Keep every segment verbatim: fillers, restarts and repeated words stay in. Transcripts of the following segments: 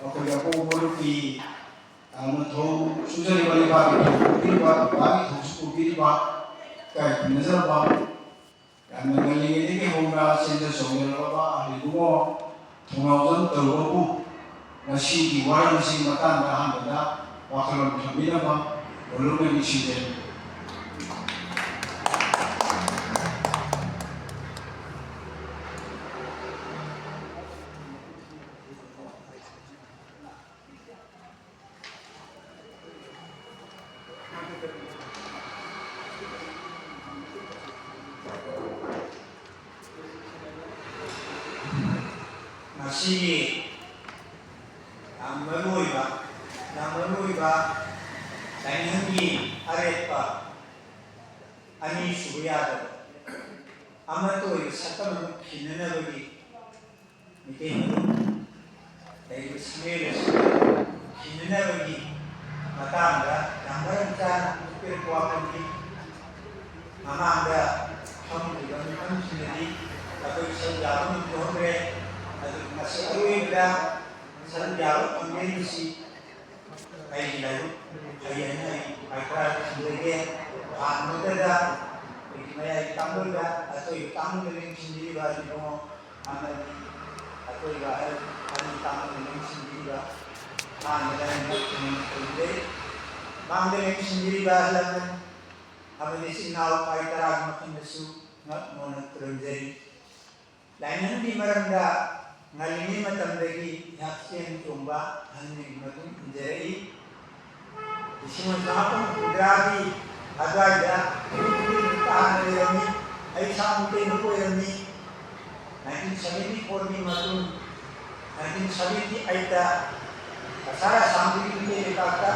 ꯑꯩꯈꯣꯏꯒꯤ ꯑꯄꯣꯛꯄ ꯃꯔꯨꯞꯀꯤ ꯌꯥꯝꯅ ꯊꯧ ꯁꯨꯖꯔꯤꯕ, ꯂꯩꯕꯥꯛꯀꯤ ꯊꯧ ꯄꯨꯕꯤꯔꯤꯕ, ꯕꯕꯥꯒꯤ ꯊꯧꯁꯨ ꯄꯨꯕꯤꯔꯤꯕ, ꯏꯀꯥꯏ ꯈꯨꯝꯅꯖꯔꯕ, ꯌꯥꯝꯅ ꯉꯜꯂꯤꯉꯩꯗꯒꯤ ꯍꯧꯅ ꯆꯦꯟꯖ ꯆꯣꯡꯖꯔꯛꯂꯕ ꯑꯍꯜ ꯏꯕꯨꯡꯉꯣ ꯊꯧꯅꯥꯎꯖꯝ ꯇꯔꯨꯕꯕꯨ ꯉꯁꯤꯒꯤ ꯋꯥꯔꯦꯝ ꯑꯁꯤꯒꯤ ꯃꯇꯥꯡꯗ ꯑꯍꯥꯟꯕꯗ ꯋꯥꯈꯜꯂꯣꯟ ꯊꯝꯕꯤꯅꯕ ꯃꯔꯨꯞꯅ ꯅꯤꯡꯁꯤꯡꯖꯔꯤ꯫ ꯉꯁꯤꯒꯤ ꯌꯥꯝ ꯃꯔꯨ ꯑꯣꯏꯕ, ꯌꯥꯝ ꯃꯔꯨ ꯑꯣꯏꯕ ꯂꯥꯏꯅꯤꯡꯒꯤ ꯑꯔꯦꯞꯄ ꯑꯅꯤ ꯁꯨꯕ ꯌꯥꯗꯕ ꯑꯃꯠꯇ ꯑꯣꯏꯕ ꯁꯛꯇꯝ ꯑꯃ ꯈꯤꯟꯅꯅꯕꯒꯤ ꯃꯤꯇꯩ ꯃꯔꯨꯞ ꯂꯩꯔꯤꯕ ꯁꯪꯂꯦꯟ ꯑꯁꯤꯗ ꯈꯤꯟꯅꯅꯕꯒꯤ ꯃꯇꯥꯡꯗ ꯌꯥꯝ ꯃꯔꯝ ꯆꯥꯅ ꯎꯠꯄꯤꯔꯛꯄ ꯋꯥꯐꯝꯅꯤ꯫ ꯃꯃꯥꯡꯗ ꯐꯝꯈꯤꯕ ꯃꯤꯐꯝꯁꯤꯡꯗꯗꯤ ꯑꯩꯈꯣꯏ ꯁꯔꯨꯛ ꯌꯥꯕ ꯉꯝꯍꯧꯗ꯭ꯔꯦ꯫ ꯑꯗꯨ ꯉꯁꯤ ꯑꯔꯣꯏꯕꯗ ꯁꯔꯨꯛ ꯌꯥꯕ ꯐꯪꯖꯔꯤꯕꯁꯤ ꯑꯩꯒꯤ ꯂꯥꯏꯕꯛ ꯐꯩ ꯍꯥꯏꯅ ꯑꯩ ꯈ꯭ꯋꯥꯏ ꯈꯔ ꯊꯝꯖꯒꯦ꯫ ꯑꯍꯥꯟꯕꯗ ꯑꯩꯒꯤ ꯃꯌꯥꯏ ꯇꯥꯡꯕꯗ ꯑꯆꯣꯏꯕ ꯇꯥꯡꯕꯗ ꯂꯦꯡꯁꯤꯟꯕꯤꯔꯤꯕ ꯏꯕꯨꯡꯉꯣ ꯑꯃꯗꯤ ꯑꯆꯣꯏꯕ ꯑꯍꯜ ꯑꯅꯤ ꯇꯥꯡꯕꯗ ꯂꯦꯡꯁꯤꯟꯕꯤꯔꯤꯕ ꯑꯍꯥꯟꯕꯗ ꯑꯩꯅ ꯈꯨꯔꯨꯝꯖꯩ꯫ ꯃꯥꯡꯗ ꯂꯦꯡꯁꯤꯟꯕꯤꯔꯤꯕ ꯑꯍꯜ ꯂꯃꯟ ꯑꯃꯗꯤ ꯏꯆꯤꯟ ꯏꯅꯥꯎ ꯈ꯭ꯋꯥꯏ ꯇꯔꯥꯒꯤ ꯃꯐꯝꯗꯁꯨ ꯉꯛ ꯅꯣꯟꯅ ꯈꯨꯔꯨꯝꯖꯔꯤ꯫ ꯂꯥꯏꯅꯤꯡꯒꯤ ꯃꯔꯝꯗ ꯉꯜꯂꯤꯉꯩ ꯃꯇꯝꯗꯒꯤ ꯑꯩꯍꯥꯛ ꯆꯦꯟ ꯆꯣꯡꯕ ꯑꯍꯟꯁꯤꯡꯒꯤ ꯃꯇꯨꯡ ꯏꯟꯖꯔꯛꯏ꯫ ꯂꯤꯁꯤꯡ ꯑꯃ ꯆꯃꯥꯄꯟ ꯍꯨꯝꯐꯨꯇꯔꯥꯒꯤ ꯑꯗꯨꯋꯥꯏꯗ ꯅꯨꯄꯤ ꯅꯨꯄꯥ ꯍꯥꯟꯅ ꯂꯩꯔꯝꯃꯤ꯫ ꯑꯩ ꯏꯁꯥ ꯃꯩꯇꯩ ꯃꯔꯨꯞ ꯑꯣꯏꯔꯝꯃꯤ꯫ ꯅꯥꯏꯟꯇꯤꯟ ꯁꯚꯦꯟꯇꯤ ꯐꯣꯔꯒꯤ ꯃꯇꯨꯡ ꯅꯥꯏꯟꯇꯤꯟ ꯁꯚꯦꯟꯇꯤ ꯑꯩꯠꯇ ꯀꯁꯥꯔ ꯑꯁꯥꯝꯗꯒꯤ ꯃꯤꯇꯩ ꯂꯩꯕꯥꯛꯇ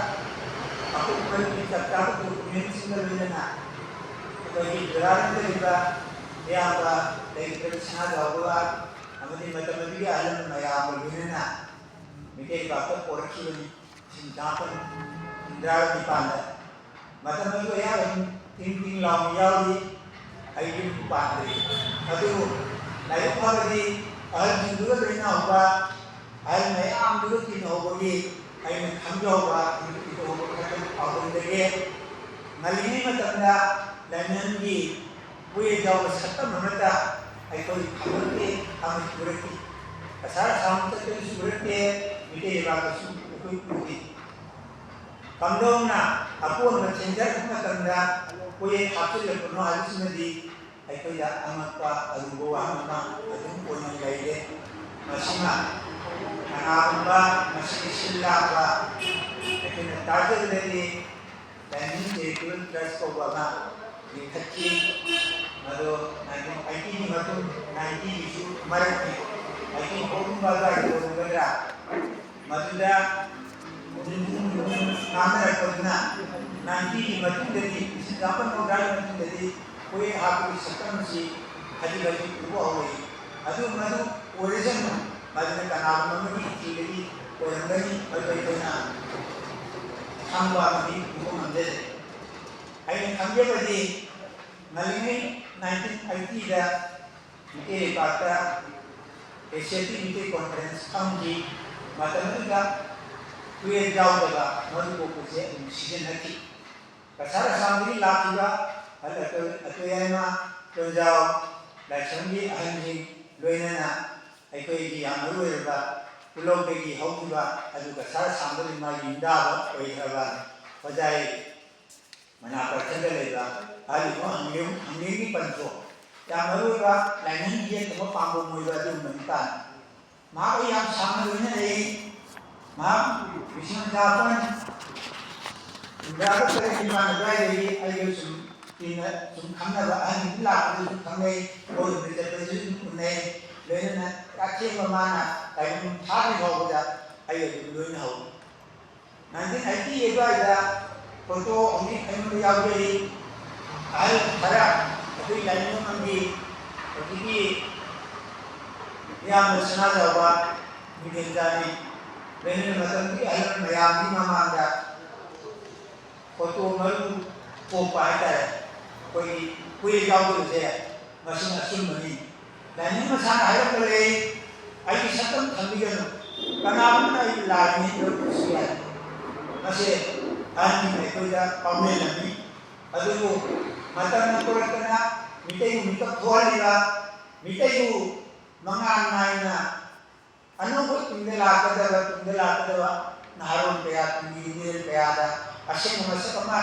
ꯑꯀꯨꯞꯄ ꯃꯔꯤꯒꯤ ꯆꯞ ꯆꯥꯕ ꯗꯣꯀꯨꯃꯦꯟꯁꯤꯡꯒ ꯂꯣꯏꯅꯅ ꯑꯩꯈꯣꯏꯒꯤ ꯖꯨꯔꯥꯔꯦꯟꯗ ꯂꯩꯕ ꯑꯌꯥꯝꯕ ꯂꯩꯈꯤꯗ꯭ꯔꯕ ꯁꯅꯥꯖꯥꯎꯕ ꯑꯃꯗꯤ ꯃꯇꯝ ꯑꯗꯨꯒꯤ ꯑꯍꯜ ꯂꯃꯟ ꯃꯌꯥꯝꯒ ꯂꯣꯏꯅꯅ ꯃꯤꯇꯩ ꯂꯩꯕꯥꯛꯇ ꯄꯣꯔꯛꯈꯤꯕꯅꯤ꯫ ꯂꯤꯁꯤꯡ ꯇꯔꯥꯃꯥꯄꯟ ꯍꯨꯝꯗ꯭ꯔꯥꯒ ꯅꯤꯄꯥꯟꯗ ꯃꯇꯝ ꯑꯗꯨ ꯑꯩꯍꯥꯛ ꯑꯗꯨꯝ ꯇꯤꯡ ꯇꯤꯡ ꯂꯥꯎꯅ ꯌꯥꯎꯔꯤ꯫ ꯑꯩ ꯌꯨꯝ ꯄꯥꯟꯗ꯭ꯔꯤ꯫ ꯑꯗꯨꯕꯨ ꯂꯥꯏꯕꯛ ꯐꯕꯗꯤ ꯑꯍꯜꯁꯤꯡꯗꯨꯒ ꯂꯣꯏꯅꯍꯧꯕ, ꯑꯍꯜ ꯃꯌꯥꯝꯗꯨꯒ ꯇꯤꯟꯅꯍꯧꯕꯒꯤ ꯑꯩꯅ ꯈꯪꯖꯍꯧꯕ, ꯑꯩꯅ ꯇꯤꯟꯅꯍꯧꯕ ꯈꯔ ꯄꯥꯎꯗꯝꯖꯒꯦ꯫ ꯉꯜꯂꯤꯉꯩ ꯃꯇꯝꯗ ꯂꯥꯏꯅꯤꯡꯒꯤ ꯄꯨꯌꯦ ꯌꯥꯎꯕ ꯁꯛꯇꯝ ꯑꯃꯠꯇ ꯑꯩꯈꯣꯏ ꯈꯪꯂꯛꯇꯦ ꯑꯃꯗꯤ ꯎꯔꯛꯇꯦ꯫ ꯀꯁꯥꯔ ꯑꯁꯥꯝ ꯆꯠꯄꯗꯁꯨ ꯎꯔꯛꯇꯦ, ꯃꯤꯇꯩ ꯂꯩꯕꯥꯛꯇꯁꯨ ꯑꯩꯈꯣꯏ ꯎꯗꯦ꯫ ꯀꯝꯗꯧꯅ ꯑꯀꯣꯟꯕ ꯊꯦꯡꯊꯔꯛꯄ ꯃꯇꯝꯗ ꯄꯨꯌꯦ ꯍꯥꯞꯆꯤꯜꯂꯛꯄꯅꯣ ꯍꯥꯏꯕꯁꯤꯃꯗꯤ ꯑꯩꯈꯣꯏꯗ ꯑꯉꯛꯄ ꯑꯔꯨꯕ ꯋꯥꯐꯝ ꯑꯃ ꯑꯗꯨꯝ ꯑꯣꯏꯅ ꯂꯩꯔꯦ꯫ ꯃꯁꯤꯃ ꯀꯅꯥꯒꯨꯝꯕ ꯃꯁꯤꯒꯤ ꯁꯤꯜ ꯂꯥꯡꯕ ꯑꯩꯈꯣꯏꯅ ꯇꯥꯖꯕꯗꯗꯤ ꯂꯥꯏꯅꯤꯡ ꯆꯦꯔꯤꯇꯦꯕꯜ ꯇ꯭ꯔꯁ ꯀꯧꯕ ꯑꯃ ꯂꯤꯡꯈꯠꯈꯤ꯫ ꯃꯗꯨ ꯅꯥꯏꯟꯇꯤꯟ ꯑꯩꯠꯇꯤꯒꯤ ꯃꯇꯨꯡ, ꯅꯥꯏꯟꯇꯤꯒꯤꯁꯨ ꯃꯔꯛꯀꯤ, ꯑꯩꯠꯇꯤ ꯐꯣꯔꯒꯨꯝꯕ ꯑꯗꯨꯋꯥꯏꯗ ꯑꯣꯏꯔꯝꯒꯗ꯭ꯔꯥ, ꯃꯗꯨꯗ ꯉꯥꯡꯅꯔꯛꯄꯗꯨꯅ ꯅꯥꯏꯟꯇꯤꯒꯤ ꯃꯇꯨꯡꯗꯗꯤ, ꯂꯤꯁꯤꯡ ꯆꯥꯃꯥꯄꯟ ꯃꯧꯗ꯭ꯔꯥꯒꯤ ꯃꯇꯨꯡꯗꯗꯤ ꯀꯣꯌꯦꯠ ꯍꯥꯞꯄꯒꯤ ꯁꯛꯇꯝꯁꯤ ꯈꯖꯤꯛ ꯈꯖꯤꯛ ꯎꯕ ꯍꯧꯔꯛꯏ꯫ ꯑꯗꯨ ꯃꯗꯨ ꯑꯣꯏꯔꯁꯅꯨ, ꯃꯗꯨꯅ ꯀꯅꯥꯒꯨꯝꯕ ꯑꯃꯒꯤ ꯏꯊꯤꯜꯗꯒꯤ ꯑꯣꯏꯔꯝꯒꯅꯤ, ꯃꯗꯨ ꯑꯩꯈꯣꯏꯅ ꯈꯪꯕ ꯑꯃꯗꯤ ꯎꯕ ꯉꯝꯖꯗꯦ꯫ ꯑꯩꯅ ꯈꯪꯖꯕꯗꯤ ꯉꯜꯂꯤꯉꯩ ꯅꯥꯏꯟꯇꯤꯟ ꯑꯩꯠꯇꯤꯗ ꯃꯤꯇꯩ ꯂꯩꯄꯥꯛꯇ ꯑꯦꯁꯤꯌꯥꯇꯤꯛ ꯃꯤꯇꯩ ꯀꯣꯟꯐꯔꯦꯟꯁ ꯐꯝꯈꯤ꯫ ꯃꯇꯝꯗꯨꯗ ꯀꯨꯌꯦꯠ ꯌꯥꯎꯗꯕ ꯃꯔꯨ ꯀꯣꯛꯄꯁꯦ ꯑꯗꯨꯝ ꯁꯤꯖꯤꯟꯅꯈꯤ꯫ ꯀꯁꯥꯔ ꯑꯁꯥꯝꯗꯒꯤ ꯂꯥꯛꯈꯤꯕ ꯑꯍꯜ ꯑꯇꯣꯏ-, ꯑꯇꯣꯌꯥꯏꯃ ꯇꯣꯟꯖꯥꯎ ꯂꯥꯏꯁ꯭ꯔꯝꯒꯤ ꯑꯍꯜꯁꯤꯡ ꯂꯣꯏꯅꯅ ꯑꯩꯈꯣꯏꯒꯤ ꯌꯥꯝ ꯃꯔꯨ ꯑꯣꯏꯔꯕ ꯄꯨꯂꯧꯗꯒꯤ ꯍꯧꯈꯤꯕ ꯑꯗꯨ ꯀꯁꯥꯔ ꯑꯁꯥꯝꯗ ꯃꯥꯒꯤ ꯌꯨꯝꯗꯥꯕ ꯑꯣꯏꯈ꯭ꯔꯕ ꯍꯣꯖꯥꯏ ꯃꯅꯥ ꯀꯩꯊꯦꯜꯗ ꯂꯩꯕ ꯍꯥꯏꯔꯤꯕ ꯍꯪꯂꯦꯝ-, ꯍꯪꯂꯦꯝꯒꯤ ꯄꯟꯊꯣꯛ ꯌꯥꯝ ꯃꯔꯨ ꯑꯣꯏꯕ ꯂꯥꯏꯅꯤꯡꯒꯤ ꯌꯦꯛꯇꯕ ꯄꯥꯝꯕꯣꯝ ꯑꯣꯏꯕ ꯑꯗꯨꯒꯨꯝꯕ ꯅꯨꯄꯥꯅꯤ꯫ ꯃꯍꯥꯛ ꯑꯩ ꯌꯥꯝ ꯁꯥꯡꯅ ꯂꯣꯏꯅꯔꯛꯏ꯫ ꯃꯍꯥꯛ ꯂꯤꯁꯤꯡ ꯑꯃ ꯆꯥꯃꯥꯄꯟ ꯍꯨꯝꯗ꯭ꯔꯥꯒ ꯇꯔꯦꯠ ꯅꯤꯄꯥꯟ ꯑꯗꯨꯋꯥꯏꯗꯒꯤ ꯑꯩꯒ ꯁꯨꯝ ꯇꯤꯟꯅ-, ꯁꯨꯝ ꯈꯪꯅꯕ, ꯑꯍꯟꯒꯤ ꯂꯥꯛꯄꯗꯁꯨ ꯈꯪꯅꯩ, ꯀꯣꯏꯕ ꯆꯠꯄꯗꯁꯨ ꯑꯗꯨꯝ ꯎꯅꯩ꯫ ꯂꯣꯏꯅꯅ ꯑꯊꯦꯡꯕ ꯃꯥꯅ ꯇꯥꯏꯕꯪ ꯊꯥꯗ꯭ꯔꯤ ꯐꯥꯎꯕꯗ ꯑꯩ ꯑꯗꯨꯝ ꯂꯣꯏꯅꯍꯧꯏ꯫ ꯅꯥꯏꯟꯇꯤꯟ ꯑꯩꯠꯇꯤ ꯑꯗꯨꯋꯥꯏꯗ ꯐꯣꯇꯣ ꯑꯃꯅꯤ ꯑꯩꯉꯣꯟꯗ ꯌꯥꯎꯖꯔꯤ꯫ ꯑꯍꯜ ꯈꯔ ꯑꯩꯈꯣꯏ ꯂꯥꯏꯅꯤꯡꯐꯝꯒꯤ ꯍꯧꯖꯤꯛꯀꯤ ꯏꯌꯥꯝꯕ ꯁꯅꯥꯖꯥꯎꯕ ꯅꯤꯡꯊꯦꯝꯆꯥꯅꯤ꯫ ꯂꯣꯏꯅꯅ ꯃꯇꯝꯗꯨꯒꯤ ꯑꯍꯜ ꯃꯌꯥꯝꯒꯤ ꯃꯃꯥꯡꯗ ꯐꯣꯇꯣ ꯃꯔꯨ ꯀꯣꯛꯄ ꯍꯥꯏꯇꯥꯔꯦ꯫ ꯑꯩꯈꯣꯏꯒꯤ ꯀꯨꯌꯦꯠ ꯌꯥꯎꯗꯕꯁꯦ ꯃꯁꯤꯅ ꯑꯆꯨꯝꯕꯅꯤ꯫ ꯂꯥꯏꯅꯤꯡ ꯃꯁꯥꯅ ꯍꯥꯏꯔꯛꯄ ꯂꯩ, "ꯑꯩꯒꯤ ꯁꯛꯇꯝ ꯊꯝꯕꯤꯒꯅꯨ, ꯀꯅꯥꯒꯨꯝꯕꯅ ꯑꯩꯕꯨ ꯂꯥꯏꯅꯤ ꯂꯧꯕꯁꯨ ꯌꯥꯏ꯫ ꯃꯁꯤ ꯑꯍꯟꯁꯤꯡꯅ ꯑꯩꯈꯣꯏꯗ ꯄꯥꯎꯃꯦꯜ ꯑꯃꯅꯤ꯫ ꯑꯗꯨꯕꯨ ꯃꯇꯝꯅ ꯄꯨꯔꯛꯇꯅ ꯃꯤꯇꯩꯕꯨ ꯃꯤꯀꯞ ꯊꯣꯛꯍꯜꯂꯤꯕ, ꯃꯤꯇꯩꯕꯨ ꯃꯉꯥꯜ ꯅꯥꯏꯅ ꯑꯅꯧꯕ ꯇꯨꯡꯗ ꯂꯥꯛꯀꯗꯕ, ꯇꯨꯡꯗ ꯂꯥꯛꯀꯗꯕ ꯅꯍꯥꯔꯣꯜ ꯀꯌꯥ, ꯇꯨꯡꯒꯤ ꯃꯤꯔꯣꯜ ꯀꯌꯥꯗ ꯑꯁꯦꯡꯕ ꯃꯁꯛ ꯑꯃ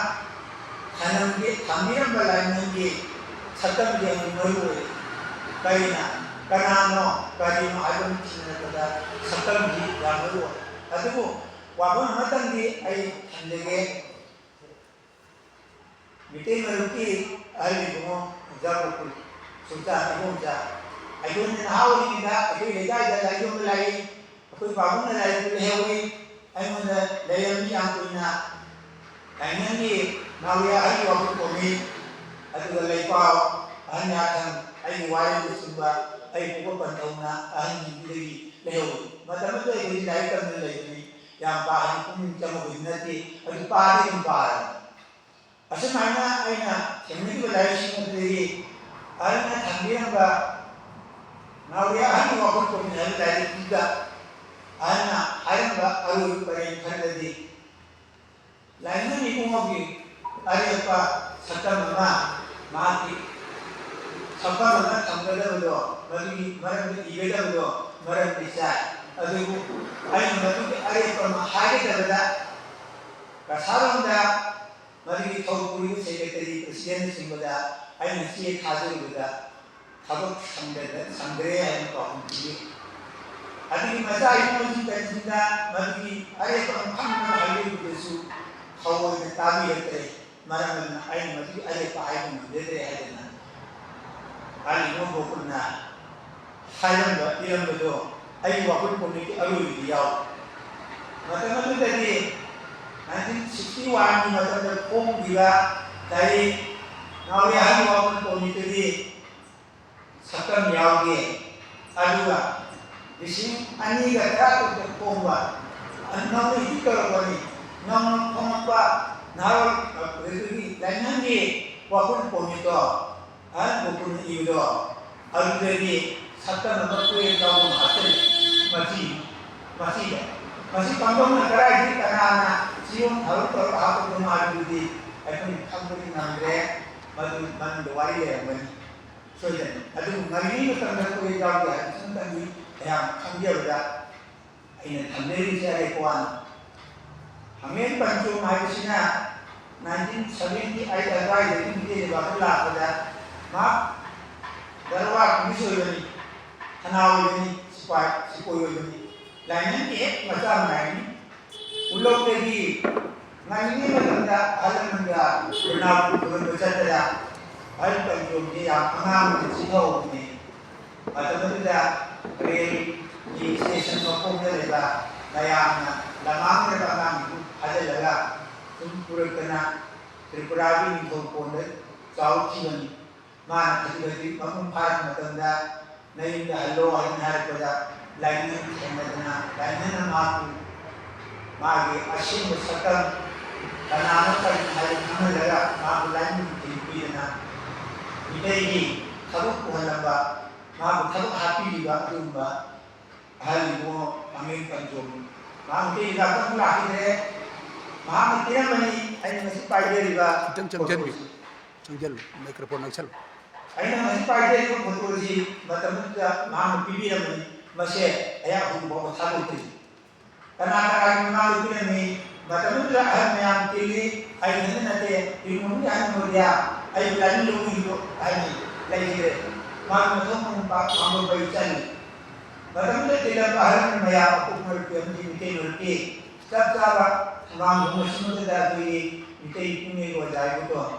ꯊꯅꯝꯒꯤ, ꯊꯝꯕꯤꯔꯝꯕ ꯂꯥꯏꯅꯤꯡꯒꯤ ꯁꯛꯇꯝꯗꯤ ꯌꯥꯝꯅ ꯃꯔꯨ ꯑꯣꯏ꯫ ꯀꯔꯤꯅ, ꯀꯅꯥꯅꯣ, ꯀꯔꯤꯅꯣ ꯍꯥꯏꯕ ꯑꯃ ꯊꯤꯅꯔꯛꯄꯗ ꯁꯛꯇꯝꯗꯤ ꯌꯥꯝ ꯃꯔꯨ ꯑꯣꯏ꯫ ꯑꯗꯨꯕꯨ ꯋꯥꯐꯝ ꯑꯃꯇꯪꯗꯤ ꯑꯩ ꯊꯝꯖꯒꯦ꯫ ꯃꯤꯇꯩ ꯃꯔꯨꯞꯀꯤ ꯑꯍꯜ ꯏꯕꯨꯡꯉꯣ ꯑꯣꯖꯥ ꯒꯣꯀꯨꯜ ꯁꯨꯜꯇꯥꯟ ꯏꯕꯣꯝꯆꯥ, ꯑꯩꯈꯣꯏꯅ ꯅꯍꯥ ꯑꯣꯏꯔꯤꯉꯩꯗ ꯑꯩꯈꯣꯏ ꯂꯩꯀꯥꯏꯗ ꯂꯥꯏꯔꯤꯛ ꯌꯣꯟꯕ ꯂꯥꯛꯏ, ꯑꯩꯈꯣꯏ ꯄꯥꯕꯨꯡꯅ ꯂꯥꯏꯔꯤꯛꯇꯨ ꯂꯩꯍꯧꯏ, ꯑꯩꯉꯣꯟꯗ ꯂꯩꯔꯝꯃꯤ ꯌꯥꯝ ꯀꯨꯏꯅ꯫ ꯂꯥꯏꯅꯤꯡꯒꯤ ꯅꯥꯎꯔꯤ ꯑꯍꯜꯒꯤ ꯋꯥꯐꯝ ꯄꯣꯝꯃꯤ, ꯑꯗꯨꯒ ꯂꯩꯄꯥꯎ ꯑꯍꯟ ꯌꯥꯊꯪ ꯑꯩꯒꯤ ꯋꯥꯔꯦꯡꯗ ꯆꯨꯝꯕ ꯑꯩ ꯄꯨꯄ ꯄꯟꯊꯧꯅ ꯑꯍꯟꯁꯤꯡꯗꯨꯗꯒꯤ ꯂꯩꯍꯧꯏ꯫ ꯃꯇꯝ ꯑꯗꯨꯗ ꯑꯩꯈꯣꯏꯗꯤ ꯂꯥꯏꯔꯤꯛ ꯇꯝꯗꯨꯅ ꯂꯩꯕꯅꯤ, ꯌꯥꯝ ꯀꯥ ꯍꯦꯟꯅ ꯄꯨꯛꯅꯤꯡ ꯆꯪꯕꯕꯨꯗꯤ ꯅꯠꯇꯦ, ꯑꯗꯨ ꯄꯥꯗꯤ ꯑꯗꯨꯝ ꯄꯥꯔꯦ꯫ ꯑꯁꯨꯃꯥꯏꯅ ꯑꯩꯅ ꯊꯦꯡꯅꯈꯤꯕ ꯂꯥꯏꯔꯤꯛꯁꯤꯡ ꯑꯗꯨꯗꯒꯤ ꯑꯍꯜꯅ ꯊꯝꯕꯤꯔꯝꯕ ꯅꯥꯎꯔꯤ ꯑꯍꯜꯒꯤ ꯋꯥꯐꯝ ꯄꯣꯝꯃꯤ ꯍꯥꯏꯕ ꯂꯥꯏꯔꯤꯛꯇꯨꯗ ꯑꯍꯜꯅ ꯍꯥꯏꯔꯝꯕ ꯑꯔꯣꯏꯕ ꯄꯔꯦꯡ ꯈꯔꯗꯗꯤ, ꯂꯥꯏꯅꯤꯡ ꯏꯕꯨꯡꯉꯣꯒꯤ ꯑꯔꯦꯞꯄ ꯁꯛꯇꯝ ꯑꯃ, ꯃꯍꯥꯛꯀꯤ ꯁꯛꯐꯝ ꯑꯃ ꯊꯝꯒꯗꯕꯗꯣ, ꯃꯗꯨꯒꯤ ꯃꯔꯝꯗ ꯏꯒꯗꯕꯗꯣ ꯃꯔꯝꯗꯤ ꯆꯥꯏ꯫ ꯑꯗꯨꯕꯨ ꯑꯩꯅ ꯃꯗꯨꯒꯤ ꯑꯔꯦꯞꯄ ꯑꯃ ꯍꯥꯏꯒꯗꯕꯗ, ꯀꯁꯥꯔꯣꯝꯗ ꯃꯗꯨꯒꯤ ꯊꯧ ꯄꯨꯔꯤꯕ ꯁꯦꯀ꯭ꯔꯦꯇꯔꯤ, ꯄ꯭ꯔꯁꯤꯗꯦꯟꯅꯆꯤꯡꯕꯗ ꯑꯩꯅ ꯆꯦ ꯊꯥꯖꯔꯨꯕꯗ, ꯊꯕꯛ ꯁꯪꯗ-, ꯁꯪꯗ꯭ꯔꯦ ꯍꯥꯏꯅ ꯄꯥꯎꯈꯨꯝ ꯄꯤꯔꯤ꯫ ꯑꯗꯨꯒꯤ ꯃꯆꯥ ꯏꯕꯨꯡꯁꯤꯡ ꯀꯔꯤꯁꯤꯡꯗ ꯃꯗꯨꯒꯤ ꯑꯔꯦꯞꯄ ꯑꯃ ꯈꯪꯅꯕ ꯍꯥꯏꯖꯔꯨꯕꯗꯁꯨ ꯊꯑꯣꯏꯅ ꯇꯥꯕꯤꯔꯛꯇ꯭ꯔꯦ꯫ ꯃꯔꯝ ꯑꯗꯨꯅ ꯑꯩꯅ ꯃꯗꯨꯒꯤ ꯑꯔꯦꯞꯄ ꯍꯥꯏꯕ ꯉꯝꯖꯗ꯭ꯔꯦ ꯍꯥꯏꯗꯅ ꯑꯍꯜ ꯏꯕꯨꯡꯉꯣ ꯒꯣꯀꯨꯜꯅ ꯍꯥꯏꯔꯝꯕ, ꯏꯔꯝꯕꯗꯣ ꯑꯩꯒꯤ ꯋꯥꯈꯜ ꯄꯨꯛꯅꯤꯡꯒꯤ ꯑꯔꯣꯏꯕꯗꯤ ꯌꯥꯎ꯫ ꯃꯇꯝ ꯑꯗꯨꯗꯗꯤ nineteen sixty one ꯒꯤ ꯃꯇꯝꯗ ꯐꯣꯡꯈꯤꯕ ꯂꯥꯏꯔꯤꯛ ꯅꯥꯎꯔꯤ ꯑꯍꯜꯒꯤ ꯋꯥꯈꯜ ꯄꯨꯛꯅꯤꯡꯗꯗꯤ ꯁꯛꯇꯝ ꯌꯥꯎꯗꯦ꯫ ꯑꯗꯨꯒ ꯂꯤꯁꯤꯡ ꯑꯅꯤꯒ ꯇꯔꯥꯇꯔꯨꯛꯇ ꯐꯣꯡꯕ, ꯅꯧꯅ ꯍꯧꯖꯤꯛ ꯇꯧꯔꯛꯄꯅꯤ, ꯅꯧꯅ ꯐꯣꯡꯉꯛꯄ ꯅꯍꯥꯔꯣꯜ ꯑꯗꯨꯒꯤ ꯂꯥꯏꯅꯤꯡꯒꯤ ꯋꯥꯈꯜ ꯄꯨꯛꯅꯤꯡꯗꯣ ꯑꯍꯜ ꯒꯣꯀꯨꯜꯅ ꯏꯕꯗꯣ, ꯑꯗꯨꯗꯗꯤ ꯁꯛꯇꯝ ꯑꯃ ꯀꯨꯏꯔꯦ ꯇꯧꯕ ꯉꯥꯛꯇꯅꯤ꯫ ꯃꯁꯤ ꯃꯁꯤꯗ, ꯃꯁꯤ ꯀꯝꯗꯧꯅ ꯀꯗꯥꯏꯗꯒꯤ ꯀꯅꯥꯅ ꯆꯤꯌꯣꯡ ꯊꯧꯔꯝ ꯇꯧꯔꯒ ꯍꯥꯞꯄꯛꯄꯅꯣ ꯍꯥꯏꯕꯗꯨꯗꯤ ꯑꯩꯈꯣꯏꯅ ꯈꯪꯕꯗꯤ ꯉꯝꯗ꯭ꯔꯦ꯫ ꯃꯗꯨ ꯃꯅꯨꯡꯗ ꯋꯥꯔꯤ ꯂꯩꯔꯝꯒꯅꯤ ꯁꯣꯏꯗꯅ꯫ ꯑꯗꯨꯕꯨ ꯉꯜꯂꯤꯉꯩ ꯃꯇꯝꯗ ꯀꯣꯏ ꯌꯥꯎꯗꯦ ꯍꯥꯏꯕꯁꯤꯃꯇꯪꯗꯤ ꯑꯩꯍꯥꯛꯅ ꯈꯪꯖꯕꯗ ꯑꯩꯅ ꯊꯝꯖꯔꯤꯕꯁꯤ ꯑꯔꯦꯞꯄ ꯋꯥꯅꯤ꯫ ꯍꯥꯃꯦꯡ ꯄꯟꯆꯣꯡ ꯍꯥꯏꯕꯁꯤꯅ nineteen seventy eight ꯑꯗꯨꯋꯥꯏꯗꯒꯤ ꯃꯤꯇꯩ ꯂꯩꯕꯥꯛꯇ ꯂꯥꯛꯄꯗ ꯃꯍꯥꯛ ꯗꯔꯕꯥꯔ ꯄꯨꯂꯤꯁ ꯑꯣꯏꯕꯅꯤ, ꯊꯅꯥ ꯑꯣꯏꯕꯅꯤ, ꯁꯤꯄꯥꯏ ꯁꯤꯄꯣꯏ ꯑꯣꯏꯕꯅꯤ꯫ ꯂꯥꯏꯅꯤꯡꯒꯤ ꯍꯦꯛ ꯃꯆꯥ ꯃꯌꯥꯏꯅꯤ꯫ ꯎꯂꯧꯗꯒꯤ ꯉꯜꯂꯤꯉꯩ ꯃꯇꯝꯗ ꯑꯍꯜ ꯂꯃꯟꯒ ꯅꯥꯄꯨ ꯈꯨꯔꯨꯝꯕ ꯆꯠꯄꯗ ꯑꯍꯜ ꯄꯟꯆꯣꯡꯁꯤ ꯌꯥꯝ ꯑꯉꯥꯡ ꯑꯣꯏꯅ ꯆꯤꯊꯍꯧꯕꯅꯤ꯫ ꯃꯇꯝ ꯑꯗꯨꯗ ꯔꯦꯜꯒꯤ ꯁ꯭ꯇꯦꯁꯟ ꯃꯈꯣꯡꯗ ꯂꯩꯕ ꯃꯌꯥꯝꯅ ꯂꯃꯥꯡꯗ ꯑꯉꯥꯡꯗꯨ ꯐꯥꯖꯤꯜꯂꯒ ꯁꯨꯝ ꯄꯨꯔꯛꯇꯅ ꯇ꯭ꯔꯤꯄꯨꯔꯥꯒꯤ ꯅꯤꯡꯊꯧ ꯀꯣꯟꯗ ꯆꯥꯎꯈꯤꯕꯅꯤ꯫ ꯃꯥꯅ ꯈꯖꯤꯛ ꯈꯖꯤꯛ ꯃꯄꯨꯡ ꯐꯥꯔꯛꯄ ꯃꯇꯝꯗ ꯅꯌꯨꯝꯗ ꯍꯜꯂꯣ ꯍꯥꯏꯅ ꯍꯥꯏꯔꯛꯄꯗ ꯂꯥꯏꯅꯤꯡ ꯊꯦꯡꯅꯗꯅ ꯂꯥꯏꯅꯤꯡꯅ ꯃꯍꯥꯛꯄꯨ ꯃꯥꯒꯤ ꯑꯁꯦꯡꯕ ꯁꯛꯇꯝ ꯀꯅꯥꯅꯣ ꯀꯔꯤꯅꯣ ꯍꯥꯏꯕ ꯈꯪꯍꯜꯂꯒ ꯃꯍꯥꯛꯄꯨ ꯂꯥꯏꯅꯤꯡ ꯊꯤꯟꯕꯤꯗꯅ ꯃꯤꯇꯩꯒꯤ ꯊꯕꯛ ꯄꯨꯍꯜꯂꯝꯕ, ꯃꯍꯥꯛꯄꯨ ꯊꯕꯛ ꯍꯥꯞꯄꯤꯔꯤꯕ ꯑꯗꯨꯒꯨꯝꯕ ꯑꯍꯜ ꯏꯕꯨꯡꯉꯣ ꯃꯃꯤꯡ ꯄꯟꯊꯣꯛ ꯃꯍꯥꯛ ꯃꯤꯇꯩ ꯂꯩꯕꯥꯛꯇ ꯑꯃꯨꯛ ꯂꯥꯛꯈꯤꯗ꯭ꯔꯦ꯫ ꯃꯍꯥꯛꯅ ꯄꯤꯔꯝꯕꯅꯤ꯫ ꯑꯩꯅ ꯉꯁꯤ ꯄꯥꯏꯖꯔꯤꯕ ꯈꯤꯇꯪ ꯆꯪꯁꯤꯟꯕꯤꯌꯨ꯫ ꯐꯣꯇꯣꯁꯤ꯫ ꯆꯪꯁꯤꯜꯂꯨ, ꯃꯥꯏꯀ꯭ꯔꯣꯐꯣꯟ ꯅꯛꯁꯜꯂꯨ꯫ ꯑꯩꯅ ꯉꯁꯤ ꯄꯥꯏꯖꯔꯤꯕ ꯐꯣꯇꯣꯁꯤ ꯃꯇꯝꯗꯨꯗ ꯃꯍꯥꯛꯅ ꯄꯤꯕꯤꯔꯝꯕꯅꯤ꯫ ꯃꯁꯦ ꯑꯩꯍꯥꯛ ꯍꯧꯖꯤꯛ ꯐꯥꯎꯕ ꯊꯥꯗꯣꯛꯇ꯭ꯔꯤ꯫ ꯀꯅꯥ ꯀꯅꯥꯒꯤ ꯃꯃꯥꯡꯗ ꯄꯤꯔꯝꯃꯤ? ꯃꯇꯝꯗꯨꯗ ꯑꯍꯜ ꯃꯌꯥꯝ ꯇꯤꯜꯂꯤ꯫ ꯑꯩ ꯈꯛꯇ ꯅꯠꯇꯦ, ꯏꯃꯨꯡꯒꯤ ꯑꯍꯜ ꯑꯣꯏꯔꯤꯌꯥ ꯑꯩꯕꯨ ꯂꯥꯏꯅꯤꯡ ꯂꯧꯕꯤꯌꯨ ꯍꯥꯏꯅ ꯂꯩꯈꯤꯗ꯭ꯔꯦ꯫ ꯃꯥꯒꯤ ꯃꯊꯧ ꯃꯉꯝ ꯄꯥꯡꯕ ꯑꯩ ꯆꯪꯉꯤ꯫ ꯃꯇꯝꯗꯨꯗ ꯇꯤꯜꯂꯝꯕ ꯑꯍꯜ ꯃꯌꯥꯝ ꯑꯀꯨꯞ ꯃꯔꯛꯀꯤ ꯑꯃꯗꯤ ꯃꯤꯇꯩ ꯃꯔꯛꯀꯤ ꯆꯞ ꯆꯥꯕ ꯊꯧꯔꯥꯡ ꯍꯣꯡꯕꯁꯤꯡ ꯑꯗꯨꯗ ꯑꯩꯈꯣꯏꯒꯤ ꯃꯤꯇꯩ ꯄꯨꯡꯉꯩ ꯑꯣꯖꯥ ꯏꯕꯣꯇꯣꯟ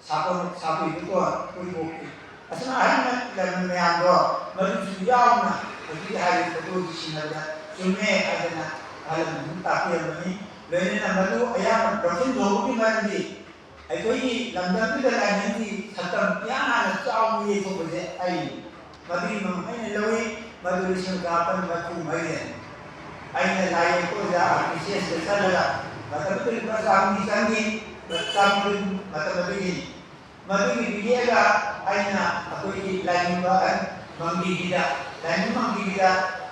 ꯁꯥꯐꯝ ꯁꯥꯐꯝ ꯏꯕꯣꯇꯣꯟ ꯎꯔꯤꯄꯣꯛꯀꯤ ꯑꯁꯨꯝꯅ ꯑꯍꯜ ꯂꯃꯟ ꯃꯌꯥꯝꯗꯣ ꯃꯗꯨꯁꯨ ꯌꯥꯎꯅ ꯍꯧꯖꯤꯛ ꯍꯥꯏꯔꯤꯕ ꯐꯣꯇꯣꯁꯤ ꯁꯤꯟꯅꯕꯗ ꯆꯨꯝꯃꯦ ꯍꯥꯏꯗꯅ ꯑꯍꯜ ꯂꯃꯟ ꯇꯥꯛꯄꯤꯔꯝꯕꯅꯤ꯫ ꯂꯣꯏꯅꯅ ꯃꯗꯨ ꯑꯌꯥꯝꯕ ꯂꯧꯁꯤꯟ ꯊꯣꯛꯄꯒꯤ ꯃꯔꯝꯗꯤ ꯑꯩꯈꯣꯏꯒꯤ ꯂꯝꯗꯝꯗꯨꯗ ꯂꯥꯏꯅꯤꯡꯒꯤ ꯁꯛꯇꯝ ꯏꯍꯥꯟ ꯍꯥꯟꯅ ꯆꯥꯎꯅ ꯌꯩꯊꯣꯛꯄꯁꯦ ꯑꯩꯅꯤ꯫ ꯃꯗꯨꯒꯤ ꯃꯃꯤꯡ ꯑꯩꯅ ꯂꯧꯏ꯫ ꯃꯗꯨ ꯂꯤꯁꯤꯡ ꯇꯔꯥꯃꯥꯄꯟ ꯃꯔꯤꯐꯨ ꯃꯔꯤꯗꯅꯤ꯫ ꯑꯩꯅ ꯂꯥꯏ ꯌꯦꯛꯄ ꯑꯣꯖꯥ ꯑꯥꯔ ꯄꯤ ꯁꯤ ꯑꯦꯁꯇ ꯆꯠꯂꯒ ꯃꯇꯝꯗꯨꯗ ꯂꯨꯄꯥ ꯆꯥꯝꯃꯔꯤ ꯆꯪꯈꯤ꯫ ꯆꯥꯝꯃꯔꯤ ꯃꯇꯝ ꯑꯗꯨꯒꯤꯅꯤ꯫ ꯃꯗꯨꯒꯤꯗꯨ ꯌꯦꯛꯑꯒ ꯑꯩꯅ ꯑꯩꯈꯣꯏꯒꯤ ꯂꯥꯏꯅꯤꯡꯕ ꯑꯍꯟ ꯃꯪꯒꯤꯒꯤꯗ, ꯂꯥꯏꯅꯤꯡ ꯃꯪꯒꯤꯒꯤꯗ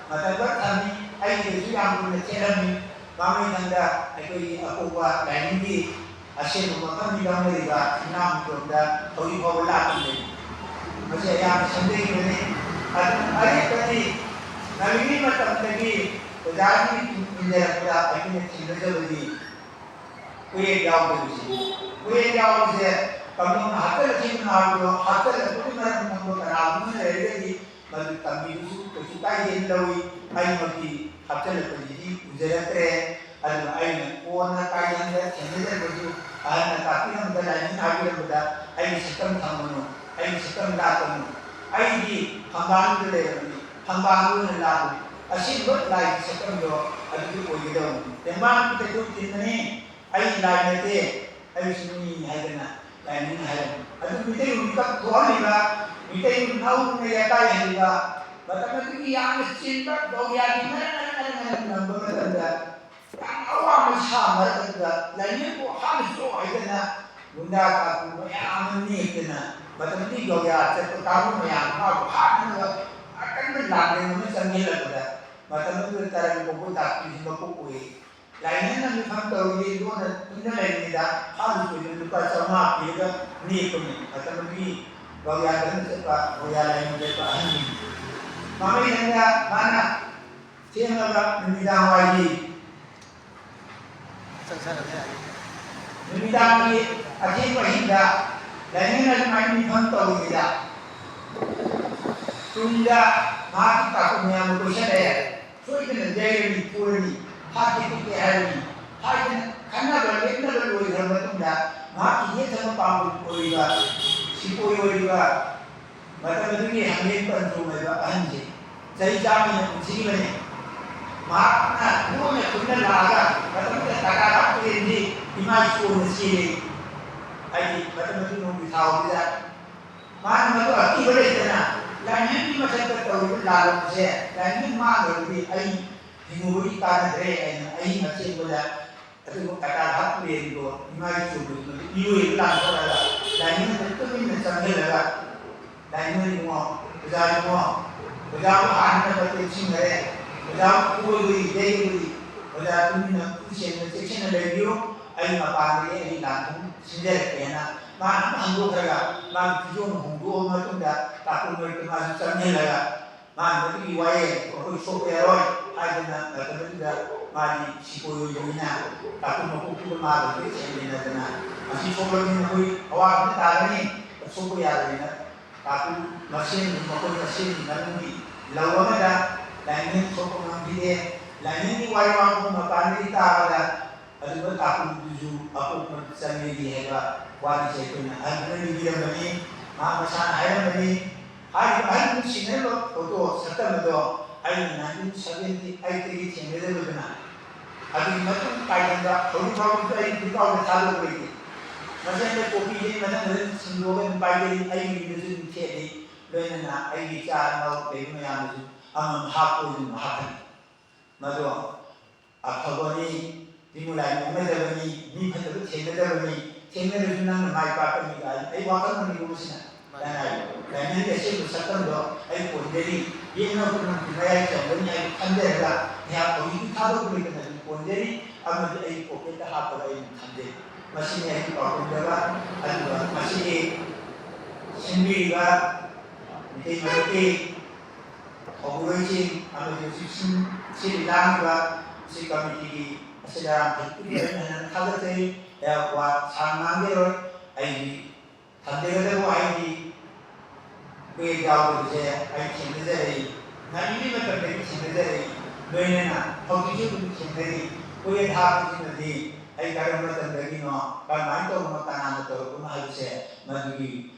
ꯃꯇꯝ ꯈꯔ ꯊꯝꯃꯤ꯫ ꯑꯩꯒꯤꯗꯁꯨ ꯌꯥꯝ ꯀꯨꯏꯅ ꯆꯦꯜꯂꯝꯃꯤ꯫ ꯃꯃꯩꯊꯪꯗ ꯑꯩꯈꯣꯏꯒꯤ ꯑꯄꯣꯛꯄ ꯂꯥꯏꯅꯤꯡꯒꯤ ꯑꯁꯦꯡꯕ ꯃꯐꯝꯗ ꯂꯧꯅꯔꯤꯕ ꯏꯅꯥꯎ ꯃꯇꯣꯝꯗ ꯍꯧꯖꯤꯛ ꯐꯥꯎꯕ ꯂꯥꯛꯄ ꯂꯩ꯫ ꯃꯁꯤ ꯑꯌꯥꯝꯕ ꯁꯦꯝꯖꯈꯤꯕꯅꯤ꯫ ꯑꯗꯨꯅ ꯑꯔꯦꯞꯄꯗꯤ ꯉꯜꯂꯤꯉꯩ ꯃꯇꯝꯗꯒꯤ ꯑꯣꯖꯥꯁꯤꯡꯒꯤ ꯇꯨꯡ ꯏꯟꯖꯔꯛꯄꯗ ꯑꯩꯈꯣꯏꯅ ꯊꯦꯡꯅꯖꯕꯗꯤ ꯀꯣꯌꯦꯠ ꯌꯥꯎꯗꯕꯁꯤ꯫ ꯀꯣꯌꯦꯠ ꯌꯥꯎꯕꯁꯦ ꯀꯝꯗꯧꯅ ꯍꯥꯞꯆꯤꯜꯂꯛꯈꯤꯕꯅꯣ ꯍꯥꯏꯕꯗꯣ, ꯍꯥꯞꯆꯤꯜꯂꯛꯄꯒꯤ ꯃꯔꯝ ꯈꯪꯕ ꯀꯅꯥꯒꯨꯝꯕ ꯂꯩꯔꯒꯗꯤ ꯃꯗꯨ ꯇꯝꯕꯤꯕꯁꯨ ꯀꯩꯁꯨ ꯀꯥꯏꯗꯦꯅ ꯂꯧꯏ꯫ ꯑꯩꯃꯛꯇꯤ ꯍꯥꯞꯆꯤꯜꯂꯛꯄꯁꯤꯗꯤ ꯎꯖꯔꯛꯇ꯭ꯔꯦ꯫ ꯑꯗꯨꯅ ꯑꯩꯅ ꯀꯣꯟꯅ ꯀꯥꯏꯗꯪꯗ ꯊꯦꯡꯅꯖꯔꯒꯁꯨ ꯑꯍꯜꯅ ꯇꯥꯛꯄꯤꯔꯝꯕꯗ, ꯂꯥꯏꯅꯤꯡ ꯍꯥꯏꯕꯤꯔꯝꯕꯗ ꯑꯩꯒꯤ ꯁꯛꯇꯝ ꯊꯝꯒꯅꯨ, ꯑꯩꯒꯤ ꯁꯛꯇꯝ ꯂꯥꯛꯀꯅꯨ꯫ ꯑꯩꯗꯤ ꯐꯝꯕꯥꯜꯗ ꯂꯩꯔꯕꯅꯤ, ꯐꯝꯕꯥꯜꯗ ꯑꯣꯏꯅ ꯂꯥꯛꯎ꯫ ꯑꯁꯦꯡꯕ ꯂꯥꯏꯒꯤ ꯁꯛꯇꯝꯗꯣ ꯑꯗꯨꯗꯤ ꯑꯣꯏꯒꯗꯧꯕꯅꯤ꯫ ꯇꯦꯡꯕꯥꯡꯒꯤ ꯀꯩꯊꯧ ꯊꯤꯟꯕꯅꯤ, ꯑꯩ ꯂꯥꯏ ꯅꯠꯇꯦ, ꯑꯩꯁꯨ ꯃꯤꯅꯤ ꯍꯥꯏꯗꯅ ꯂꯥꯏꯅꯤꯡꯅ ꯍꯥꯏꯔꯝꯃꯤ꯫ ꯑꯗꯨ ꯃꯤꯇꯩ ꯃꯤꯀꯞ ꯊꯣꯛꯍꯜꯂꯤꯕ, ꯃꯤꯇꯩ ꯅꯧꯅ ꯌꯥꯇꯥꯏꯍꯜꯂꯤꯕ, ꯃꯇꯝ ꯑꯗꯨꯒꯤ ꯌꯥꯝꯅ ꯆꯦꯟꯕ ꯒꯧꯔꯤꯌꯥꯒꯤ ꯃꯔꯛ ꯃꯔꯛ ꯃꯔꯛ ꯃꯔꯛ ꯅꯝꯕ ꯃꯇꯝꯗ ꯌꯥꯝ ꯑꯋꯥꯕ ꯁꯥ ꯃꯔꯛ ꯑꯗꯨꯗ ꯂꯥꯏꯅꯤꯡꯕꯨ ꯍꯥꯠꯂꯁꯨ ꯍꯥꯏꯗꯅ ꯒꯨꯟꯗꯥ ꯀꯥꯡꯕꯨ ꯃꯌꯥꯝ ꯑꯃ ꯅꯦꯛꯇꯅ ꯃꯇꯝꯗꯨꯒꯤ ꯒꯧꯔꯤꯌꯥ ꯆꯠꯄ ꯀꯥꯡꯕꯨ ꯃꯌꯥꯝ ꯃꯥꯕꯨ ꯍꯥꯠꯅꯅꯕ ꯑꯀꯟꯕ ꯂꯥꯟꯃꯤ ꯑꯃ ꯆꯪꯁꯤꯜꯂꯛꯄꯗ ꯃꯇꯝ ꯑꯗꯨꯗ ꯇꯔꯪ ꯀꯧꯕ ꯗꯥꯛꯇꯔꯁꯤ ꯃꯀꯣꯛ ꯑꯣꯏ꯫ ꯂꯥꯏꯅꯤꯡꯅ ꯃꯤꯐꯝ ꯇꯧꯔꯤ ꯂꯣꯟꯅ ꯇꯨꯃꯤꯟꯅ ꯂꯩꯔꯤꯉꯩꯗ ꯐꯥꯂꯨ ꯀꯣꯏꯅ ꯂꯨꯄꯥ ꯆꯥꯝꯃꯉꯥ ꯄꯤꯔꯒ ꯅꯦꯛꯄꯅꯤ꯫ ꯃꯇꯝ ꯑꯗꯨꯒꯤ ꯒꯧꯔꯤꯌꯥ ꯙꯔꯃ ꯆꯠꯄ, ꯒꯧꯔꯤꯌꯥ ꯂꯥꯏꯅꯤꯡ ꯆꯠꯄ ꯑꯍꯟꯁꯤꯡ꯫ ꯃꯃꯩꯊꯪꯗ ꯃꯥꯅ ꯊꯦꯡꯂꯕ ꯅꯨꯃꯤꯗꯥꯡ ꯋꯥꯏꯒꯤ, ꯅꯨꯃꯤꯗꯥꯡꯒꯤ ꯑꯊꯦꯡꯕ ꯑꯍꯤꯡꯗ ꯂꯥꯏꯅꯤꯡꯅ ꯑꯗꯨꯃꯥꯏꯅ ꯃꯤꯐꯝ ꯇꯧꯔꯤꯉꯩꯗ ꯇꯨꯡꯗ ꯃꯍꯥꯛꯀꯤ ꯇꯥꯛꯄ ꯃꯌꯥꯝꯗꯨ ꯀꯣꯏꯁꯜꯂꯛꯑꯦ꯫ ꯁꯣꯏꯗꯅ ꯌꯩꯔꯅꯤ, ꯐꯨꯔꯅꯤ, ꯍꯥꯠꯀꯦ ꯈꯣꯠꯀꯦ ꯍꯥꯏꯔꯅꯤ ꯍꯥꯏꯗꯅ ꯈꯟꯅꯕ ꯂꯦꯞꯅꯕ ꯂꯣꯏꯈ꯭ꯔꯕ ꯃꯇꯨꯡꯗ ꯃꯍꯥꯛꯀꯤ ꯌꯦꯠꯊꯪꯕ ꯄꯥꯡꯒꯜ ꯑꯣꯏꯔꯤꯕ, ꯁꯤꯄꯣꯏ ꯑꯣꯏꯔꯤꯕ, ꯃꯇꯝ ꯑꯗꯨꯒꯤ ꯍꯪꯂꯦꯟ ꯄꯟꯊꯨꯡ ꯑꯣꯏꯕ ꯑꯍꯟꯁꯤ ꯆꯍꯤ ꯆꯥꯝꯃ ꯍꯦꯟꯅ ꯄꯨꯟꯁꯤꯈꯤꯕꯅꯤ꯫ ꯃꯍꯥꯛꯅ ꯂꯣꯟꯅ ꯈꯨꯠꯅ ꯂꯥꯛꯑꯒ ꯃꯇꯝꯗꯨꯗ ꯇꯥꯀꯥ ꯂꯥꯛꯄ ꯌꯦꯡꯗꯤ ꯏꯃꯥ ꯏꯁꯣꯔꯅ ꯆꯦꯜꯂꯤ꯫ ꯍꯥꯏꯗꯤ ꯃꯇꯝ ꯑꯗꯨ ꯅꯣꯡꯖꯨ ꯊꯥ ꯑꯣꯏꯕꯗ ꯃꯥꯅ ꯃꯗꯨ ꯑꯀꯤꯕ ꯂꯩꯇꯅ ꯂꯥꯏꯅꯤꯡꯒꯤ ꯃꯊꯛꯇ ꯇꯧꯔꯤꯕ ꯂꯥꯜꯂꯣꯡꯁꯦ ꯂꯥꯏꯅꯤꯡ ꯃꯥꯡꯈ꯭ꯔꯕꯗꯤ ꯑꯩ ꯍꯤꯡꯉꯨꯕꯒꯤ ꯀꯥꯟꯅꯗ꯭ꯔꯦ ꯍꯥꯏꯅ ꯑꯍꯤꯡ ꯑꯊꯦꯡꯕꯗ ꯑꯗꯨꯕꯨ ꯀꯇꯥ ꯍꯥꯞꯄꯦꯟꯗꯣ ꯏꯃꯥ ꯏꯆꯦꯕꯨ ꯏꯔꯣꯏꯕ ꯂꯥꯟꯊꯣꯛꯂꯒ ꯂꯥꯏꯅꯤꯡꯗ ꯇꯨꯃꯤꯟꯅ ꯆꯪꯁꯤꯜꯂꯒ ꯂꯥꯏꯅꯤꯡ ꯏꯕꯨꯡꯉꯣ, ꯑꯣꯖꯥ ꯏꯕꯨꯡꯉꯣ, ꯑꯣꯖꯥꯕꯨ ꯍꯥꯟꯅ ꯃꯇꯦꯛ ꯁꯤꯡꯅꯔꯦ꯫ ꯑꯣꯖꯥ ꯎꯕꯗꯨꯗꯤ, ꯌꯩꯕꯗꯨꯗꯤ, ꯑꯣꯖꯥ ꯇꯨꯃꯤꯟꯅ ꯄꯨꯛꯆꯦꯜꯗ ꯆꯦꯛꯁꯤꯟꯅ ꯂꯩꯕꯤꯌꯨ꯫ ꯑꯩ ꯃꯄꯥꯟꯗꯒꯤ ꯑꯩ ꯂꯥꯟꯐꯝ ꯁꯤꯟꯖꯔꯛꯀꯦꯅ ꯃꯥꯅ ꯑꯃ ꯍꯟꯗꯣꯛꯈ꯭ꯔꯒ, ꯃꯥꯒꯤ ꯐꯤꯖꯣꯜ ꯍꯣꯡꯗꯣꯛꯑ ꯃꯇꯨꯡꯗ ꯇꯥꯡꯀꯨꯜ ꯃꯔꯛꯇ ꯃꯥꯁꯨ ꯆꯪꯁꯤꯜꯂꯒ, ꯃꯥꯅ ꯃꯗꯨꯒꯤ ꯋꯥꯌꯦꯜ ꯑꯩꯈꯣꯏ ꯁꯣꯛꯄ ꯌꯥꯔꯣꯏ ꯍꯥꯏꯗꯅ ꯃꯇꯝ ꯑꯗꯨꯗ ꯃꯥꯗꯤ ꯁꯤꯄꯣꯏ ꯑꯣꯏꯕꯅꯤꯅ ꯇꯥꯡꯀꯨꯜ ꯃꯀꯣꯛꯇꯨꯒ ꯃꯥꯒ ꯂꯣꯏ ꯊꯦꯡꯃꯤꯟꯅꯗꯅ, ꯃꯁꯤ ꯁꯣꯛꯂꯕꯅꯤꯅ ꯑꯩꯈꯣꯏ ꯑꯋꯥꯕ ꯑꯃ ꯇꯥꯒꯅꯤ, ꯁꯣꯛꯄ ꯌꯥꯔꯣꯏꯅ ꯇꯥꯡꯀꯨꯜ ꯃꯁꯦꯟ, ꯃꯈꯣꯏ ꯃꯁꯦꯟꯒꯤ ꯃꯅꯨꯡꯒꯤ ꯂꯧ ꯑꯃꯗ ꯂꯥꯏꯅꯤꯡ ꯁꯣꯛꯄ ꯉꯝꯈꯤꯗꯦ꯫ ꯂꯥꯏꯅꯤꯡꯒꯤ ꯋꯥꯔꯤ ꯋꯥꯡꯈꯨꯜ ꯃꯄꯥꯟꯗꯒꯤ ꯇꯥꯕꯗ ꯑꯗꯨꯒ ꯇꯥꯡꯀꯨꯜꯗꯨꯁꯨ ꯑꯀꯣꯛꯄ ꯆꯪꯂꯤꯒꯤ ꯍꯥꯏꯕ ꯋꯥꯔꯤꯁꯦ ꯑꯩꯈꯣꯏꯅ ꯑꯍꯜ ꯈꯔ ꯂꯤꯕꯤꯔꯝꯕꯅꯤ꯫ ꯃꯍꯥꯛ ꯃꯁꯥꯅ ꯍꯥꯏꯔꯝꯕꯅꯤ꯫ ꯍꯥꯏꯔꯤꯕ ꯑꯍꯜ ꯁꯤꯟꯅꯔꯤꯕ ꯐꯣꯇꯣ ꯁꯛꯇꯝ ꯑꯗꯣ ꯑꯩꯅ nineteen seventy eight ꯇꯒꯤ ꯊꯦꯡꯅꯖꯔꯨꯗꯅ, ꯑꯗꯨꯒꯤ ꯃꯇꯨꯡ ꯀꯥꯏꯗꯪꯗ ꯍꯧꯖꯤꯛ ꯐꯥꯎꯕꯁꯨ ꯑꯩ ꯐꯤꯀꯥꯎꯗ ꯊꯥꯗꯣꯛꯄ ꯂꯩꯇꯦ꯫ ꯃꯁꯤ ꯑꯩꯅ ꯀꯣꯄꯤꯁꯦ ꯃꯊꯪ ꯃꯊꯪ ꯁꯤꯟꯗꯣꯛꯑꯒ ꯑꯗꯨꯝ ꯄꯥꯏꯖꯔꯤ, ꯑꯩꯒꯤ ꯌꯨꯝꯗꯁꯨ ꯑꯗꯨꯝ ꯊꯦꯠꯂꯤ, ꯂꯣꯏꯅꯅ ꯑꯩꯒꯤ ꯏꯆꯥ ꯏꯅꯥꯎ ꯂꯩꯕ ꯃꯌꯥꯝꯗꯁꯨ ꯑꯃꯃꯝ ꯍꯥꯞꯄꯣꯏ ꯑꯗꯨꯝ ꯍꯥꯞꯀꯅꯤ꯫ ꯃꯗꯣ ꯑꯐꯕꯅꯤ, ꯇꯤꯃꯨ ꯂꯥꯏ ꯅꯣꯛꯅꯗꯕꯅꯤ, ꯃꯤ ꯐꯠꯇꯕ ꯊꯦꯡꯅꯗꯕꯅꯤ, ꯊꯦꯡꯅꯔꯁꯨ ꯅꯪꯅ ꯃꯥꯏ ꯄꯥꯛꯀꯅꯤ ꯀꯥꯏꯅ ꯑꯩ ꯋꯥꯈꯜ ꯑꯃꯅꯤꯀꯣ ꯃꯁꯤꯅ꯫ ꯂꯥꯏꯅꯤꯡꯒꯤ ꯑꯁꯦꯡꯕ ꯁꯛꯇꯝꯗꯣ ꯑꯩ ꯀꯣꯟꯖꯔꯤ, ꯌꯦꯛꯅ ꯈꯨꯅꯨꯡꯒꯤ ꯃꯌꯥꯏ ꯆꯟꯒꯅꯤ ꯍꯥꯏꯅ ꯈꯟꯖꯔꯒ ꯑꯩꯍꯥꯛ ꯍꯧꯖꯤꯛꯇꯤ ꯊꯥꯗꯣꯛꯂꯣꯏꯗꯅ ꯑꯗꯨꯝ ꯀꯣꯟꯖꯔꯤ, ꯑꯃꯗꯤ ꯑꯩ ꯄꯣꯀꯦꯠꯇ ꯍꯥꯞꯄꯒ ꯑꯩ ꯑꯗꯨꯝ ꯊꯝꯖꯩ꯫ ꯃꯁꯤꯅꯤ ꯑꯩꯒꯤ ꯄꯥꯎꯈꯨꯝꯖꯕ꯫ ꯑꯗꯨꯒ ꯃꯁꯤꯒꯤ ꯁꯤꯟꯕꯤꯔꯤꯕ ꯃꯤꯇꯩ ꯃꯔꯨꯞꯀꯤ ꯊꯧꯕꯨꯔꯣꯏꯁꯤꯡ ꯑꯃꯗꯤ ꯍꯧꯖꯤꯛ ꯁꯤꯟ-, ꯁꯤꯜ ꯂꯥꯡꯂꯤꯕ ꯁꯤ ꯀꯃꯤꯇꯤꯒꯤ ꯑꯁꯤꯗ ꯌꯥꯝ ꯊꯥꯒꯠꯆꯩ꯫ ꯑꯩꯍꯥꯛ ꯋꯥ ꯁꯥꯡꯅ ꯉꯥꯡꯖꯔꯣꯏ꯫ ꯑꯩꯒꯤ ꯊꯝꯖꯒꯗꯕ ꯋꯥꯍꯩꯗꯤ ꯀꯨꯌꯦꯠ ꯌꯥꯎꯗꯕꯁꯦ ꯑꯩ ꯊꯦꯡꯅꯖꯔꯛꯏ, ꯉꯜꯂꯤꯉꯩ ꯃꯇꯝꯗꯒꯤ ꯊꯦꯡꯅꯖꯔꯛꯏ, ꯂꯣꯏꯅꯅ ꯍꯧꯖꯤꯛꯁꯨ ꯑꯗꯨꯝ ꯊꯦꯡꯅꯔꯤ꯫ ꯀꯨꯌꯦꯠ ꯍꯥꯞꯄꯁꯤꯃꯗꯤ ꯑꯩ ꯀꯔꯝꯕ ꯃꯇꯝꯗꯒꯤꯅꯣ, ꯀꯔꯝꯍꯥꯏꯅ ꯇꯧꯕꯅꯣ, ꯀꯅꯥꯅ ꯇꯧꯔꯛꯄꯅꯣ ꯍꯥꯏꯕꯁꯦ ꯃꯗꯨꯒꯤ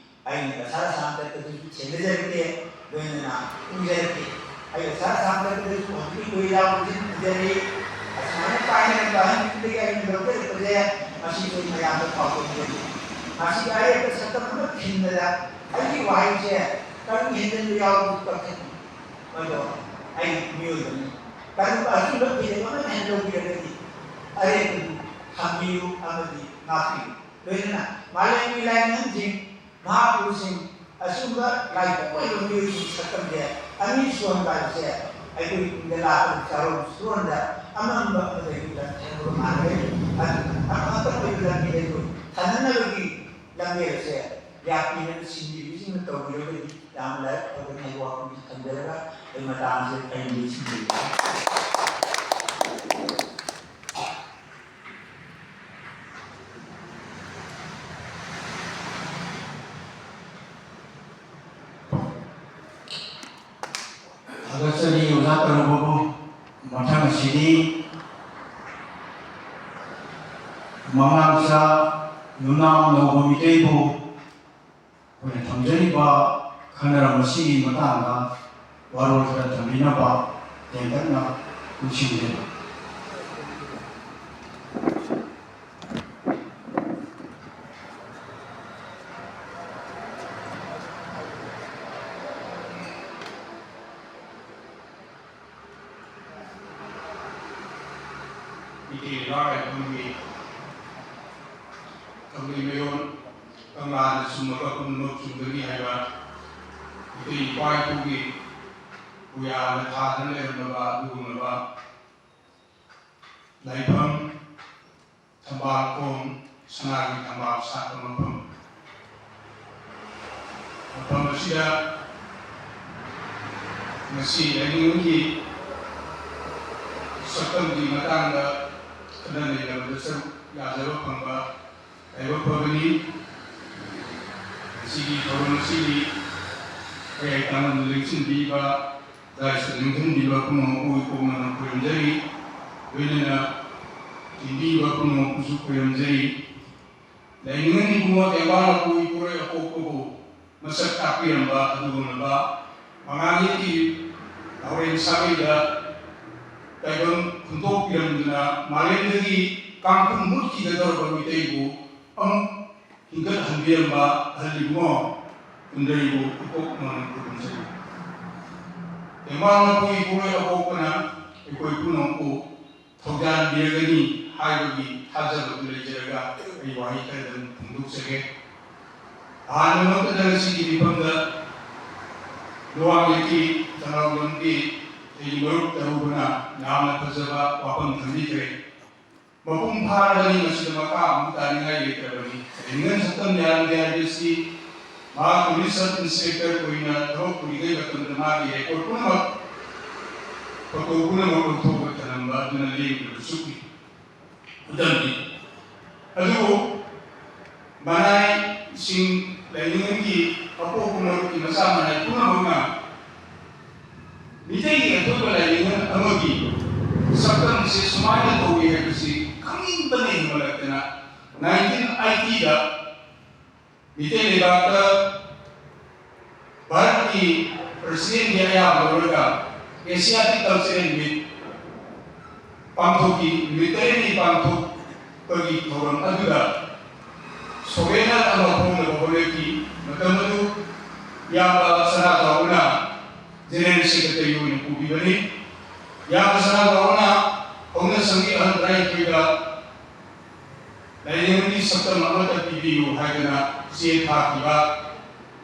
ꯑꯩꯅ ꯀꯁꯥꯔ ꯁꯥꯟꯇ ꯀꯗꯨꯁꯨ ꯊꯦꯡꯅꯖꯔꯛꯇꯦ, ꯂꯣꯏꯅꯅ ꯎꯖꯔꯛꯇꯦ꯫ ꯑꯩ ꯀꯁꯥꯔ ꯁꯥꯟꯇ ꯀꯗꯨꯁꯨ ꯍꯧꯖꯤꯛꯀꯤ ꯀꯣꯏꯔꯥ ꯄꯨꯟꯁꯤꯟ ꯎꯖꯔꯤ꯫ ꯑꯁꯨꯃꯥꯏꯅ ꯄꯥꯏꯅꯔꯝꯕ ꯑꯍꯟ ꯃꯤꯗꯨꯗꯒꯤ ꯑꯩꯅ ꯂꯧꯖꯔꯛꯄꯁꯦ, ꯃꯁꯤꯁꯨ ꯑꯩ ꯃꯌꯥꯝꯗ ꯄꯥꯎꯗꯝꯖꯔꯤ꯫ ꯃꯁꯤꯒꯤ ꯑꯔꯦꯞꯄ ꯁꯛꯇꯝ ꯑꯃ ꯊꯤꯟꯕꯗ ꯑꯩꯒꯤ ꯋꯥꯍꯩꯁꯦ ꯇꯔꯨꯛ ꯍꯦꯟꯖꯤꯟꯕ ꯌꯥꯎꯔꯕꯁꯨ ꯀꯛꯊꯠꯄꯤꯌꯨ꯫ ꯃꯗꯣ ꯑꯩ ꯃꯤꯑꯣꯏꯕꯅꯤ꯫ ꯀꯔꯤꯒꯨꯝꯕ ꯑꯆꯨꯝꯕ ꯐꯤꯔꯦꯞ ꯑꯃ ꯍꯦꯟꯗꯣꯛꯄꯤꯔꯒꯗꯤ ꯑꯔꯦꯞꯄꯗꯨ ꯊꯝꯕꯤꯌꯨ ꯑꯃꯗꯤ ꯉꯥꯛꯄꯤꯌꯨ꯫ ꯂꯣꯏꯅꯅ ꯃꯥꯂꯦꯝꯒꯤ ꯂꯥꯏꯅꯤꯡꯁꯤꯡ, ꯃꯍꯥꯄꯨꯔꯨꯁꯤꯡ, ꯑꯁꯤꯒꯨꯝꯕ ꯂꯥꯏꯄꯣꯛ ꯑꯣꯏꯕ ꯃꯤꯑꯣꯏꯁꯤꯡꯒꯤ ꯁꯛꯇꯝꯁꯦ ꯑꯅꯤ ꯁꯨꯍꯟꯕ ꯍꯥꯏꯕꯁꯦ ꯑꯩꯈꯣꯏ ꯇꯨꯡꯗ ꯂꯥꯛꯀꯗꯕ ꯆꯥꯔꯣꯟ ꯁꯨꯔꯣꯟꯗ ꯑꯃꯝꯕ ꯑꯃꯗꯒꯤ ꯂꯝꯖꯦꯜ ꯃꯥꯟꯅꯔꯦ꯫ ꯑꯗꯨꯅ ꯑꯃꯈꯛꯇ ꯑꯣꯏꯕ ꯂꯝꯕꯤꯗ ꯑꯩꯈꯣꯏ ꯊꯥꯅꯅꯕꯒꯤ ꯂꯝꯕꯦꯜ ꯑꯁꯦ ꯌꯥꯠꯄꯤꯅꯕ ꯁꯤꯟꯕꯤꯕꯁꯤꯡꯅ ꯇꯧꯕꯤꯔꯒꯗꯤ ꯌꯥꯝ ꯂꯥꯏꯕꯛ ꯐꯒꯅꯤ ꯍꯥꯏꯕ ꯋꯥꯐꯝꯁꯤ ꯊꯝꯖꯔꯒ ꯑꯩ ꯃꯇꯥꯡꯁꯤꯗ ꯑꯩ ꯂꯣꯏꯁꯤꯟꯖꯔꯒꯦ꯫ ꯊꯥꯒꯠꯆꯔꯤ ꯑꯣꯖꯥ ꯇꯔꯨꯕꯕꯨ꯫ ꯃꯊꯪ ꯑꯁꯤꯗꯤ ꯃꯃꯥꯡꯁꯥ ꯌꯨꯝꯅꯥꯝ ꯅꯧꯕ ꯃꯤꯇꯩꯕꯨ ꯑꯩꯈꯣꯏꯅ ꯊꯝꯖꯔꯤꯕ ꯈꯟꯅꯔꯝ ꯑꯁꯤꯒꯤ ꯃꯇꯥꯡꯗ ꯋꯥꯔꯣꯜ ꯈꯔ ꯊꯝꯕꯤꯅꯕ ꯇꯦꯟꯇꯛꯅ ꯅꯤꯡꯁꯤꯡꯖꯔꯤ꯫ ꯏꯇꯦ ꯏꯃꯥ ꯂꯥꯏꯕꯨꯡꯒꯤ ꯊꯧꯔꯤ ꯃꯌꯣꯟ ꯀꯪꯂꯥꯅ ꯆꯨꯝꯃꯒ ꯄꯨꯝꯅꯃꯛ ꯆꯨꯝꯒꯅꯤ ꯍꯥꯏꯕ ꯏꯇꯩ ꯏꯄꯥ ꯏꯄꯨꯒꯤ ꯄꯨꯌꯥꯅ ꯊꯥꯗꯨꯅ ꯂꯩꯔꯝꯂꯕ ꯑꯗꯨꯒꯨꯝꯂꯕ ꯂꯥꯏꯐꯝ, ꯊꯝꯕꯥꯜꯈꯣꯡ, ꯁꯅꯥꯒꯤ ꯊꯝꯕꯥꯜ ꯁꯥꯠꯄ ꯃꯐꯝ꯫ ꯃꯐꯝ ꯑꯁꯤꯗ ꯉꯁꯤ ꯂꯥꯏꯅꯤꯡꯒꯤ ꯁꯛꯇꯝꯒꯤ ꯃꯇꯥꯡꯗ ꯈꯟꯅ ꯅꯩꯅꯕꯗ ꯁꯔꯨꯛ ꯌꯥꯖꯕ ꯐꯪꯕ ꯂꯥꯏꯕꯛ ꯐꯕꯅꯤ꯫ ꯉꯁꯤꯒꯤ ꯊꯧꯔꯝ ꯑꯁꯤꯒꯤ ꯃꯌꯥꯏ ꯇꯥꯡꯕꯗ ꯂꯦꯡꯁꯤꯟꯕꯤꯕ ꯂꯥꯏꯁꯨ ꯂꯦꯡꯁꯤꯟꯕꯤꯕ ꯄꯨꯝꯅꯃꯛꯄꯨ ꯏꯀꯣꯛꯅꯅ ꯈꯨꯔꯨꯝꯖꯔꯤ꯫ ꯂꯣꯏꯅꯅ ꯇꯤꯟꯕꯤꯕ ꯄꯨꯝꯅꯃꯛꯄꯨꯁꯨ ꯈꯨꯔꯨꯝꯖꯔꯤ꯫ ꯂꯥꯏꯅꯤꯡꯉꯟ ꯏꯕꯨꯡꯉꯣ ꯇꯦꯡꯕꯥꯡ ꯃꯄꯨ ꯏꯄꯨꯔꯣꯏ ꯑꯀꯣꯛꯄꯕꯨ ꯃꯁꯛ ꯇꯥꯛꯄꯤꯔꯝꯕ ꯑꯗꯨꯒꯨꯝꯂꯕ ꯃꯉꯥꯡꯒꯤ ꯂꯥꯎꯔꯦꯟ ꯁꯥꯒꯩꯗ ꯇꯥꯏꯕꯪ ꯈꯨꯟꯇꯣꯛꯄꯤꯔꯝꯗꯨꯅ ꯃꯥꯂꯦꯝꯗꯒꯤ ꯀꯥꯡꯈꯨꯜ ꯃꯨꯠꯈꯤꯒꯗꯧꯔꯕ ꯃꯤꯇꯩꯕꯨ ꯑꯃꯨꯛ ꯍꯤꯡꯒꯠꯍꯟꯕꯤꯔꯝꯕ ꯑꯍꯜ ꯏꯕꯨꯡꯉꯣ ꯀꯨꯟꯗ꯭ꯔꯩꯕꯨ ꯏꯀꯣꯛ ꯃꯉꯣꯟ ꯈꯨꯔꯨꯝꯖꯔꯤ꯫ ꯇꯦꯡꯕꯥꯡ ꯃꯄꯨ ꯏꯄꯨꯔꯣꯏ ꯑꯀꯣꯛꯄꯅ ꯑꯩꯈꯣꯏ ꯄꯨꯝꯅꯃꯛꯄꯨ ꯊꯧꯖꯥꯟꯕꯤꯔꯒꯅꯤ ꯍꯥꯏꯕꯒꯤ ꯊꯥꯖꯕꯗꯨ ꯂꯩꯖꯔꯒ ꯑꯩ ꯋꯥꯍꯩ ꯈꯔꯗꯪ ꯐꯣꯡꯗꯣꯛꯆꯒꯦ꯫ ꯑꯍꯥꯟꯕꯃꯛꯇꯗ ꯉꯁꯤꯒꯤ ꯃꯤꯐꯝꯗ ꯂꯨꯋꯥꯡ ꯂꯩꯀꯤ ꯊꯧꯅꯥꯎꯖꯝꯒꯤ ꯑꯩꯒꯤ ꯃꯔꯨꯞ ꯇꯔꯨꯕꯅ ꯌꯥꯝꯅ ꯐꯖꯕ ꯋꯥꯐꯝ ꯊꯝꯕꯤꯈ꯭ꯔꯦ꯫ ꯃꯄꯨꯡ ꯐꯥꯔꯕꯅꯤ, ꯃꯁꯤꯗ ꯃꯈꯥ ꯑꯃꯨꯛ ꯇꯥꯅꯤꯡꯉꯥꯏ ꯂꯩꯇ꯭ꯔꯕꯅꯤ꯫ ꯂꯥꯏꯅꯤꯡꯉꯣꯟ ꯁꯛꯇꯝ ꯌꯥꯔꯝꯗꯦ ꯍꯥꯏꯕꯁꯤ ꯃꯍꯥꯛ ꯄꯨꯂꯤꯁ ꯁꯕ ꯏꯟꯁꯄꯦꯛꯇꯔ ꯑꯣꯏꯅ ꯊꯕꯛ ꯄꯨꯔꯤꯉꯩ ꯃꯇꯝꯗ ꯃꯥꯒꯤ ꯔꯦꯀꯣꯔꯗ ꯄꯨꯝꯅꯃꯛ, ꯐꯣꯇꯣ ꯄꯨꯝꯅꯃꯛ ꯂꯧꯊꯣꯛꯑꯒ ꯊꯝꯂꯝꯕ ꯑꯗꯨꯅ ꯂꯦꯡꯗ꯭ꯔꯕ ꯆꯨꯞꯄꯤ꯫ ꯈꯨꯗꯝꯅꯤ꯫ ꯑꯗꯨꯕꯨ ꯃꯅꯥꯏꯁꯤꯡ, ꯂꯥꯏꯅꯤꯡꯒꯤ ꯑꯄꯣꯛꯄ ꯃꯔꯨꯞꯀꯤ ꯃꯆꯥ ꯃꯅꯥꯏ ꯄꯨꯝꯅꯃꯛꯅ ꯃꯤꯇꯩꯒꯤ ꯑꯊꯣꯏꯕ ꯂꯥꯏꯅꯤꯡ ꯑꯃꯒꯤ ꯁꯛꯇꯝꯁꯦ ꯁꯨꯃꯥꯏꯅ ꯇꯧꯏ ꯍꯥꯏꯕꯁꯤ ꯈꯪꯅꯤꯡꯕꯅ ꯍꯦꯟꯒꯠꯂꯛꯇꯅ, ꯅꯥꯏꯟꯇꯤꯟ ꯑꯥꯏꯇꯤꯗ ꯃꯤꯇꯩ ꯂꯩꯕꯥꯛꯇ ꯚꯥꯔꯠꯀꯤ ꯄ꯭ꯔꯁꯤꯗꯦꯟꯒꯤ ꯑꯌꯥꯕ ꯂꯧꯔꯒ ꯑꯦꯁꯤꯌꯥꯇꯤꯛ ꯀꯜꯆꯔꯦꯜ ꯃꯤꯠ ꯄꯥꯡꯊꯣꯛꯈꯤ꯫ ꯅꯨꯃꯤꯠ ꯇꯔꯦꯠꯅꯤ ꯄꯥꯡꯊꯣꯛꯄꯒꯤ ꯊꯧꯔꯝ ꯑꯗꯨꯗ ꯁꯣꯚꯦꯅꯔ ꯑꯃ ꯐꯣꯡꯅꯕ ꯍꯣꯠꯅꯈꯤ꯫ ꯃꯇꯝ ꯑꯗꯨ ꯏꯌꯥꯝꯕ ꯁꯅꯥꯖꯥꯎꯕꯅ ꯖꯦꯅꯔꯦꯜ ꯁꯦꯀ꯭ꯔꯦꯇꯔꯤ ꯑꯣꯏꯅ ꯄꯨꯈꯤꯕꯅꯤ꯫ ꯏꯌꯥꯝꯕ ꯁꯅꯥꯖꯥꯎꯕꯅ ꯍꯧꯅ ꯁꯪꯒꯤ ꯑꯍꯜ ꯇꯔꯥꯅꯤꯊꯣꯏꯗ ꯂꯥꯏꯅꯤꯡꯒꯤ ꯁꯛꯇꯝ ꯑꯃꯠꯇ ꯄꯤꯕꯤꯌꯨ ꯍꯥꯏꯗꯅ ꯆꯦ ꯊꯥꯈꯤꯕ,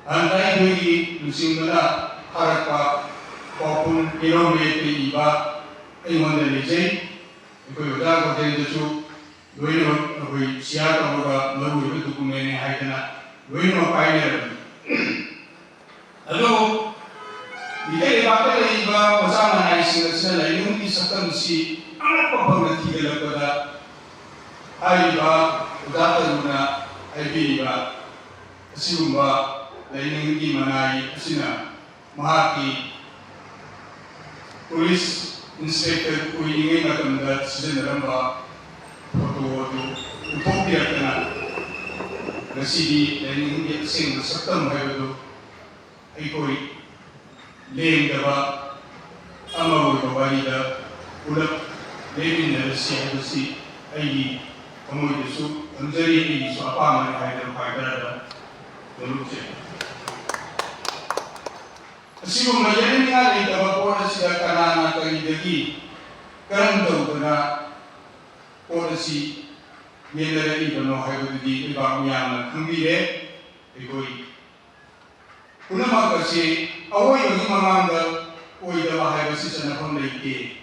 ꯑꯍꯜ ꯇꯔꯥꯅꯤꯊꯣꯏꯒꯤ ꯂꯨꯆꯤꯡꯕꯅ ꯊꯥꯔꯛꯄ ꯄꯥꯎꯈꯨꯝ ꯄꯤꯔꯝꯃꯦ ꯏꯕ ꯑꯩꯉꯣꯟꯗ ꯂꯩꯖꯩ꯫ ꯑꯩꯈꯣꯏ ꯑꯣꯖꯥ ꯒꯣꯔꯗꯦꯟꯗꯁꯨ ꯂꯣꯏꯅꯃꯛ ꯑꯩꯈꯣꯏ ꯁꯤꯌꯥꯔ ꯇꯧꯔꯒ ꯃꯔꯨꯑꯣꯏꯕ ꯗꯣꯀꯨꯃꯦꯟꯅꯤ ꯍꯥꯏꯗꯅ ꯂꯣꯏꯅꯃꯛ ꯄꯥꯏꯅꯔꯕꯅꯤ꯫ ꯑꯗꯨ ꯃꯤꯇꯩ ꯂꯩꯕꯥꯛꯇ ꯂꯩꯔꯤꯕ ꯃꯆꯥ ꯃꯅꯥꯏꯁꯤꯡ ꯑꯁꯤꯅ ꯂꯥꯏꯅꯤꯡꯒꯤ ꯁꯛꯇꯝꯁꯤ ꯑꯉꯛꯄ ꯐꯪꯅ ꯊꯤꯒꯠꯂꯛꯄꯗ ꯍꯥꯏꯔꯤꯕ ꯑꯣꯖꯥ ꯇꯔꯨꯅ ꯍꯥꯏꯕꯤꯔꯤꯕ ꯑꯁꯤꯒꯨꯝꯕ ꯂꯥꯏꯅꯤꯡꯒꯤ ꯃꯅꯥꯏ ꯑꯁꯤꯅ ꯃꯍꯥꯛꯀꯤ ꯄꯨꯂꯤꯁ ꯏꯟꯁꯄꯦꯛꯇꯔ ꯑꯣꯏꯔꯤꯉꯩ ꯃꯇꯝꯗ ꯁꯤꯖꯤꯟꯅꯔꯝꯕ ꯐꯣꯇꯣ ꯑꯗꯨ ꯎꯠꯊꯣꯛꯄꯤꯔꯛꯇꯅ ꯉꯁꯤꯗꯤ ꯂꯥꯏꯅꯤꯡꯒꯤ ꯑꯁꯦꯡꯕ ꯁꯛꯇꯝ ꯍꯥꯏꯕꯗꯨ ꯑꯩꯈꯣꯏ ꯂꯦꯡꯗꯕ ꯑꯃ ꯑꯣꯏꯕ ꯋꯥꯔꯤꯗ ꯄꯨꯂꯞ ꯂꯦꯡꯃꯤꯟꯅꯔꯁꯤ ꯍꯥꯏꯕꯁꯤ ꯑꯩꯒꯤ ꯊꯃꯣꯏꯗꯁꯨ ꯊꯝꯖꯔꯤ, ꯑꯩꯒꯤꯁꯨ ꯑꯄꯥꯝꯕꯅꯤ ꯍꯥꯏꯗꯅ ꯈ꯭ꯋꯥꯏ ꯈꯔꯗ ꯐꯣꯡꯗꯣꯛꯆꯔꯤ꯫ ꯑꯁꯤꯒꯨꯝꯕ ꯌꯦꯡꯅꯤꯡꯉꯥꯏ ꯂꯩꯇꯕ ꯄꯣꯠ ꯑꯁꯤꯗ ꯀꯅꯥꯅ ꯀꯔꯤꯗꯒꯤ ꯀꯔꯝ ꯇꯧꯗꯅ ꯄꯣꯠ ꯑꯁꯤ ꯌꯦꯟꯅꯔꯛꯏꯕꯅꯣ ꯍꯥꯏꯕꯗꯨꯗꯤ ꯂꯩꯕꯥꯛ ꯃꯤꯌꯥꯝꯅ ꯈꯪꯕꯤꯔꯦ꯫ ꯑꯩꯈꯣꯏ ꯄꯨꯝꯅꯃꯛ ꯑꯁꯤ ꯑꯋꯣꯏꯕꯒꯤ ꯃꯃꯥꯡꯗ ꯑꯣꯏꯗꯕ ꯍꯥꯏꯕꯁꯤ ꯆꯟꯅꯐꯝ ꯂꯩꯇꯦ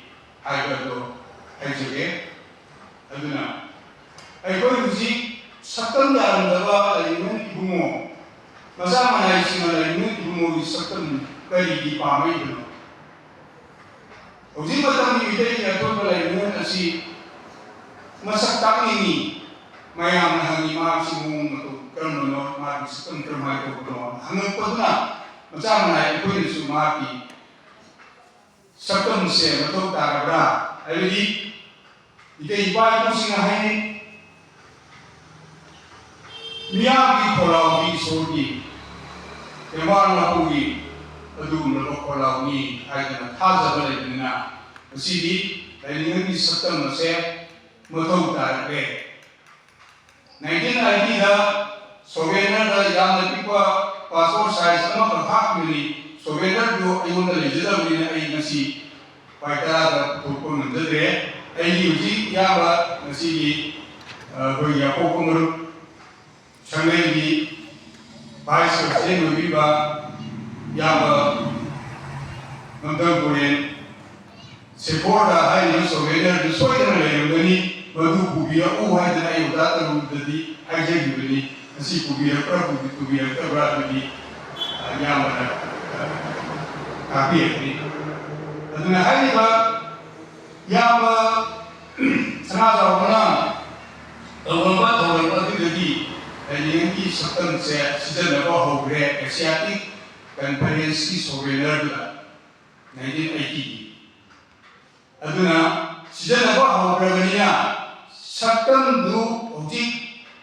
ꯍꯥꯏꯕꯗꯣ ꯍꯥꯏꯖꯒꯦ꯫ ꯑꯗꯨꯅ ꯑꯩꯈꯣꯏ ꯍꯧꯖꯤꯛ ꯁꯛꯇꯝ ꯌꯥꯔꯝꯗꯕ ꯂꯥꯏꯅꯤꯡꯉꯣꯜ ꯏꯕꯨꯡꯉꯣ, ꯃꯆꯥ ꯃꯅꯥꯏꯁꯤꯡꯅ ꯂꯥꯏꯅꯤꯡꯉꯣꯜ ꯏꯕꯨꯡꯉꯣꯒꯤ ꯁꯛꯇꯝ ꯀꯔꯤꯒꯤ ꯄꯥꯝꯃꯛꯏꯕꯅꯣ? ꯍꯧꯖꯤꯛ ꯃꯇꯝꯒꯤ ꯃꯤꯇꯩꯒꯤ ꯑꯊꯣꯟꯕ ꯂꯥꯏꯅꯤꯡꯉꯣꯜ ꯑꯁꯤ ꯃꯁꯛ ꯇꯥꯛꯅꯤꯡꯉꯤ꯫ ꯃꯌꯥꯝꯅ ꯍꯪꯉꯤ, "ꯃꯍꯥꯛꯁꯤ ꯃꯑꯣꯡ ꯃꯇꯧ ꯀꯔꯝꯕꯅꯣ? ꯃꯥꯒꯤ ꯁꯛꯇꯝ ꯀꯔꯝꯍꯥꯏꯅ ꯇꯧꯕꯅꯣ?" ꯍꯪꯉꯛꯄꯗꯨꯅ ꯃꯆꯥ ꯃꯅꯥꯏ ꯑꯩꯈꯣꯏꯅꯁꯨ ꯃꯍꯥꯛꯀꯤ ꯁꯛꯇꯝꯁꯦ ꯃꯊꯧ ꯇꯥꯔꯕ꯭ꯔꯥ? ꯍꯥꯏꯕꯗꯤ ꯏꯇꯩ ꯏꯄꯥ ꯏꯄꯨꯁꯤꯡꯅ ꯍꯥꯏꯅꯩ, "ꯃꯤꯌꯥꯝꯒꯤ ꯈꯣꯜꯂꯥꯎꯗꯤ ꯏꯁꯣꯔꯒꯤ, ꯇꯦꯡꯕꯥꯡ ꯃꯄꯨꯒꯤ ꯑꯗꯨꯒꯨꯝꯂꯕ ꯈꯣꯜꯂꯥꯎꯅꯤ" ꯍꯥꯏꯗꯅ ꯊꯥꯖꯕ ꯂꯩꯕꯅꯤꯅ, ꯉꯁꯤꯗꯤ ꯂꯥꯏꯅꯤꯡꯉꯣꯜꯒꯤ ꯁꯛꯇꯝ ꯑꯁꯦ ꯃꯊꯧ ꯇꯥꯔꯛꯂꯦ꯫ ꯅꯥꯏꯟꯇꯤꯟ ꯑꯥꯏꯇꯤꯗ ꯁꯣꯚꯦꯅꯔꯗ ꯌꯥꯝꯅ ꯄꯤꯛꯄ ꯄꯥꯁꯄꯣꯔꯠ ꯁꯥꯏꯖ ꯑꯃꯈꯛ ꯍꯥꯞꯈꯤꯕꯅꯤ꯫ ꯁꯣꯚꯦꯅꯔꯗꯨ ꯑꯩꯉꯣꯟꯗ ꯂꯩꯖꯗꯕꯅꯤꯅ ꯑꯩ ꯉꯁꯤ ꯄꯥꯏ ꯇꯔꯥꯗ ꯄꯨꯊꯣꯛꯄ ꯉꯝꯖꯗ꯭ꯔꯦ꯫ ꯑꯩꯒꯤ ꯍꯧꯖꯤꯛ ꯏꯌꯥꯝꯕ ꯉꯁꯤꯒꯤ, ꯑ, ꯑꯩꯈꯣꯏꯒꯤ ꯑꯄꯣꯛꯄ ꯃꯔꯨꯞ ꯁꯪꯂꯦꯟꯒꯤ ꯚꯥꯏꯁ ꯄ꯭ꯔꯁꯤꯗꯦꯟ ꯑꯣꯏꯕꯤꯔꯤꯕ ꯏꯌꯥꯝꯕ ꯉꯝꯊꯪ ꯀꯨꯔꯦꯟ ꯁꯦꯀꯣꯔꯗ ꯍꯥꯏꯔꯤꯕ ꯁꯣꯚꯦꯅꯔꯗꯨ ꯁꯣꯏꯗꯅ ꯂꯩꯔꯝꯒꯅꯤ, ꯃꯗꯨ ꯄꯨꯕꯤꯔꯛꯎ ꯍꯥꯏꯗꯅ ꯑꯩ ꯑꯣꯖꯥ ꯇꯔꯨꯗꯗꯤ ꯍꯥꯏꯖꯈꯤꯕꯅꯤ꯫ ꯉꯁꯤ ꯄꯨꯕꯤꯔꯛꯄ꯭ꯔꯥ, ꯄꯨꯕꯤ-, ꯄꯨꯕꯤꯔꯛꯇꯕ꯭ꯔꯥ ꯑꯗꯨꯗꯤ, ꯑ, ꯏꯌꯥꯝꯕꯅ, ꯑ, ꯇꯥꯛꯄꯤꯔꯛꯀꯅꯤ꯫ ꯑꯗꯨꯅ ꯍꯥꯏꯔꯤꯕ ꯏꯌꯥꯝꯕ ꯁꯅꯥꯖꯥꯎꯕꯅ ꯇꯧꯔꯝꯕ ꯊꯧꯔꯝ ꯑꯗꯨꯗꯒꯤ ꯂꯥꯏꯅꯤꯡꯒꯤ ꯁꯛꯇꯝꯁꯦ ꯁꯤꯖꯤꯟꯅꯕ ꯍꯧꯈ꯭ꯔꯦ, ꯑꯦꯁꯤꯌꯥꯇꯤꯛ ꯀꯟꯐꯔꯦꯟꯁꯀꯤ ꯁꯣꯚꯦꯅꯔꯗꯨꯗ, ꯅꯥꯏꯟꯇꯤꯟ ꯑꯩꯇꯤꯒꯤ꯫ ꯑꯗꯨꯅ ꯁꯤꯖꯤꯟꯅꯕ ꯍꯧꯈ꯭ꯔꯕꯅꯤꯅ, ꯁꯛꯇꯝꯗꯨ ꯍꯧꯖꯤꯛ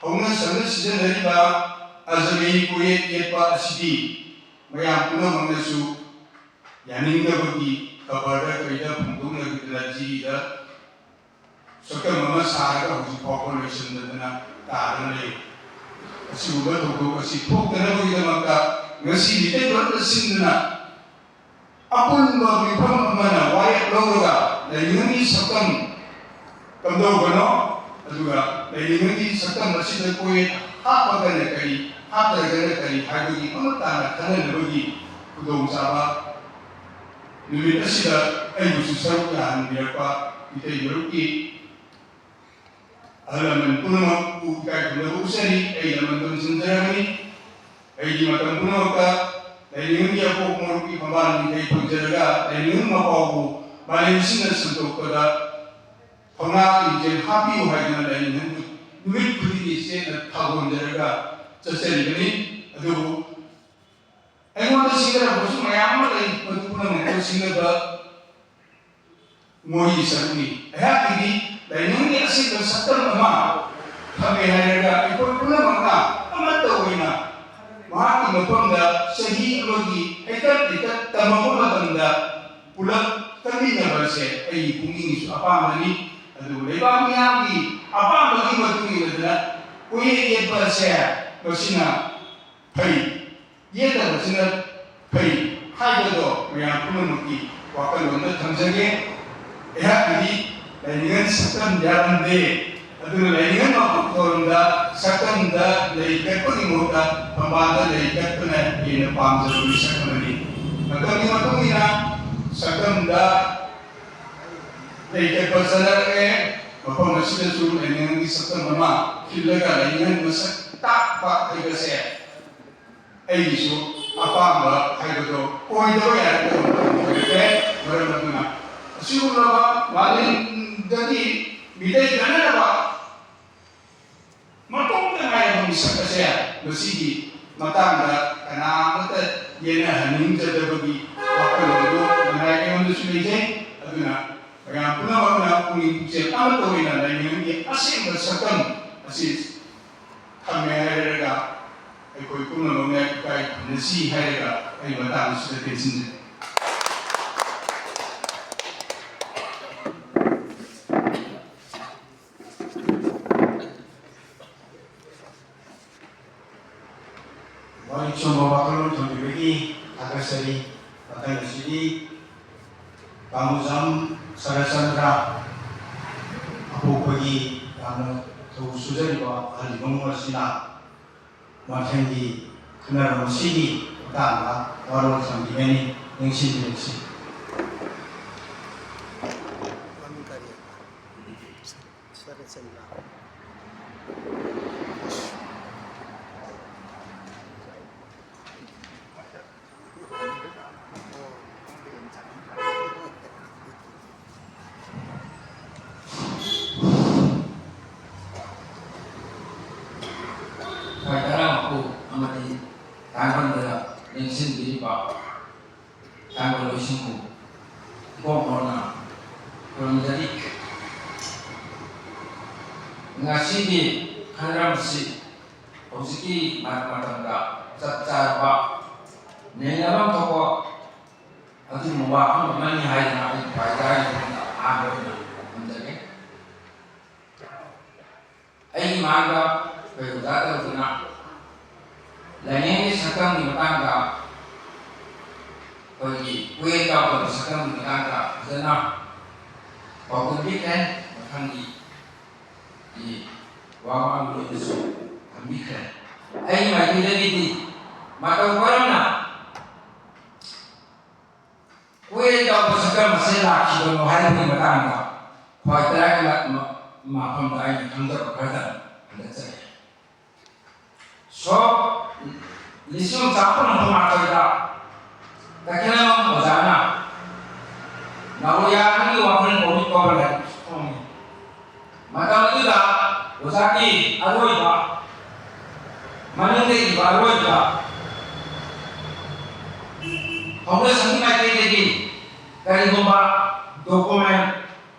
ꯍꯧꯅ ꯁꯪꯅ ꯁꯤꯖꯤꯟꯅꯔꯤꯕ ꯑꯖꯃꯤ ꯀꯣꯌꯦꯠ ꯌꯦꯠꯄ ꯑꯁꯤꯗꯤ ꯃꯌꯥꯝ ꯄꯨꯝꯅꯃꯛꯅꯁꯨ ꯌꯥꯅꯤꯡꯗꯕꯒꯤ ꯈꯕꯔꯗ ꯀꯩꯗ ꯐꯣꯡꯗꯣꯛꯅꯈꯤꯗꯅ ꯖꯤꯔꯤꯗ ꯁꯛꯇꯝ ꯑꯃ ꯁꯥꯔꯒ ꯍꯧꯖꯤꯛ ꯐꯥꯎꯕ ꯂꯣꯏꯁꯤꯟꯗꯗꯅ ꯇꯥꯗꯨꯅ ꯂꯩ꯫ ꯑꯁꯤꯒꯨꯝꯕ ꯊꯧꯗꯣꯛ ꯑꯁꯤ ꯊꯣꯛꯇꯅꯕꯒꯤꯗꯃꯛꯇ ꯉꯁꯤ ꯃꯤꯇꯩ ꯂꯣꯟꯗ ꯁꯤꯟꯗꯨꯅ ꯑꯄꯨꯟꯕ ꯃꯤꯐꯝ ꯑꯃꯅ ꯋꯥꯔꯦꯞ ꯂꯧꯔꯒ ꯂꯥꯏꯅꯤꯡꯒꯤ ꯁꯛꯇꯝ ꯀꯝꯗꯧꯕꯅꯣ, ꯑꯗꯨꯒ ꯂꯥꯏꯅꯤꯡꯒꯤ ꯁꯛꯇꯝ ꯑꯁꯤꯗ ꯀꯣꯌꯦꯠ ꯍꯥꯞꯄꯒꯅ ꯀꯔꯤ, ꯍꯥꯞꯇ꯭ꯔꯒꯅ ꯀꯔꯤ ꯍꯥꯏꯕꯒꯤ ꯃꯃꯨꯠ ꯇꯥꯅ ꯈꯟꯅꯅꯕꯒꯤ ꯈꯨꯗꯣꯡꯆꯥꯕ ꯅꯨꯃꯤꯠ ꯑꯁꯤꯗ ꯑꯩꯕꯨꯁꯨ ꯁꯔꯨꯛ ꯌꯥꯍꯟꯕꯤꯔꯛꯄ ꯃꯤꯇꯩ ꯃꯔꯨꯞꯀꯤ ꯑꯍꯜ ꯂꯃꯟ ꯄꯨꯝꯅꯃꯛꯄꯨ ꯏꯀꯥꯏ ꯈꯨꯝꯅꯕ ꯎꯠꯆꯔꯤ꯫ ꯑꯩ ꯂꯃꯟ ꯇꯝꯁꯤꯟꯖꯔꯕꯅꯤ꯫ ꯑꯩꯒꯤ ꯃꯇꯝ ꯄꯨꯝꯅꯃꯛꯇ ꯂꯥꯏꯅꯤꯡꯒꯤ ꯑꯄꯣꯛ ꯃꯔꯨꯞꯀꯤ ꯐꯝꯕꯥꯜ ꯅꯤꯡꯊꯩ ꯐꯪꯖꯔꯒ ꯂꯥꯏꯅꯤꯡ ꯃꯄꯥꯎꯕꯨ ꯃꯥꯂꯦꯝ ꯁꯤꯟꯅ ꯁꯟꯗꯣꯛꯄꯗ ꯊꯧꯅꯥ ꯂꯤꯡꯖꯦꯜ ꯍꯥꯞꯄꯤꯌꯨ ꯍꯥꯏꯗꯨꯅ ꯂꯥꯏꯅꯤꯡ ꯅꯨꯃꯤꯠ ꯈꯨꯗꯤꯡꯒꯤ ꯆꯦꯠꯅ ꯊꯥꯒꯣꯟꯖꯔꯒ ꯆꯠꯆꯔꯤꯕꯅꯤ꯫ ꯑꯗꯨꯕꯨ ꯑꯩꯉꯣꯟꯗ ꯁꯤꯡꯅꯔꯛꯄꯁꯨ ꯃꯌꯥꯝ ꯑꯃ ꯂꯩ, ꯃꯗꯨ ꯄꯨꯝꯅꯃꯛꯇ ꯁꯤꯡꯅꯕ ꯃꯣꯏꯒꯤ ꯁꯔꯨꯛꯅꯤ꯫ ꯑꯩꯍꯥꯛꯀꯤꯗꯤ ꯂꯥꯏꯅꯤꯡꯒꯤ ꯑꯁꯦꯡꯕ ꯁꯛꯇꯝ ꯑꯃ ꯊꯝꯃꯦ ꯍꯥꯏꯔꯒ ꯑꯩꯈꯣꯏ ꯄꯨꯝꯅꯃꯛꯅ ꯑꯃꯠꯇ ꯑꯣꯏꯅ ꯃꯍꯥꯛꯀꯤ ꯃꯐꯝꯗ ꯆꯍꯤ ꯑꯃꯒꯤ ꯍꯩꯀꯠ ꯍꯩꯀꯠ ꯇꯝꯃꯛꯄ ꯃꯇꯝꯗ ꯄꯨꯂꯞ ꯇꯝꯃꯤꯟꯅꯕ ꯑꯁꯦ ꯑꯩꯒꯤ ꯄꯨꯛꯅꯤꯡꯒꯤꯁꯨ ꯑꯄꯥꯝꯕꯅꯤ꯫ ꯑꯗꯨꯕꯨ ꯂꯩꯕꯥꯛ ꯃꯤꯌꯥꯝꯒꯤ ꯑꯄꯥꯝꯕꯒꯤ ꯃꯇꯨꯡ ꯏꯟꯅꯗꯅ ꯀꯣꯏꯌꯦꯠ ꯌꯦꯠꯄ ꯑꯁꯦ ꯃꯁꯤꯅ ꯐꯩ, ꯌꯦꯠꯇꯕꯁꯤꯅ ꯐꯩ ꯍꯥꯏꯕꯗꯣ ꯃꯌꯥꯝ ꯄꯨꯝꯅꯃꯛꯀꯤ ꯋꯥꯈꯜꯂꯣꯟꯗ ꯊꯝꯖꯒꯦ꯫ ꯑꯩꯍꯥꯛꯀꯤꯗꯤ ꯂꯥꯏꯅꯤꯡꯉꯟ ꯁꯛꯇꯝ ꯌꯥꯔꯝꯗꯦ꯫ ꯑꯗꯨꯅ ꯂꯥꯏꯅꯤꯡꯉꯟ ꯃꯄꯣꯛ ꯊꯧꯔꯝꯗ ꯁꯛꯇꯝꯗ ꯂꯩ ꯀꯠꯄꯒꯤ ꯃꯍꯨꯠꯇ ꯊꯝꯕꯥꯜꯗ ꯂꯩ ꯀꯠꯄꯅ ꯍꯦꯟꯅ ꯄꯥꯝꯖꯕ ꯃꯤꯁꯛ ꯑꯃꯅꯤ꯫ ꯃꯇꯝꯒꯤ ꯃꯇꯨꯡ ꯏꯟꯅ ꯁꯛꯇꯝꯗ ꯂꯩ ꯀꯠꯄ ꯆꯠꯅꯔꯛꯑꯦ꯫ ꯃꯐꯝ ꯑꯁꯤꯗꯁꯨ ꯂꯥꯏꯅꯤꯡꯉꯟꯒꯤ ꯁꯛꯇꯝ ꯑꯃ ꯈꯤꯜꯂꯒ ꯂꯥꯏꯅꯤꯡꯉꯟ ꯃꯁꯛ ꯇꯥꯛꯄ ꯍꯥꯏꯕꯁꯦ ꯑꯩꯒꯤꯁꯨ ꯑꯄꯥꯝꯕ ꯍꯥꯏꯕꯗꯣ ꯑꯣꯏꯗꯕ ꯌꯥꯔꯛꯇꯕ ꯃꯇꯝ ꯑꯣꯏꯔꯛꯂꯦ꯫ ꯃꯔꯝ ꯑꯗꯨꯅ ꯑꯁꯤꯒꯨꯝꯂꯕ ꯃꯥꯂꯦꯝꯗꯒꯤ ꯃꯤꯇꯩ ꯀꯥꯟꯅꯅꯕ ꯃꯇꯣꯝꯇ ꯉꯥꯏꯔꯕ ꯃꯤꯁꯛ ꯑꯁꯦ ꯃꯁꯤꯒꯤ ꯃꯇꯥꯡꯗ ꯀꯅꯥ ꯑꯃꯠꯇ ꯌꯦꯠꯅꯍꯟꯅꯤꯡꯖꯗꯕꯒꯤ ꯋꯥꯈꯜꯂꯣꯟ ꯑꯗꯨ ꯉꯁꯥꯏ ꯑꯩꯉꯣꯟꯗꯁꯨ ꯂꯩꯖꯩ꯫ ꯑꯗꯨꯅ ꯃꯌꯥꯝ ꯄꯨꯝꯅꯃꯛꯅ ꯄꯨꯛꯅꯤꯡ ꯄꯨꯛꯆꯦꯜ ꯑꯃꯠꯇ ꯑꯣꯏꯅ ꯂꯥꯏꯅꯤꯡꯒꯤ ꯑꯁꯦꯡꯕ ꯁꯛꯇꯝ ꯑꯁꯤ ꯊꯝꯃꯦ ꯍꯥꯏꯔꯒ ꯑꯩꯈꯣꯏ ꯄꯨꯝꯅꯃꯛꯅ ꯏꯀꯥꯏ ꯈꯨꯝꯅꯁꯤ ꯍꯥꯏꯔꯒ ꯑꯩ ꯃꯇꯥꯡ ꯑꯁꯤꯗ ꯇꯦꯟꯁꯤꯟꯖꯒꯦ꯫ ꯋꯥꯔꯤ ꯆꯨꯝꯕ ꯋꯥꯈꯜꯂꯣꯟ ꯊꯝꯕꯤꯕꯒꯤ ꯊꯥꯒꯠꯆꯔꯤ꯫ ꯃꯊꯪ ꯑꯁꯤꯗꯤ ꯀꯥꯡꯕꯨꯖꯝ ꯁꯔꯠꯆꯟꯗ꯭ꯔ ꯑꯄꯣꯛꯄꯒꯤ ꯌꯥꯝꯅ ꯊꯧ ꯁꯨꯖꯔꯤꯕ ꯑꯍꯜ ꯏꯕꯨꯡ ꯑꯁꯤꯅ ꯃꯊꯪꯒꯤ ꯈꯟꯅꯔꯣꯟ ꯑꯁꯤꯒꯤ ꯃꯇꯥꯡꯗ ꯋꯥꯔꯣꯜ ꯊꯝꯕꯤꯒꯅꯤ꯫ ꯅꯤꯡꯁꯤꯡꯕꯤꯔꯁꯤ꯫ ꯈ꯭ꯋꯥꯏ ꯇꯔꯥꯃꯛꯄꯨ ꯑꯃꯗꯤ ꯇꯥꯡꯕꯟꯗ ꯂꯦꯡꯁꯤꯟꯕꯤꯔꯤꯕ ꯇꯥꯡꯕꯟ ꯂꯣꯏꯁꯪꯕꯨ ꯏꯀꯣꯝ ꯀꯣꯝꯅ ꯈꯨꯔꯨꯝꯖꯔꯤ꯫ ꯉꯁꯤꯒꯤ ꯈꯟꯅꯔꯝ ꯑꯁꯤ ꯍꯧꯖꯤꯛꯀꯤ ꯃꯇꯝꯗ ꯆꯞ ꯆꯥꯔꯕ ꯅꯩꯅꯐꯝ ꯊꯣꯛꯄ ꯑꯗꯨꯒꯨꯝꯕ ꯋꯥꯐꯝ ꯑꯃꯅꯤ ꯍꯥꯏꯗꯅ ꯑꯩ ꯈ꯭ꯋꯥꯏ ꯇꯔꯥꯏꯅ ꯑꯍꯥꯟꯕ ꯑꯣꯏꯅ ꯊꯝꯖꯒꯦ꯫ ꯑꯩꯒꯤ ꯃꯥꯡꯗ ꯑꯩꯈꯣꯏ ꯑꯣꯖꯥ ꯇꯧꯗꯨꯅ ꯂꯥꯏꯅꯤꯡꯒꯤ ꯁꯛꯇꯝꯒꯤ ꯃꯇꯥꯡꯗ, ꯑꯩꯈꯣꯏꯒꯤ ꯀꯨꯌꯦꯠ ꯀꯥꯎꯗꯕ ꯁꯛꯇꯝꯒꯤ ꯃꯇꯥꯡꯗ ꯐꯖꯅ ꯄꯥꯎꯗꯝꯕꯤꯈ꯭ꯔꯦ꯫ ꯃꯊꯪꯒꯤ ꯋꯥ ꯉꯥꯡꯕꯗꯁꯨ ꯊꯝꯕꯤꯈ꯭ꯔꯦ꯫ ꯑꯩꯒꯤ ꯃꯥꯏꯀꯩꯗꯒꯤꯗꯤ ꯃꯇꯧ ꯀꯔꯝꯅ ꯀꯨꯌꯦꯠ ꯌꯥꯎꯕ ꯁꯛꯇꯝ ꯑꯁꯤ ꯂꯥꯛꯈꯤꯕꯅꯣ ꯍꯥꯏꯕꯒꯤ ꯃꯇꯥꯡꯗ ꯈ꯭ꯋꯥꯏ ꯇꯔꯥꯏ ꯃꯐꯝꯗ ꯑꯩꯅ ꯈꯪꯖꯕ ꯈꯔꯗꯪ ꯍꯟꯗꯣꯛꯆꯒꯦ꯫ ꯁꯣꯛ ꯂꯤꯁꯤꯡ ꯑꯃ ꯆꯥꯃꯥꯄꯟ ꯍꯨꯝꯐꯨ ꯃꯥꯊꯣꯏꯗ ꯇꯈꯦꯂꯝꯕꯝ ꯑꯣꯖꯥꯅ ꯅꯥꯎꯔꯤꯌꯥꯒꯤ ꯋꯥꯈꯜ ꯀꯣꯃꯤꯛ ꯀꯧꯕ ꯂꯥꯏꯔꯤꯛ ꯐꯣꯡꯉꯤ꯫ ꯃꯇꯝ ꯑꯗꯨꯗ ꯑꯣꯖꯥꯒꯤ ꯑꯔꯣꯏꯕ, ꯃꯅꯨꯡꯗ ꯏꯕ ꯑꯔꯣꯏꯕ ꯐꯥꯎꯟꯗꯦꯁꯟꯒꯤ ꯃꯥꯏꯀꯩꯗꯒꯤ ꯀꯔꯤꯒꯨꯝꯕ ꯗꯣꯀꯨꯃꯦꯟ,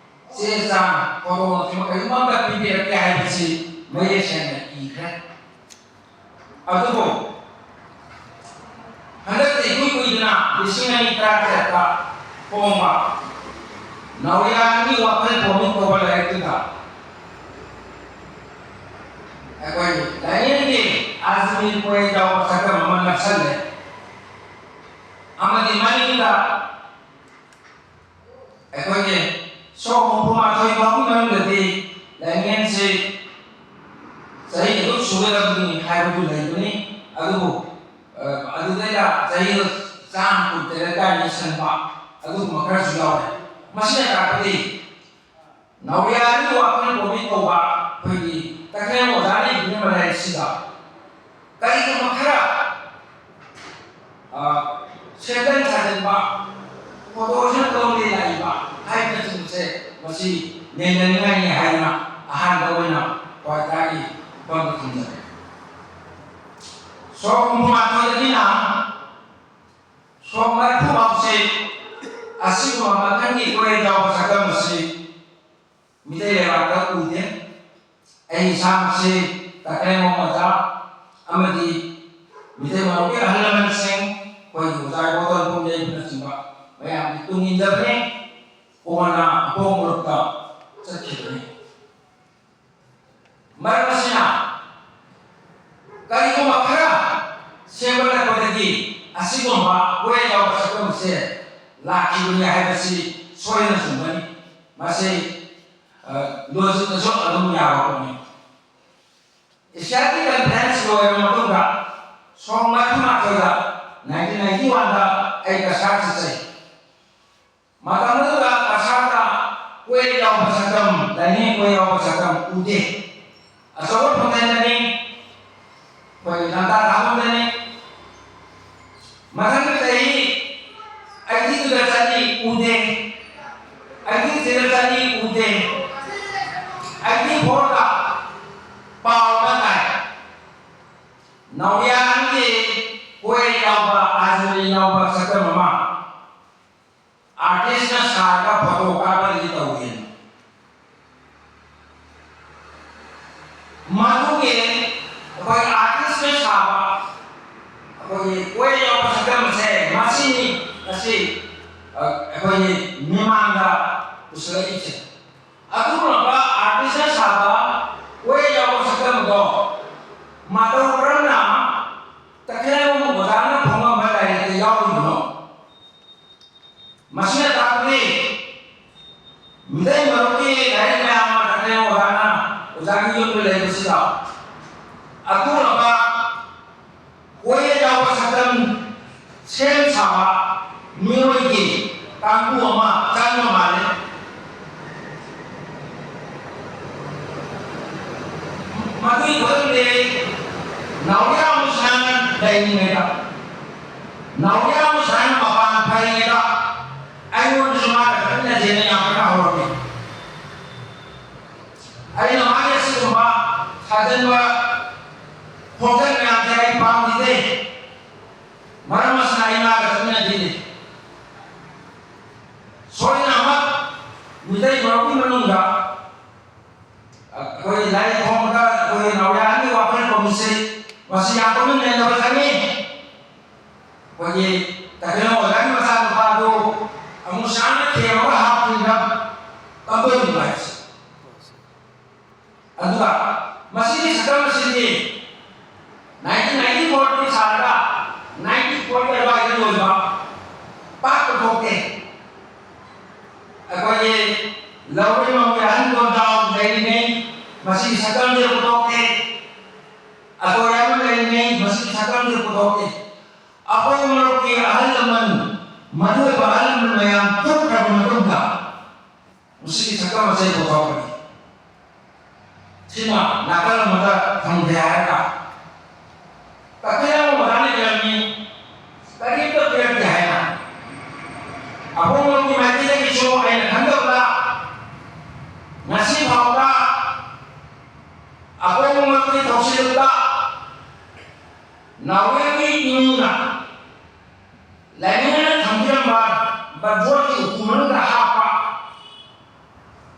ꯆꯦ ꯆꯥꯡ, ꯐꯣꯇꯣꯅꯆꯤꯡꯕ ꯀꯔꯤꯒꯨꯝꯕ ꯑꯃꯠꯇ ꯄꯤꯕꯤꯔꯛꯇꯦ ꯍꯥꯏꯕꯁꯤ ꯃꯌꯦꯛ ꯁꯦꯡꯅ ꯏꯈ꯭ꯔꯦ꯫ ꯑꯗꯨꯕꯨ ꯍꯟꯗꯛꯇ ꯏꯀꯨꯏ ꯀꯨꯏꯗꯅ ꯂꯤꯁꯤꯡ ꯑꯅꯤ ꯇꯔꯥꯇꯔꯦꯠꯇ ꯐꯣꯡꯕ ꯅꯥꯎꯔꯤꯌꯥꯒꯤ ꯋꯥꯈꯜ ꯀꯣꯃꯤꯛ ꯀꯧꯕ ꯂꯥꯏꯔꯤꯛꯇꯨꯗ ꯑꯩꯈꯣꯏ ꯂꯥꯏꯅꯤꯡꯒꯤ ꯑꯖꯃꯤꯔ ꯀꯣꯌꯦꯠ ꯌꯥꯎꯕ ꯁꯛꯇꯝ ꯑꯃ ꯅꯞꯁꯜꯂꯦ꯫ ꯑꯃꯗꯤ ꯃꯅꯤꯡꯗ ꯑꯩꯈꯣꯏꯒꯤ ꯁꯣꯛ ꯍꯨꯝꯐꯨ ꯃꯥꯊꯣꯏ ꯐꯥꯎꯒꯤ ꯃꯅꯨꯡꯗꯗꯤ ꯂꯥꯏꯅꯤꯡꯁꯤ ꯆꯍꯤ ꯑꯗꯨꯛ ꯁꯨꯒꯗꯕꯅꯤ ꯍꯥꯏꯕꯗꯨ ꯂꯩꯕꯅꯤ꯫ ꯑꯗꯨꯕꯨ, ꯑ, ꯑꯗꯨꯗꯩꯗ ꯆꯍꯤ ꯆꯥꯝ ꯀꯨꯟ ꯇꯔꯦꯠ ꯀꯥꯏꯅ ꯏꯁꯟꯕ ꯑꯗꯨꯒꯨꯝꯕ ꯈꯔꯁꯨ ꯌꯥꯎꯔꯦ꯫ ꯃꯁꯤꯅ ꯇꯥꯛꯄꯗꯤ ꯅꯥꯎꯔꯤꯌꯥꯒꯤ ꯋꯥꯈꯜ ꯀꯣꯃꯤꯛ ꯀꯧꯕ ꯑꯩꯈꯣꯏꯒꯤ ꯇꯈꯦꯜ ꯑꯣꯖꯥꯅ ꯏꯕꯤꯔꯝꯕ ꯂꯥꯏꯔꯤꯛꯁꯤꯗ ꯀꯔꯤꯒꯨꯝꯕ ꯈꯔ, ꯑ, ꯁꯦꯝꯖꯤꯟ ꯁꯥꯖꯤꯟꯕ, ꯐꯣꯇꯣꯁꯤꯅ ꯀꯔꯣꯝꯗꯒꯤ ꯂꯥꯛꯏꯕ ꯍꯥꯏꯕꯅꯆꯤꯡꯕꯁꯦ ꯃꯁꯤ ꯅꯩꯅꯅꯤꯡꯉꯥꯏꯅꯤ ꯍꯥꯏꯗꯨꯅ ꯑꯍꯥꯟꯕ ꯑꯣꯏꯅ ꯈ꯭ꯋꯥꯏꯗꯒꯤ ꯃꯐꯝꯗ ꯊꯝꯖꯔꯦ꯫ ꯁꯣꯛ ꯍꯨꯝꯐꯨ ꯃꯥꯊꯣꯏꯗꯒꯤꯅ ꯁꯣꯛ ꯃꯔꯤꯐꯨ ꯐꯥꯎꯁꯤ ꯑꯁꯤꯒꯨꯝꯕ ꯃꯈꯜꯒꯤ ꯀꯣꯌꯦꯠ ꯌꯥꯎꯕ ꯁꯛꯇꯝ ꯑꯁꯤ ꯃꯤꯇꯩ ꯂꯩꯕꯥꯛꯇ ꯎꯗꯦ꯫ ꯑꯩ ꯏꯁꯥꯃꯛꯁꯤ ꯇꯈꯦꯜ ꯑꯣꯖꯥ ꯑꯃꯗꯤ ꯃꯤꯇꯩ ꯃꯔꯨꯞꯀꯤ ꯑꯍꯜ ꯂꯃꯟꯁꯤꯡ, ꯑꯩꯈꯣꯏꯒꯤ ꯑꯣꯖꯥ ꯏꯕꯣꯇꯣꯟ ꯄꯨꯝꯂꯦꯟꯕꯅꯆꯤꯡꯕ ꯃꯌꯥꯝꯒꯤ ꯇꯨꯡ ꯏꯟꯖꯕꯅꯤ꯫ ꯀꯣꯟꯅ ꯑꯄꯣꯛ ꯃꯔꯨꯞꯇ ꯆꯠꯈꯤꯕꯅꯤ꯫ ꯃꯔꯝ ꯑꯁꯤꯅ ꯀꯔꯤꯒꯨꯝꯕ ꯈꯔ ꯁꯦꯝꯒꯠꯂꯛꯄꯗꯒꯤ ꯑꯁꯤꯒꯨꯝꯕ ꯀꯣꯌꯦꯠ ꯌꯥꯎꯕ ꯁꯛꯇꯝꯁꯦ ꯂꯥꯛꯈꯤꯕꯅꯤ ꯍꯥꯏꯕꯁꯤ ꯁꯣꯏꯗꯅ ꯆꯨꯝꯒꯅꯤ꯫ ꯃꯁꯤ, ꯑ, ꯂꯣꯖꯤꯛꯇꯁꯨ ꯑꯗꯨꯝ ꯌꯥꯕ ꯄꯣꯠꯅꯤ꯫ ꯑꯦꯁꯤꯌꯥꯒꯤ ꯀꯟꯐꯔꯦꯟꯁ ꯂꯣꯏꯔꯕ ꯃꯇꯨꯡꯗ ꯁꯣꯛ ꯃꯔꯤꯐꯨꯃꯥꯊꯣꯏꯗ, ꯅꯥꯏꯟꯇꯤꯟ ꯅꯥꯏꯟꯇꯤ ꯋꯥꯟꯗ ꯑꯩ ꯀꯁꯥꯔ ꯆꯠꯆꯩ꯫ ꯃꯇꯝꯗꯨꯗ ꯀꯁꯥꯔꯗ ꯀꯣꯌꯦꯠ ꯌꯥꯎꯕ ꯁꯛꯇꯝ, ꯂꯥꯏꯅꯤꯡ ꯀꯣꯌꯦꯠ ꯌꯥꯎꯕ ꯁꯛꯇꯝ ꯎꯗꯦ꯫ ꯑꯆꯧꯕ ꯐꯣꯟꯇꯦꯟꯗꯅꯤ, ꯑꯩꯈꯣꯏꯒꯤ ꯂꯝꯇꯥ ꯊꯥꯐꯝꯗꯅꯤ꯫ ꯃꯊꯪꯒꯤ ꯆꯍꯤ ꯑꯩꯠꯇꯤꯗꯨꯗ ꯆꯠꯂꯤ, ꯎꯗꯦ꯫ ꯑꯩꯠꯇꯤꯊ꯭ꯔꯤꯗ ꯆꯠꯂꯤ, ꯎꯗꯦ꯫ ꯑꯩꯠꯇꯤ ꯐꯣꯔꯗ ꯄꯥꯎ ꯑꯃ ꯇꯥꯏ, ꯅꯥꯎꯔꯤꯌꯥꯒꯤ ꯀꯣꯌꯦꯠ ꯌꯥꯎꯕ, ꯑꯥꯖꯔꯤ ꯌꯥꯎꯕ ꯁꯛꯇꯝ ꯑꯃ ꯑꯥꯔꯇꯤꯁꯅ ꯁꯥꯔꯒ ꯐꯣꯇꯣ ꯀꯥꯞꯄꯗꯤ ꯇꯧꯏ꯫ ꯃꯗꯨꯒꯤ ꯑꯩꯈꯣꯏ ꯑꯥꯔꯇꯤꯁꯅ ꯁꯥꯕ ꯑꯩꯈꯣꯏꯒꯤ ꯀꯣꯌꯦꯠ ꯌꯥꯎꯕ ꯁꯛꯇꯝ ꯑꯁꯦ ꯃꯁꯤꯅꯤ, ꯑꯁꯤ, ꯑ, ꯑꯩꯈꯣꯏꯒꯤ ꯃꯤꯃꯥꯡꯗ ꯄꯨꯁꯤꯜꯂꯛꯏꯁꯦ꯫ ꯑꯗꯨꯒꯨꯝꯂꯕ ꯑꯥꯔꯇꯤꯁꯅ ꯁꯥꯕ ꯀꯣꯌꯦꯠ ꯌꯥꯎꯕ ꯁꯛꯇꯝꯗꯣ ꯃꯇꯧ ꯀꯔꯝꯅ ꯇꯈꯦꯜꯂꯝꯕꯝ ꯑꯣꯖꯥꯅ ꯐꯣꯡꯉꯝꯕ ꯂꯥꯏꯔꯤꯛꯇ ꯌꯥꯎꯔꯤꯕꯅꯣ? ꯃꯁꯤꯅ ꯇꯥꯛꯄꯗꯤ ꯃꯤꯇꯩ ꯃꯔꯨꯞꯀꯤ ꯂꯥꯏꯔꯤꯛ ꯃꯌꯥꯝ ꯑꯃ ꯇꯈꯦꯜꯂꯝꯕꯝ ꯑꯣꯖꯥꯅ ꯑꯣꯖꯥꯒꯤ ꯌꯨꯝꯗ ꯂꯩꯕꯁꯤꯗ ꯑꯗꯨꯒꯨꯝꯂꯕ ꯀꯣꯌꯦꯠ ꯌꯥꯎꯕ ꯁꯛꯇꯝ ꯁꯦꯝ ꯁꯥꯕ ꯃꯤꯑꯣꯏꯒꯤ ꯀꯥꯡꯕꯨ ꯑꯃ ꯆꯪꯕ ꯃꯥꯜꯂꯤ꯫ ꯃꯗꯨꯒꯤ ꯈꯨꯗꯝꯗꯤ ꯅꯥꯎꯔꯤꯌꯥ ꯃꯨꯁꯥꯅ ꯂꯩꯔꯤꯉꯩꯗ, ꯅꯥꯎꯔꯤꯌꯥ ꯃꯨꯁꯥꯅ ꯃꯄꯥꯟ ꯐꯔꯤꯉꯩꯗ ꯑꯩꯉꯣꯟꯗꯁꯨ ꯃꯥꯒ ꯆꯠꯃꯤꯟꯅꯁꯦꯅ ꯌꯥꯝ ꯀꯟꯅ ꯍꯧꯔꯝꯃꯤ꯫ ꯑꯩꯅ ꯃꯥꯒꯤ ꯑꯁꯤꯒꯨꯝꯕ ꯁꯥꯖꯟꯕ ꯈꯣꯡꯆꯠ ꯃꯌꯥꯝꯁꯦ ꯑꯩ ꯄꯥꯝꯈꯤꯗꯦ꯫ ꯃꯔꯝ ꯑꯁꯤꯅ ꯑꯩ ꯃꯥꯒ ꯆꯠꯃꯤꯟꯅꯈꯤꯗꯦ꯫ ꯁꯣꯏꯗꯅꯃꯛ ꯃꯤꯇꯩ ꯃꯔꯨꯞꯀꯤ ꯃꯅꯨꯡꯗ ꯑꯩꯈꯣꯏ ꯂꯥꯏꯔꯤꯛ ꯐꯣꯡꯕꯗ ꯑꯩꯈꯣꯏ ꯅꯥꯎꯔꯤꯌꯥꯒꯤ ꯋꯥꯈꯜ ꯈꯣꯝꯃꯤꯁꯤ ꯃꯁꯤ ꯌꯥꯝ ꯄꯨꯛꯅꯤꯡ ꯂꯩꯅꯕ ꯆꯪꯉꯤ꯫ ꯑꯩꯈꯣꯏꯒꯤ ꯇꯈꯦꯜ ꯑꯣꯖꯥꯒꯤ ꯃꯆꯥꯅꯨꯄꯥꯗꯨ ꯑꯃꯨꯛ ꯁꯥꯟꯅ ꯊꯦꯝꯃꯒ ꯍꯥꯞꯈꯤꯕ ꯀꯝꯗꯧꯔꯤꯕ ꯍꯥꯏꯕꯁꯦ꯫ ꯑꯗꯨꯒ ꯃꯁꯤꯒꯤ ꯁꯛꯇꯝ ꯑꯁꯤꯗꯤ nineteen ninety four ꯗꯒꯤ ꯁꯥꯔꯒ ninety four ꯒꯤ ꯑꯗꯨꯋꯥꯏꯗ ꯂꯣꯏꯕ, ꯄꯥꯛ ꯄꯨꯊꯣꯛꯇꯦ꯫ ꯑꯩꯈꯣꯏꯒꯤ ꯂꯧꯔꯤ ꯃꯧꯒꯤ ꯑꯍꯟ ꯗꯣꯟꯖꯥꯎ ꯂꯩꯔꯤꯉꯩ ꯃꯁꯤꯒꯤ ꯁꯛꯇꯝꯁꯦ ꯄꯨꯊꯣꯛꯇꯦ꯫ ꯑꯇꯣꯏ ꯑꯃ ꯂꯩꯔꯤꯉꯩ ꯃꯁꯤꯒꯤ ꯁꯛꯇꯝꯁꯦ ꯄꯨꯊꯣꯛꯇꯦ꯫ ꯑꯄꯣꯛ ꯃꯔꯨꯞꯀꯤ ꯑꯍꯜ ꯂꯃꯟ, ꯃꯔꯨꯑꯣꯏꯕ ꯑꯍꯜ ꯂꯃꯟ ꯃꯌꯥꯝ ꯇꯨꯝꯈ꯭ꯔꯕ ꯃꯇꯨꯡꯗ ꯃꯁꯤꯒꯤ ꯁꯛꯇꯝ ꯑꯁꯦ ꯄꯨꯊꯣꯛꯄꯅꯤ꯫ ꯁꯤꯃ ꯅꯥꯀꯜ ꯑꯃꯗ ꯊꯝꯒꯦ ꯍꯥꯏꯔꯒ ꯇꯈꯦꯜ ꯑꯃ ꯑꯣꯖꯥꯅ ꯏꯔꯝꯃꯤ, ꯀꯔꯤꯝꯇ ꯄꯤꯔꯛꯇꯦ ꯍꯥꯏꯅ꯫ ꯑꯄꯣꯛ ꯃꯔꯨꯞꯀꯤ ꯃꯥꯏꯀꯩꯗꯒꯤꯁꯨ ꯑꯩꯅ ꯈꯪꯖꯕꯗ ꯉꯁꯤ ꯐꯥꯎꯕꯗ ꯑꯄꯣꯛ ꯃꯔꯨꯞꯀꯤ ꯊꯧꯁꯤꯜꯗ ꯅꯥꯎꯔꯦꯝꯒꯤ ꯏꯃꯨꯡꯅ ꯂꯥꯏꯅꯤꯡꯅ ꯊꯝꯕꯤꯔꯝꯕ ꯕꯖꯣꯠꯀꯤ ꯎꯄꯨ ꯃꯅꯨꯡꯗ ꯍꯥꯞꯄ,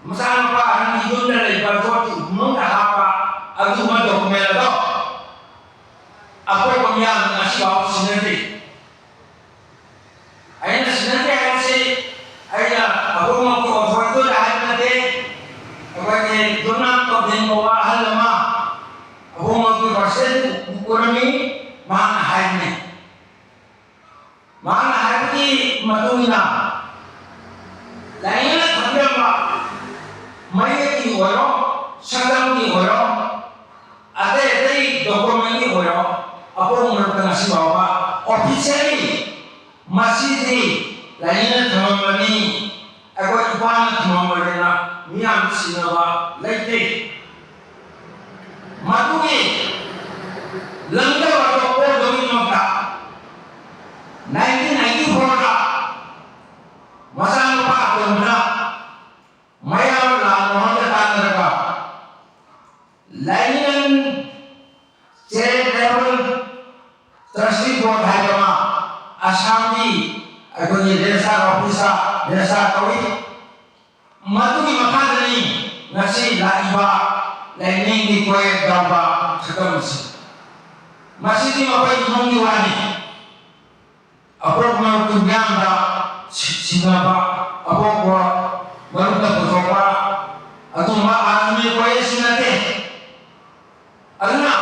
ꯃꯆꯥꯅꯨꯄꯥ ꯑꯍꯟꯒꯤ ꯌꯨꯝꯗ ꯂꯩꯕ ꯕꯖꯣꯠꯀꯤ ꯎꯄꯨ ꯃꯅꯨꯡꯗ ꯍꯥꯞꯄ ꯑꯗꯨꯒꯨꯝꯕ document ꯑꯗꯣ ꯑꯄꯣꯛꯄ ꯃꯤꯌꯥꯝꯅ ꯉꯁꯤ ꯐꯥꯎꯕ ꯁꯤꯟꯅꯗ꯭ꯔꯤ꯫ ꯑꯩꯅ ꯁꯤꯟꯅꯗꯦ ꯍꯥꯏꯕꯁꯤ ꯑꯩꯅ ꯑꯄꯣꯛ ꯃꯔꯨꯞꯀꯤ authority ꯗ ꯍꯥꯏꯕ ꯅꯠꯇꯦ꯫ ꯑꯩꯈꯣꯏꯒꯤ ꯌꯨꯝꯅꯥꯝ ꯇꯣꯝꯊꯤꯟ ꯀꯧꯕ ꯑꯍꯜ ꯑꯃ ꯑꯄꯣꯛ ꯃꯔꯨꯞꯀꯤ president ꯑꯣꯏꯔꯝꯃꯤ, ꯃꯍꯥꯛꯅ ꯍꯥꯏꯕꯅꯤ꯫ ꯃꯍꯥꯛꯅ ꯍꯥꯏꯕꯒꯤ ꯃꯇꯨꯡ ꯏꯟꯅ ꯂꯥꯏꯅꯤꯡꯅ ꯊꯝꯕꯤꯔꯝꯕ ꯃꯌꯦꯛꯀꯤ ꯑꯣꯏꯔꯣ, ꯁꯛꯇꯝꯒꯤ ꯑꯣꯏꯔꯣ, ꯑꯇꯩ ꯑꯇꯩ document ꯀꯤ ꯑꯣꯏꯔꯣ, ꯑꯄꯣꯛ ꯃꯔꯨꯞꯇ ꯉꯁꯤ ꯐꯥꯎꯕ officially ꯃꯁꯤꯗꯤ ꯂꯥꯏꯅꯤꯡꯅ ꯊꯝꯃꯝꯕꯅꯤ, ꯑꯩꯈꯣꯏ ꯏꯄꯥꯅ ꯊꯝꯃꯝꯕꯅꯤꯅ ꯃꯤꯌꯥꯝꯅ ꯁꯤꯟꯅꯕ ꯂꯩꯇꯦ꯫ ꯃꯗꯨꯒꯤ ꯂꯪꯗꯕ ꯑꯗꯨ ꯀꯣꯛꯇꯕꯒꯤꯗꯃꯛꯇ nineteen eighty four ꯗ ꯃꯆꯥꯅꯨꯄꯥ ꯑꯇꯣꯝꯕꯅ ꯃꯌꯥꯝ ꯂꯥꯟ ꯃꯃꯥꯡꯗ ꯇꯥꯟꯅꯔꯒ Lion Charitable Trustee Board ꯍꯥꯏꯕ ꯑꯃ ꯑꯁꯥꯝꯒꯤ ꯑꯩꯈꯣꯏꯒꯤ ꯔꯦꯖꯤꯁꯇꯥꯔ ꯑꯣꯐꯤꯁꯇ ꯔꯦꯖꯤꯁꯇꯥꯔ ꯇꯧꯏ꯫ ꯃꯗꯨꯒꯤ ꯃꯈꯥꯗꯅꯤ ꯉꯁꯤ ꯂꯥꯛꯏꯕ ꯂꯥꯏꯅꯤꯡꯒꯤ ꯀꯣꯌꯦꯠ ꯌꯥꯎꯕ ꯁꯛꯇꯝ ꯑꯁꯤ꯫ ꯃꯁꯤꯗꯤ ꯃꯈꯣꯏ ꯏꯃꯨꯡꯒꯤ ꯋꯥꯅꯤ꯫ ꯑꯄꯣꯛ ꯃꯔꯨꯞꯀꯤ ꯃꯤꯌꯥꯝꯗ ꯁꯤ-, ꯁꯤꯟꯅꯕ, ꯑꯄꯣꯛꯄ ꯃꯔꯨꯞꯅ ꯄꯨꯊꯣꯛꯄ ꯑꯗꯨꯒꯨꯝꯕ ꯑꯥꯔꯃꯤ ꯀꯣꯌꯦꯠꯁꯨ ꯅꯠꯇꯦ꯫ ꯑꯗꯨꯅ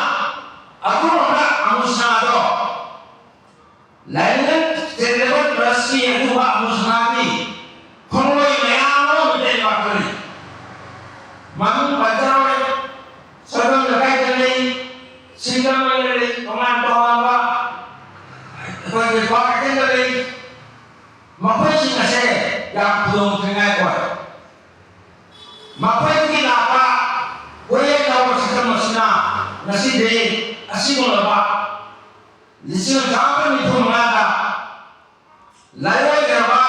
ꯑꯗꯨꯒꯨꯝꯕ ꯑꯃꯨꯁꯅꯥꯗꯣ Lion Charitable Trustꯀꯤ ꯑꯗꯨꯒꯨꯝꯕ ꯑꯃꯨꯁꯅꯥꯒꯤ ꯈꯣꯡꯂꯣꯏ ꯃꯌꯥꯝ ꯑꯃ ꯃꯤꯇꯩ ꯂꯩꯕꯥꯛꯇ ꯂꯩ꯫ ꯃꯃꯤꯡ ꯄꯟꯖꯔꯣꯏ, ꯁꯣꯏꯕꯝ ꯂꯩꯀꯥꯏꯗ ꯂꯩ, ꯁꯤꯡꯖꯃꯩꯗ ꯂꯩ, ꯇꯣꯉꯥꯟ ꯇꯣꯉꯥꯟꯕ ꯑꯩꯈꯣꯏꯒꯤ ꯀ꯭ꯋꯥꯀꯩꯊꯦꯜꯗ ꯂꯩ꯫ ꯃꯈꯣꯏꯁꯤꯡ ꯑꯁꯦ ꯌꯥꯝ ꯈꯨꯗꯣꯡ ꯊꯤꯅꯤꯡꯉꯥꯏ ꯑꯣꯏ꯫ ꯃꯈꯣꯏꯗꯒꯤ ꯂꯥꯛꯄ ꯀꯣꯌꯦꯠ ꯌꯥꯎꯕ ꯁꯛꯇꯝ ꯑꯁꯤꯅ ꯉꯁꯤꯗꯤ ꯑꯁꯤꯒꯨꯝꯂꯕ ꯂꯤꯁꯤꯡ ꯆꯥꯝꯃ ꯅꯤꯐꯨ ꯃꯉꯥꯗ ꯂꯥꯏꯑꯣꯏꯈ꯭ꯔꯕ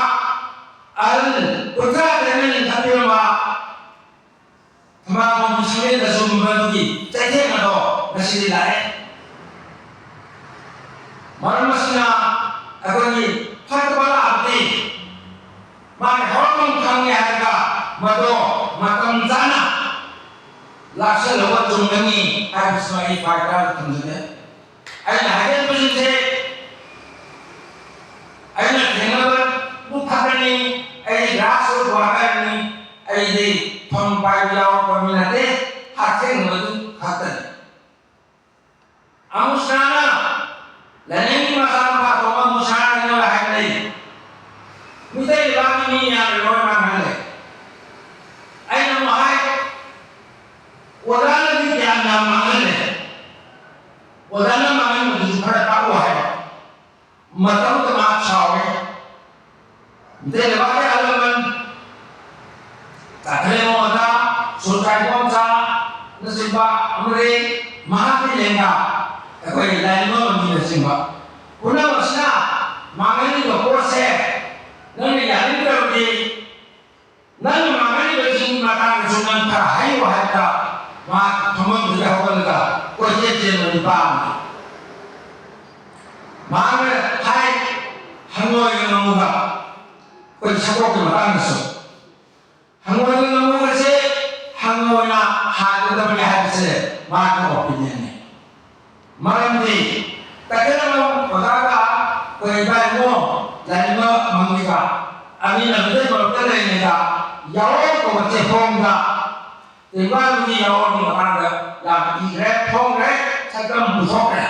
ꯑꯍꯜ ꯀꯨꯟꯊ꯭ꯔꯥ ꯇꯔꯦꯠꯅ ꯂꯤꯡꯈꯠꯄꯤꯔꯝꯕ ꯊꯝꯕꯥꯜ ꯄꯥꯝꯕꯤ ꯁꯪꯂꯦꯟꯗꯁꯨ ꯃꯗꯨꯒꯤ ꯆꯩꯊꯦꯡ ꯑꯗꯣ ꯉꯁꯤꯗꯤ ꯂꯥꯛꯑꯦ꯫ ꯃꯔꯝ ꯑꯁꯤꯅ ꯑꯩꯈꯣꯏꯒꯤ ꯐꯠꯇꯕ ꯂꯥꯛꯑꯕꯗꯤ ꯃꯥꯒꯤ ꯍꯧꯔꯛꯐꯝ ꯈꯪꯉꯦ ꯍꯥꯏꯔꯒ ꯃꯗꯣ ꯃꯇꯝ ꯆꯥꯅ ꯂꯥꯛꯁꯜꯂꯒ ꯆꯨꯝꯒꯅꯤ ꯍꯥꯏꯕꯁꯤꯃ ꯑꯩ ꯄꯥꯏ ꯇꯥꯔ ꯊꯝꯖꯒꯦ꯫ ꯑꯩꯅ ꯍꯥꯏꯖꯔꯤꯕꯁꯤꯡꯁꯦ ꯑꯩꯅ ꯊꯦꯡꯅꯕꯗꯨ ꯈꯛꯇꯅꯤ꯫ ꯑꯩ grassroot workerꯅꯤ꯫ ꯑꯩꯗꯤ ꯐꯝ ꯄꯥꯏꯕ ꯌꯥꯎꯔꯛꯄ ꯃꯤ ꯅꯠꯇꯦ꯫ ꯍꯛꯊꯦꯡꯅꯕꯗꯨ ꯈꯛꯇꯅꯤ꯫ ꯑꯃꯨꯁꯅꯥꯅ ꯂꯥꯏꯅꯤꯡꯒꯤ ꯃꯆꯥꯅꯨꯄꯥ ꯑꯇꯣꯝꯕ ꯑꯃꯨꯁꯅꯥꯅ ꯑꯩꯉꯣꯟꯗ ꯍꯥꯏꯅꯩ꯫ ꯃꯤꯇꯩ ꯂꯩꯕꯥꯛꯀꯤ ꯃꯤ ꯃꯌꯥꯝꯅ ꯂꯣꯏ ꯃꯥꯡꯍꯜꯂꯦ꯫ ꯑꯩꯅ ꯑꯃꯨꯛ ꯍꯥꯏ, "ꯑꯣꯖꯥꯅꯗꯤ ꯒ꯭ꯌꯥꯟ ꯌꯥꯝ ꯃꯥꯡꯍꯜꯂꯦ꯫ ꯑꯣꯖꯥꯅ ꯃꯥꯡꯍꯟꯕꯗꯨꯁꯨ ꯈꯔ ꯇꯥꯛꯎ" ꯍꯥꯏꯕ꯫ ꯃꯇꯝꯗꯨꯗ ꯃꯍꯥꯛ ꯁꯥꯎꯔꯦ꯫ ꯃꯤꯇꯩ ꯂꯩꯕꯥꯛꯀꯤ ꯑꯍꯜ ꯂꯃꯟ ꯀꯥꯊꯔꯦ ꯃꯉꯣꯟꯗ, ꯁꯨꯔ ꯀꯥꯏꯕꯣꯝꯆꯥ, ꯑꯃꯗꯤ ꯃꯍꯥꯛꯀꯤ ꯂꯦꯡꯒꯥ ꯑꯩꯈꯣꯏꯒꯤ ꯂꯥꯏꯅꯤꯡꯕ ꯃꯟꯗꯤꯔꯅꯆꯤꯡꯕ ꯄꯨꯝꯅꯃꯛꯁꯤꯅ ꯃꯥꯡꯍꯟꯅꯤꯡꯕ ꯄꯣꯠꯁꯦ ꯅꯪꯅ ꯌꯥꯅꯤꯡꯗ꯭ꯔꯕꯗꯤ ꯅꯪꯅ ꯃꯥꯡꯍꯟꯅꯤꯡꯕꯁꯤꯡꯒꯤ ꯃꯇꯥꯡꯗꯁꯨ ꯅꯪ ꯈꯔ ꯍꯥꯏꯌꯨ ꯍꯥꯏꯕꯗ ꯃꯍꯥꯛ ꯐꯝꯐꯝꯗꯨꯗ ꯍꯧꯒꯠꯂꯒ ꯀꯣꯏꯆꯦꯟ ꯆꯦꯟꯕ ꯅꯨꯄꯥ ꯑꯃꯅꯤ꯫ ꯃꯍꯥꯛꯅ ꯍꯥꯏ, ꯍꯪꯉꯣꯏꯒ ꯉꯥꯃꯨꯒ ꯑꯩꯈꯣꯏ ꯁꯒꯣꯜꯒꯤ ꯃꯇꯥꯡꯗꯁꯨ ꯍꯪꯉꯣꯏꯒ ꯉꯥꯃꯨꯒꯁꯦ ꯍꯪꯉꯣꯏꯅ ꯍꯥꯟꯒꯗꯕꯅꯤ ꯍꯥꯏꯕꯁꯦ ꯃꯍꯥꯛꯀꯤ ꯑꯣꯄꯤꯅꯤꯌꯟꯅꯤ꯫ ꯃꯔꯝꯗꯤ ꯇꯈꯦꯜ ꯑꯣꯖꯥꯒ ꯑꯩꯈꯣꯏ ꯏꯕꯥꯏꯕꯨ ꯂꯥꯏꯅꯤꯡꯕ ꯃꯪꯒꯤꯕ ꯑꯅꯤꯅ ꯃꯤꯇꯩ ꯃꯔꯛꯇ ꯂꯩꯔꯤꯉꯩꯗ ꯌꯥꯑꯣ ꯀꯧꯕ ꯆꯦꯐꯣꯡꯗ ꯇꯦꯡꯕꯥꯡꯒꯤ ꯌꯥꯑꯣꯒꯤ ꯃꯇꯥꯡꯗ ꯌꯥꯝ ꯏꯈ꯭ꯔꯦ, ꯐꯣꯡꯈ꯭ꯔꯦ, ꯁꯛꯇꯝ ꯄꯨꯊꯣꯛꯈ꯭ꯔꯦ꯫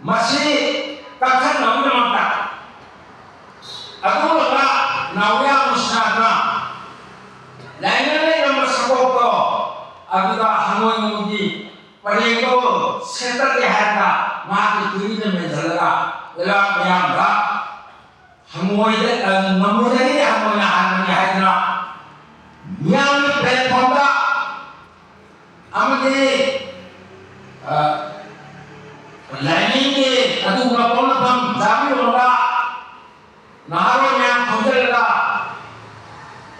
ꯃꯁꯤ ꯀꯛꯊꯠꯅꯕꯒꯤꯗꯃꯛꯇ ꯑꯗꯨꯒ ꯅꯥꯎꯌꯥ ꯃꯨꯁꯅꯥꯗꯨꯅ ꯂꯥꯏꯅꯤꯡ ꯂꯩꯔꯝꯕ ꯁꯒꯣꯜꯗꯣ ꯑꯗꯨꯗ ꯍꯪꯉꯣꯏ ꯉꯥꯃꯨꯒꯤ ꯄꯔꯦꯡꯗꯣ ꯁꯦꯝꯒꯠꯂꯦ ꯍꯥꯏꯔꯒ ꯃꯍꯥꯛꯀꯤ ꯇꯨꯔꯤꯗ ꯃꯦꯟꯁꯤꯜꯂꯒ ꯂꯩꯕꯥꯛ ꯃꯤꯌꯥꯝꯗ ꯍꯪꯉꯣꯏꯗ, ꯑ, ꯉꯥꯃꯨꯗꯒꯤꯗꯤ ꯍꯪꯉꯣꯏꯅ ꯍꯥꯟꯕꯅꯤ ꯍꯥꯏꯗꯨꯅ ꯃꯤꯌꯥꯝꯒꯤ ꯄ꯭ꯂꯦꯠꯐꯣꯝꯗ ꯑꯃꯗꯤ, ꯑ, ꯂꯥꯏꯅꯤꯡꯒꯤ ꯑꯗꯨꯒꯨꯝꯕ ꯄꯣꯛꯅꯐꯝ ꯖꯥꯃꯤꯔꯣꯝꯗ ꯅꯍꯥꯔꯣꯜ ꯃꯌꯥꯝ ꯈꯣꯝꯖꯤꯜꯂꯒ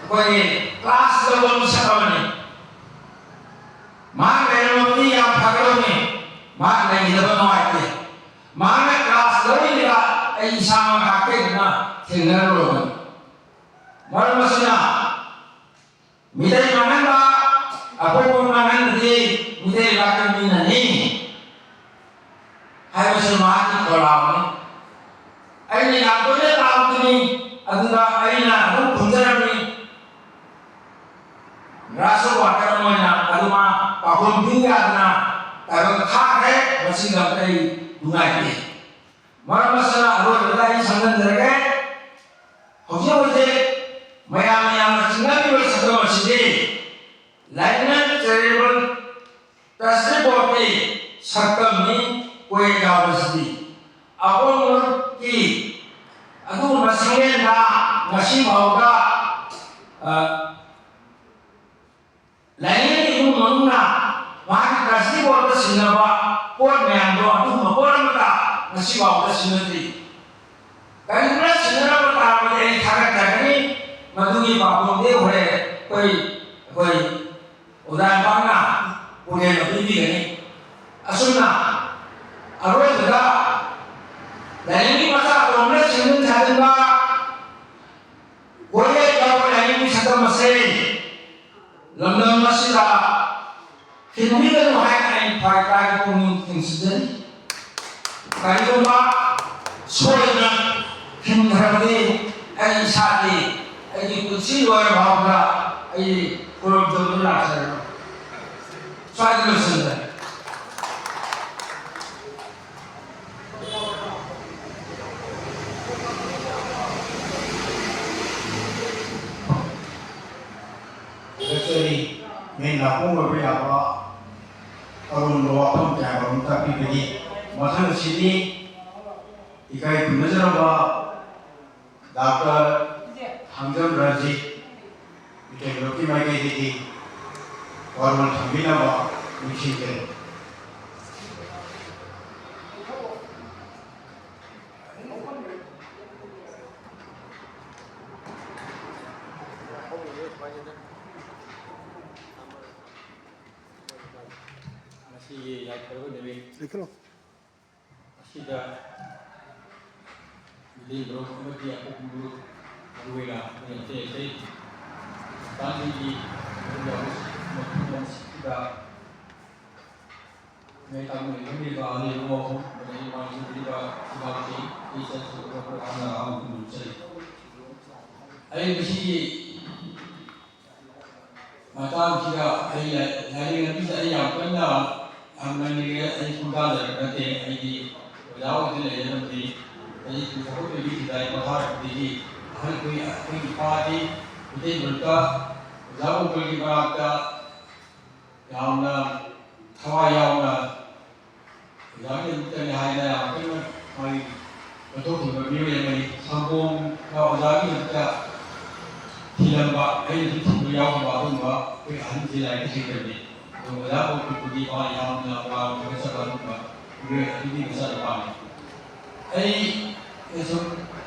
ꯑꯩꯈꯣꯏꯒꯤ ꯀ꯭ꯂꯥꯁ ꯂꯧꯕ ꯃꯤꯁꯛ ꯑꯃꯅꯤ꯫ ꯃꯍꯥꯛ ꯂꯩꯔꯝꯃꯕꯗꯤ ꯌꯥꯝ ꯐꯒꯗꯧꯅꯤ꯫ ꯃꯍꯥꯛ ꯂꯩꯈꯤꯗꯕ ꯅꯨꯡꯉꯥꯏꯇꯦ꯫ ꯃꯍꯥꯛꯅ ꯀ꯭ꯂꯥꯁ ꯂꯧꯔꯤꯉꯩꯗ ꯑꯩ ꯏꯁꯥꯃꯛ ꯍꯥꯠꯀꯦꯗꯅ ꯊꯦꯡꯅꯔꯨꯔꯕꯅꯤ꯫ ꯃꯔꯝ ꯑꯁꯤꯅ ꯃꯤꯇꯩ ꯃꯥꯡꯍꯟꯕ, ꯑꯄꯣꯛꯄ ꯃꯥꯡꯍꯟꯕꯗꯤ ꯃꯤꯇꯩ ꯂꯩꯕꯥꯛꯀꯤ ꯃꯤꯅꯅꯤ ꯍꯥꯏꯕꯁꯤ ꯃꯍꯥꯛꯀꯤ ꯈꯣꯜꯂꯥꯎꯅꯤ꯫ ꯑꯩꯅ ꯌꯥꯝ ꯇꯣꯏꯅ ꯇꯥꯕꯗꯨꯅꯤ, ꯑꯗꯨꯗ ꯑꯩꯅ ꯑꯗꯨꯝ ꯈꯨꯝꯖꯔꯝꯃꯤ꯫ ꯒ꯭ꯔꯥꯁ ꯋꯥꯇꯔ ꯑꯃ ꯑꯣꯏꯅ ꯑꯗꯨ ꯃꯥ ꯄꯥꯎꯈꯨꯝ ꯄꯤꯕ ꯌꯥꯗꯅ ꯇꯥꯏꯕꯪ ꯊꯥꯈ꯭ꯔꯦ꯫ ꯃꯁꯤꯗ ꯑꯩ ꯅꯨꯡꯉꯥꯏꯇꯦ꯫ ꯃꯔꯝ ꯑꯁꯤꯅ ꯑꯔꯣꯏꯕꯗ ꯑꯩ ꯁꯝꯖꯤꯟꯖꯔꯒꯦ꯫ ꯍꯧꯖꯤꯛ ꯍꯧꯖꯤꯛ ꯃꯌꯥꯝꯅ ꯌꯥꯝꯅ ꯆꯤꯡꯅꯕꯤꯕ ꯁꯛꯇꯝ ꯑꯁꯤꯗꯤ ꯂꯥꯏꯅꯤꯡ ꯆꯦꯔꯤꯇꯦꯕꯜ ꯇ꯭ꯔꯁꯇꯤ ꯕꯣꯔꯗꯀꯤ ꯁꯛꯇꯝꯅꯤ꯫ ꯀꯣꯌꯦꯠ ꯌꯥꯎꯕꯁꯤꯗꯤ ꯑꯄꯣꯛ ꯃꯔꯨꯞꯀꯤ ꯑꯗꯨꯒꯨꯝꯕ ꯁꯪꯂꯦꯟꯗ ꯉꯁꯤ ꯐꯥꯎꯗ, ꯑ, ꯂꯥꯏꯅꯤꯡ ꯏꯃꯨꯡ ꯃꯅꯨꯡꯅ ꯃꯍꯥꯛꯀꯤ ꯇ꯭ꯔꯁꯇꯤ ꯕꯣꯔꯗꯇ ꯁꯤꯟꯅꯕ ꯄꯣꯠ ꯃꯌꯥꯝꯗꯣ ꯑꯗꯨꯒꯨꯝꯕ ꯄꯣꯠ ꯑꯃꯠꯇ ꯉꯁꯤ ꯐꯥꯎꯕꯗ ꯁꯤꯟꯅꯗ꯭ꯔꯤ꯫ ꯀꯔꯤꯒꯨꯝꯕ ꯁꯤꯟꯅꯔꯝꯕ ꯇꯥꯔꯕꯗꯤ ꯑꯩ ꯊꯥꯒꯠꯆꯒꯅꯤ꯫ ꯃꯗꯨꯒꯤ ꯄꯥꯎꯈꯨꯝꯗꯤ ꯍꯣꯔꯦꯟ ꯑꯩꯈꯣꯏ ꯑꯩꯈꯣꯏ ꯑꯣꯖꯥ ꯏꯄꯥꯅ ꯄꯨꯅꯦꯅ ꯄꯤꯕꯤꯒꯅꯤ꯫ ꯑꯁꯨꯝꯅ ꯑꯔꯣꯏꯕꯗ ꯂꯥꯏꯅꯤꯡꯒꯤ ꯃꯆꯥ ꯑꯇꯣꯝꯕꯅ ꯁꯦꯝꯖꯤꯟ ꯁꯥꯖꯤꯟꯕ ꯀꯣꯏꯔꯦ ꯌꯥꯎꯕ ꯂꯥꯏꯅꯤꯡꯒꯤ ꯁꯛꯇꯝ ꯑꯁꯤ ꯂꯝꯗꯝ ꯑꯁꯤꯗ ꯊꯤꯡꯕꯤꯒꯅꯨ ꯍꯥꯏꯅ ꯑꯩ ꯊꯋꯥꯏ ꯇꯥꯒꯤ ꯄꯨꯛꯅꯤꯡ ꯊꯤꯡꯁꯤꯟꯖꯔꯤ꯫ ꯀꯔꯤꯒꯨꯝꯕ ꯁꯣꯏꯗꯅ ꯊꯤꯡꯈ꯭ꯔꯕꯗꯤ ꯑꯩ ꯏꯁꯥꯒꯤ, ꯑꯩꯒꯤ ꯄꯨꯟꯁꯤ ꯂꯣꯏꯔ ꯐꯥꯎꯕꯗ ꯑꯩ ꯈꯨꯔꯨꯝꯖꯕꯗꯨ ꯂꯥꯛꯆꯔꯔꯣꯏ꯫ ꯁ꯭ꯋꯥꯏꯗ ꯂꯣꯏꯁꯤꯟꯖꯔꯦ꯫ ꯊꯥꯒꯠꯆꯔꯤ꯫ ꯃꯤ ꯅꯥꯀꯣꯡ ꯑꯣꯏꯕ ꯌꯥꯕ ꯑꯔꯨꯝꯕ ꯋꯥꯐꯝ ꯀꯌꯥ ꯃꯔꯨꯝ ꯇꯥꯛꯄꯤꯕꯒꯤ꯫ ꯃꯊꯪꯁꯤꯗꯤ ꯏꯀꯥꯏ ꯈꯨꯝꯅꯖꯔꯕ ꯗꯥꯛꯇꯔ ꯊꯥꯡꯖꯝ ꯔꯟꯖꯤꯠ, ꯏꯇꯦꯝꯂꯣꯛꯀꯤ ꯃꯥꯏꯀꯩꯗꯒꯤ ꯋꯥꯔꯣꯜ ꯊꯝꯕꯤꯅꯕ ꯅꯤꯡꯁꯤꯡꯖꯔꯤ꯫ ꯉꯁꯤꯒꯤ ꯌꯥꯏꯐꯔꯕ ꯅꯨꯃꯤꯠ ꯑꯁꯤꯗ ꯃꯤꯇꯩ ꯃꯔꯨꯞ ꯑꯃꯗꯤ ꯑꯄꯣꯛꯄ ꯃꯔꯨꯞ, ꯃꯔꯨꯑꯣꯏꯅ ꯑꯩꯈꯣꯏ ꯑꯇꯩ ꯑꯇꯩ ꯁꯪꯁꯊꯥꯟꯁꯤꯡꯒꯤ ꯃꯔꯨꯞ ꯌꯥꯎꯕꯁꯤꯡ ꯃꯐꯝ ꯑꯁꯤꯗ ꯃꯌꯥꯏ ꯇꯥꯡꯕ ꯂꯩꯕ ꯑꯍꯜ ꯏꯕꯨꯡ ꯑꯍꯨꯝ, ꯑꯗꯒꯤ ꯃꯥꯡꯖꯤꯡꯕꯤꯔꯤꯕ ꯏꯆꯤꯜ ꯏꯅꯥꯎꯁꯤꯡ, ꯑꯩ ꯆꯠꯈꯤꯕ ꯈꯔ ꯍꯥꯟꯅ ꯑꯍꯥꯟꯕ ꯈꯨꯔꯨꯝꯖꯔꯤ꯫ ꯑꯩ ꯉꯁꯤꯒꯤ ꯃꯇꯥꯡꯁꯤꯗ ꯑꯩ ꯂꯥꯏ-, ꯂꯥꯏꯔꯤꯛ ꯂꯝꯕꯤꯁꯦ ꯑꯩ ꯌꯥꯝ ꯀꯟꯅ ꯌꯥꯝ ꯉꯜꯂꯤꯉꯩꯗ ꯑꯩ ꯈꯣꯡꯗꯥꯖꯔꯛꯄ ꯅꯠꯇꯦ꯫ ꯑꯩꯗꯤ ꯑꯣꯖꯥ ꯑꯣꯏꯗꯨꯅ ꯂꯩꯖꯔꯝꯕꯗꯤ ꯑꯩ ꯇꯨ ꯊꯥꯎꯖꯟ ꯇ꯭ꯋꯦꯟꯇꯤ ꯊ꯭ꯔꯤꯗ ꯑꯩ ꯄꯣꯊꯥꯔꯛꯄꯗꯒꯤ ꯑꯍꯟ ꯑꯩꯈꯣꯏ, ꯑꯩꯈꯣꯏꯒꯤ ꯏꯄꯥꯗꯤ ꯃꯩꯇꯩ ꯃꯔꯨꯞꯇ ꯑꯣꯖꯥ ꯒꯣꯀꯨꯜꯒꯤ ꯃꯅꯥꯛꯇ ꯌꯥꯝꯅ ꯊꯋꯥꯏ ꯌꯥꯎꯅ ꯑꯣꯖꯥꯒꯤꯗꯃꯛꯇꯅꯤ ꯍꯥꯏꯅ ꯌꯥꯝ ꯀꯟꯅ ꯃꯥꯒꯤ ꯀꯠꯊꯣꯛꯈꯤꯕ ꯃꯤꯑꯣꯏ ꯑꯃꯅꯤ꯫ ꯁꯪꯒꯣꯝꯒ ꯑꯣꯖꯥꯒꯤꯗꯃꯛꯇ ꯊꯤꯂꯝꯕ, ꯑꯩꯅꯁꯨ ꯊꯤꯕ ꯌꯥꯎꯈꯤꯕ ꯑꯗꯨꯒꯨꯝꯕ ꯑꯩꯈꯣꯏ ꯑꯍꯟꯁꯦ ꯂꯥꯏꯔꯤꯛ ꯍꯩꯇꯕꯅꯤ꯫ ꯑꯗꯨꯒ ꯑꯣꯖꯥ ꯄꯣꯠꯇꯨꯗꯤ ꯃꯥ ꯌꯥꯝꯅ ꯋꯥꯡꯅ ꯆꯠꯄ ꯑꯗꯨꯒꯨꯝꯕ ꯃꯤꯑꯣꯏ ꯑꯗꯨꯒꯤ ꯃꯆꯥꯅꯨꯄꯥꯅꯤ꯫ ꯑꯩ ꯀꯩꯁꯨ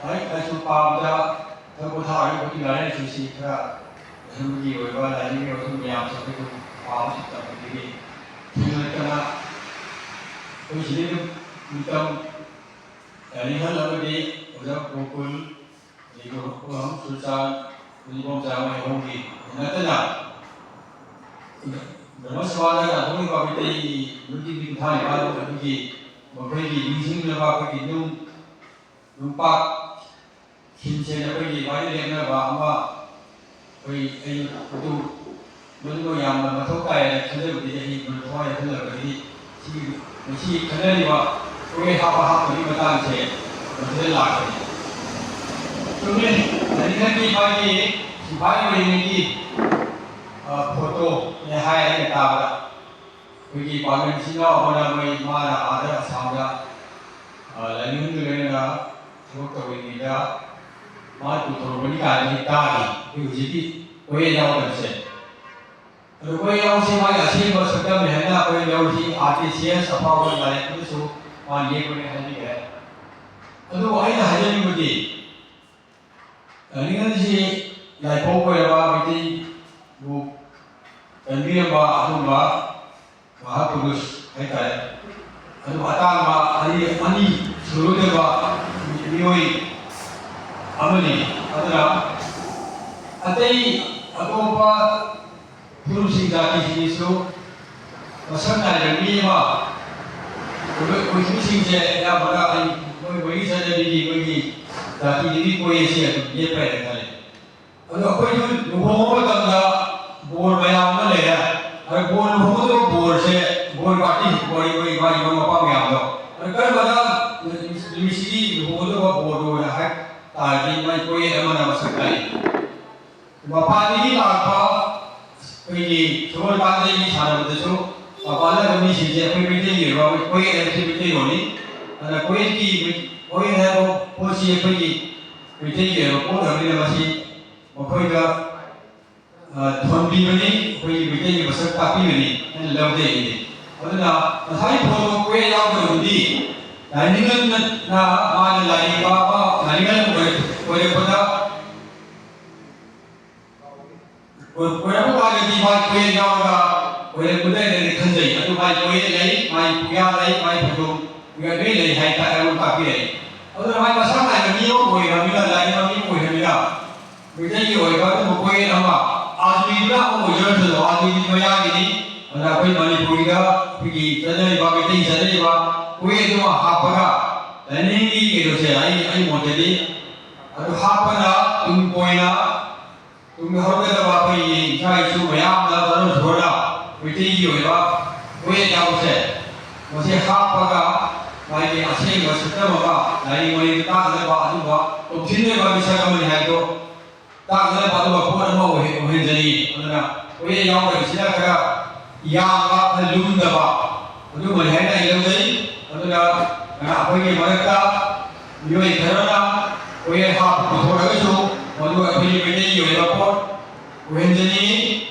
ꯂꯥꯏꯔꯤꯛ ꯂꯥꯏꯁꯨ ꯄꯥꯕꯗ ꯊꯕꯛ ꯊꯥꯔꯤꯕꯒꯤ ꯂꯥꯏꯔꯤꯛ ꯂꯥꯏꯁꯨꯁꯤ ꯈꯔ ꯑꯗꯨꯒꯤ ꯑꯣꯏꯕ ꯂꯥꯏꯅꯤꯡꯒꯤ ꯑꯣꯏꯕ ꯃꯌꯥꯝꯁꯦ ꯑꯩꯈꯣꯏꯁꯨ ꯄꯥꯕꯁꯤ ꯇꯝꯕꯗꯒꯤ ꯊꯦꯡꯅꯔꯛꯇꯅ ꯑꯩꯈꯣꯏ ꯁꯤꯗꯩꯗ ꯃꯇꯝ ꯂꯥꯏꯅꯤꯡꯍꯜ ꯑꯃꯗꯤ ꯑꯣꯖꯥ ꯒꯣꯀꯨꯜ, ꯑꯗꯒꯤ ꯒꯣꯀꯨꯜ ꯁꯨꯔꯆꯥꯟ, ꯏꯕꯣꯝꯆꯥ ꯃꯣꯏ ꯑꯍꯨꯝꯒꯤ ꯅꯠꯇꯅ ꯕ꯭ꯔꯍꯃ ꯁꯃꯥꯖꯅ ꯊꯣꯛꯂꯤꯕ ꯃꯩꯇꯩꯒꯤ ꯅꯨꯄꯤ ꯅꯨꯄꯤ ꯊꯥꯔꯤꯕ ꯑꯗꯨꯒꯤ ꯃꯈꯣꯏꯒꯤ ꯅꯤꯡꯁꯤꯡꯅꯕ ꯑꯩꯈꯣꯏꯒꯤ ꯅꯨꯡ ꯅꯨꯡꯄꯥꯛ ꯁꯤꯟꯁꯦꯅ ꯑꯩꯈꯣꯏꯒꯤ ꯋꯥꯔꯤ ꯂꯦꯞꯅꯕ ꯑꯃ ꯑꯩꯈꯣꯏ ꯑꯩ ꯑꯗꯨ ꯃꯗꯨꯃ ꯌꯥꯝꯅ ꯃꯊꯧ ꯇꯥꯏ ꯍꯥꯏꯅ ꯈꯟꯖꯕꯗꯒꯤ ꯑꯩ ꯃꯗꯨ ꯊꯋꯥꯏ ꯌꯥꯎꯁꯜꯂꯛꯄꯗꯒꯤ ꯁꯤꯒꯤ ꯉꯁꯤ ꯈꯟꯅꯔꯤꯕ ꯀꯣꯏ ꯍꯥꯞꯄ ꯍꯥꯞꯄꯒꯤ ꯃꯇꯥꯡꯁꯦ ꯃꯁꯤꯗ ꯂꯥꯛꯄꯅꯤ꯫ ꯆꯨꯝꯃꯤ, ꯂꯥꯏꯅꯤꯡꯊꯧꯒꯤ ꯃꯥꯒꯤ ꯁꯤꯐꯥꯏ ꯑꯣꯏꯔꯤꯉꯩꯒꯤ ꯐꯣꯇꯣꯅꯦ ꯍꯥꯏ ꯑꯩꯅ ꯇꯥꯕꯗ꯫ ꯑꯩꯈꯣꯏꯒꯤ ꯄꯥꯡꯒꯜ ꯏꯆꯤꯟ ꯏꯅꯥꯎ ꯑꯃꯅ ꯃꯣꯏ ꯃꯥꯅ ꯑꯥꯗ ꯑꯁꯥꯝꯗ ꯂꯥꯏꯅꯤꯡꯊꯧꯒꯤ ꯂꯣꯏꯅꯅ ꯊꯕꯛ ꯇꯧꯔꯤꯉꯩꯗ ꯃꯥ ꯄꯨꯊꯣꯔꯛꯄꯅꯤ ꯀꯥꯏꯅ ꯑꯩ ꯇꯥꯔꯤ꯫ ꯑꯩꯈꯣꯏ ꯍꯧꯖꯤꯛꯀꯤ ꯀꯣꯌꯦꯠ ꯌꯥꯎꯗꯕꯁꯦ꯫ ꯑꯗꯣ ꯀꯣꯌꯦꯠ ꯌꯥꯎꯁꯤ ꯃꯥꯒꯤ ꯑꯁꯦꯡꯕ ꯁꯛꯇꯝꯅꯤ ꯍꯥꯏꯅ ꯑꯩꯈꯣꯏ ꯌꯥꯎꯔꯤꯁꯤ ꯑꯥꯔ ꯇꯤ ꯁꯤ ꯑꯦꯁ ꯑꯐꯥꯎꯕ ꯂꯥꯏꯔꯤꯛꯇꯨꯗꯁꯨ ꯃꯥ ꯌꯦꯛꯄꯅꯦ ꯍꯥꯏꯕꯤꯈ꯭ꯔꯦ꯫ ꯑꯗꯨꯕꯨ ꯑꯩꯅ ꯍꯥꯏꯖꯅꯤꯡꯕꯗꯤ ꯂꯥꯏꯅꯤꯡꯊꯧꯁꯤ ꯂꯥꯏꯐꯥꯎ ꯑꯣꯏꯔꯕ ꯃꯩꯇꯩꯕꯨ ꯀꯟꯕꯤꯔꯝꯕ ꯑꯗꯨꯒꯨꯝꯕ ꯃꯍꯥꯄꯨꯔꯨꯁ ꯍꯥꯏꯇꯥꯔꯦ꯫ ꯑꯗꯨ ꯑꯇꯥꯡꯕ ꯑꯅꯤ, ꯑꯅꯤ ꯁꯨꯔꯣꯏꯗꯕ ꯃꯤꯑꯣꯏ ꯑꯃꯅꯤ꯫ ꯑꯗꯨꯅ ꯑꯇꯩ ꯑꯇꯣꯞꯄ ꯐꯨꯔꯨꯞꯁꯤꯡ ꯖꯥꯇꯤꯁꯤꯡꯒꯤꯁꯨ ꯃꯁꯛ ꯅꯥꯏꯕ ꯃꯤ ꯑꯃ ꯑꯣꯏꯕ ꯑꯣꯏꯈꯤꯕꯁꯤꯡꯁꯦ ꯑꯌꯥꯝꯕꯅ ꯑꯩ ꯃꯣꯏ ꯃꯣꯏꯒꯤ ꯆꯠꯅꯕꯤꯒꯤ ꯃꯣꯏꯒꯤ ꯖꯥꯇꯤꯗꯨꯒꯤ ꯀꯣꯏ ꯑꯁꯤ ꯑꯗꯨꯝ ꯂꯦꯞꯄ ꯍꯥꯏꯅ ꯈꯜꯂꯤ꯫ ꯑꯗꯣ ꯑꯩꯈꯣꯏꯁꯨ ꯂꯨꯍꯣꯡꯕ ꯃꯇꯝꯗ ꯕꯣꯔ ꯃꯌꯥꯝ ꯑꯃ ꯂꯩꯔꯦ꯫ ꯑꯗꯣ ꯕꯣꯔ ꯂꯨꯍꯣꯡꯒꯗꯕ ꯕꯣꯔꯁꯦ ꯕꯣꯔ ꯄꯥꯔꯇꯤ ꯕꯣꯔ ꯑꯩꯈꯣꯏ ꯏꯃꯥ ꯏꯃꯥ ꯃꯄꯥ ꯃꯌꯥꯝꯗꯣ ꯑꯗꯣ ꯀꯔꯝꯕꯅ ꯅꯨꯃꯤꯠꯁꯤꯒꯤ ꯂꯨꯍꯣꯡꯒꯗꯕ ꯕꯣꯔꯗꯣ ꯑꯣꯏꯅ ꯍꯥꯏ ꯇꯥꯔꯗꯤ ꯃꯥꯏ ꯀꯣꯌꯦꯠ ꯑꯃꯅ ꯃꯁꯛ ꯇꯥꯛꯏ꯫ ꯃꯄꯥꯟꯗꯒꯤ ꯂꯥꯛꯄ ꯑꯩꯈꯣꯏꯒꯤ ꯁꯒꯣꯜ ꯀꯥꯡꯖꯩꯒꯤ ꯁꯥꯟꯅꯕꯗꯁꯨ ꯃꯄꯥꯟꯗ ꯂꯩꯕ ꯃꯤꯁꯤꯡꯁꯦ ꯑꯩꯈꯣꯏ ꯃꯩꯇꯩꯒꯤ ꯑꯣꯏꯕ ꯑꯩꯈꯣꯏ ꯀꯣꯌꯦꯠ ꯍꯥꯏꯕꯁꯤ ꯃꯩꯇꯩꯂꯣꯟꯅꯤ꯫ ꯑꯗꯨꯅ ꯀꯣꯌꯦꯠꯀꯤ ꯀꯣꯌꯦꯠ ꯍꯥꯏꯕ ꯄꯣꯠꯁꯤ ꯑꯩꯈꯣꯏꯒꯤ ꯃꯩꯇꯩꯒꯤ ꯑꯣꯏꯕ ꯄꯣꯠ ꯑꯣꯏꯕꯅꯤꯅ ꯃꯁꯤ ꯃꯈꯣꯏꯗ ꯑ, ꯊꯣꯟꯕꯤꯕꯅꯤ, ꯑꯩꯈꯣꯏꯒꯤ ꯃꯩꯇꯩꯒꯤ ꯃꯁꯛ ꯇꯥꯛꯄꯤꯕꯅꯤ ꯍꯥꯏꯅ ꯂꯧꯖꯩ ꯑꯩꯗꯤ꯫ ꯑꯗꯨꯅ ꯉꯁꯥꯏ ꯐꯣꯇꯣ ꯀꯣꯌꯦꯠ ꯌꯥꯎꯗꯕꯗꯨꯗꯤ ꯂꯥꯏꯅꯤꯡꯉꯟꯅ ꯃꯥꯅ ꯂꯥꯏꯔꯤꯛ ꯄꯥꯕ, ꯂꯥꯏꯅꯤꯡꯉꯟ ꯑꯣꯏꯔꯛ-, ꯑꯣꯏꯔꯛꯄꯗ, ꯑꯣꯏꯔꯛꯄ ꯀꯥꯟꯗꯗꯤ ꯃꯥꯒꯤ ꯀꯣꯌꯦꯠ ꯌꯥꯎꯔꯒ ꯑꯣꯏꯔꯛꯄꯗ ꯑꯩꯅꯗꯤ ꯈꯟꯖꯩ꯫ ꯑꯗꯨ ꯃꯥꯒꯤ ꯀꯣꯌꯦꯠ ꯂꯩ, ꯃꯥꯒꯤ ꯄꯨꯌꯥ ꯂꯩ, ꯃꯥꯒꯤ ꯐꯣꯇꯣ ꯄꯨꯌꯥ ꯂꯣꯏ ꯂꯩ ꯍꯥꯏꯇꯥꯔꯦ, ꯑꯩꯉꯣꯟꯗ ꯇꯥꯛꯄꯤꯔꯛꯏ꯫ ꯑꯗꯨꯅ ꯃꯥꯒꯤ ꯃꯁꯥ ꯅꯥꯏꯕ ꯃꯤ ꯑꯃ ꯑꯣꯏꯔꯕꯅꯤꯅ, ꯂꯥꯏꯅꯤꯡꯕ ꯃꯤ ꯑꯃ ꯑꯣꯏꯔꯕꯅꯤꯅ, ꯃꯩꯇꯩꯒꯤ ꯑꯣꯏꯕ ꯑꯗꯨꯝꯕ ꯀꯣꯌꯦꯠ ꯑꯃ, ꯑꯥꯖꯃꯤꯗꯨꯅ ꯑꯃ ꯑꯣꯏꯖꯔꯁꯅꯨ, ꯑꯥꯖꯃꯤꯗꯤ ꯃꯌꯥꯒꯤꯅꯤ꯫ ꯑꯗꯨꯅ ꯑꯩꯈꯣꯏ ꯃꯅꯤꯄꯨꯔꯤꯗ ꯑꯩꯈꯣꯏꯒꯤ ꯆꯠꯅꯔꯤꯕ, ꯃꯩꯇꯩꯒꯤ ꯆꯠꯅꯔꯤꯕ ꯀꯣꯌꯦꯠ ꯑꯃ ꯍꯥꯞꯄꯒ, ꯂꯥꯏꯅꯤꯡꯒꯤ ꯀꯩꯅꯣꯁꯦ, ꯑꯩ, ꯑꯩ ꯃꯣꯠꯇꯗꯤ ꯑꯗꯨ ꯍꯥꯞꯄꯅ ꯇꯨꯡ ꯀꯣꯏꯅ ꯇꯨꯡꯗ ꯍꯧꯔꯛꯀꯗꯕ ꯑꯩꯈꯣꯏꯒꯤ ꯏꯆꯥ ꯏꯁꯨ ꯃꯌꯥꯝꯗ ꯇꯔꯨ ꯁꯨꯍꯣꯔꯅ ꯃꯩꯇꯩꯒꯤ ꯑꯣꯏꯕ ꯀꯣꯌꯦꯠ ꯌꯥꯎꯕꯁꯦ, ꯃꯁꯤ ꯍꯥꯞꯄꯒ ꯃꯥꯒꯤ ꯑꯁꯦꯡꯕ ꯁꯛꯇꯝ ꯑꯃ, ꯂꯥꯏꯅꯤꯡ ꯃꯔꯤꯗ ꯇꯥꯛꯀꯗꯕ ꯑꯗꯨꯒꯨꯝꯕ ꯇꯣꯞꯊꯤꯟ ꯑꯣꯏꯕ ꯃꯤꯁꯛ ꯑꯃꯅꯤ ꯍꯥꯏꯕꯗꯣ ꯇꯥꯛꯅꯕ ꯑꯗꯨꯒ ꯄꯣꯠ ꯑꯃ ꯑꯣꯏꯍ-, ꯑꯣꯏꯍꯟꯖꯅꯤꯡꯉꯤ꯫ ꯑꯗꯨꯅ ꯀꯣꯌꯦꯠ ꯌꯥꯎꯗꯕꯁꯤꯅ ꯈꯔ ꯌꯥꯡꯕ, ꯈꯔ ꯂꯨꯝꯗꯕ ꯑꯗꯨꯒꯨꯝꯕꯅꯤ ꯍꯥꯏꯅ ꯑꯩ ꯂꯧꯖꯩ꯫ ꯑꯗꯨꯅ ꯑꯩꯈꯣꯏꯒꯤ ꯃꯔꯛꯇ ꯃꯤꯑꯣꯏ ꯈꯔꯅ ꯀꯣꯌꯦꯠ ꯍꯥꯞꯄ ꯄꯨꯊꯣꯔꯛꯑꯒꯁꯨ ꯃꯗꯨ ꯑꯩꯈꯣꯏꯒꯤ ꯃꯩꯇꯩꯒꯤ ꯑꯣꯏꯕ ꯄꯣꯠ ꯑꯣꯏꯍꯟꯖꯅꯤꯡꯉꯤ꯫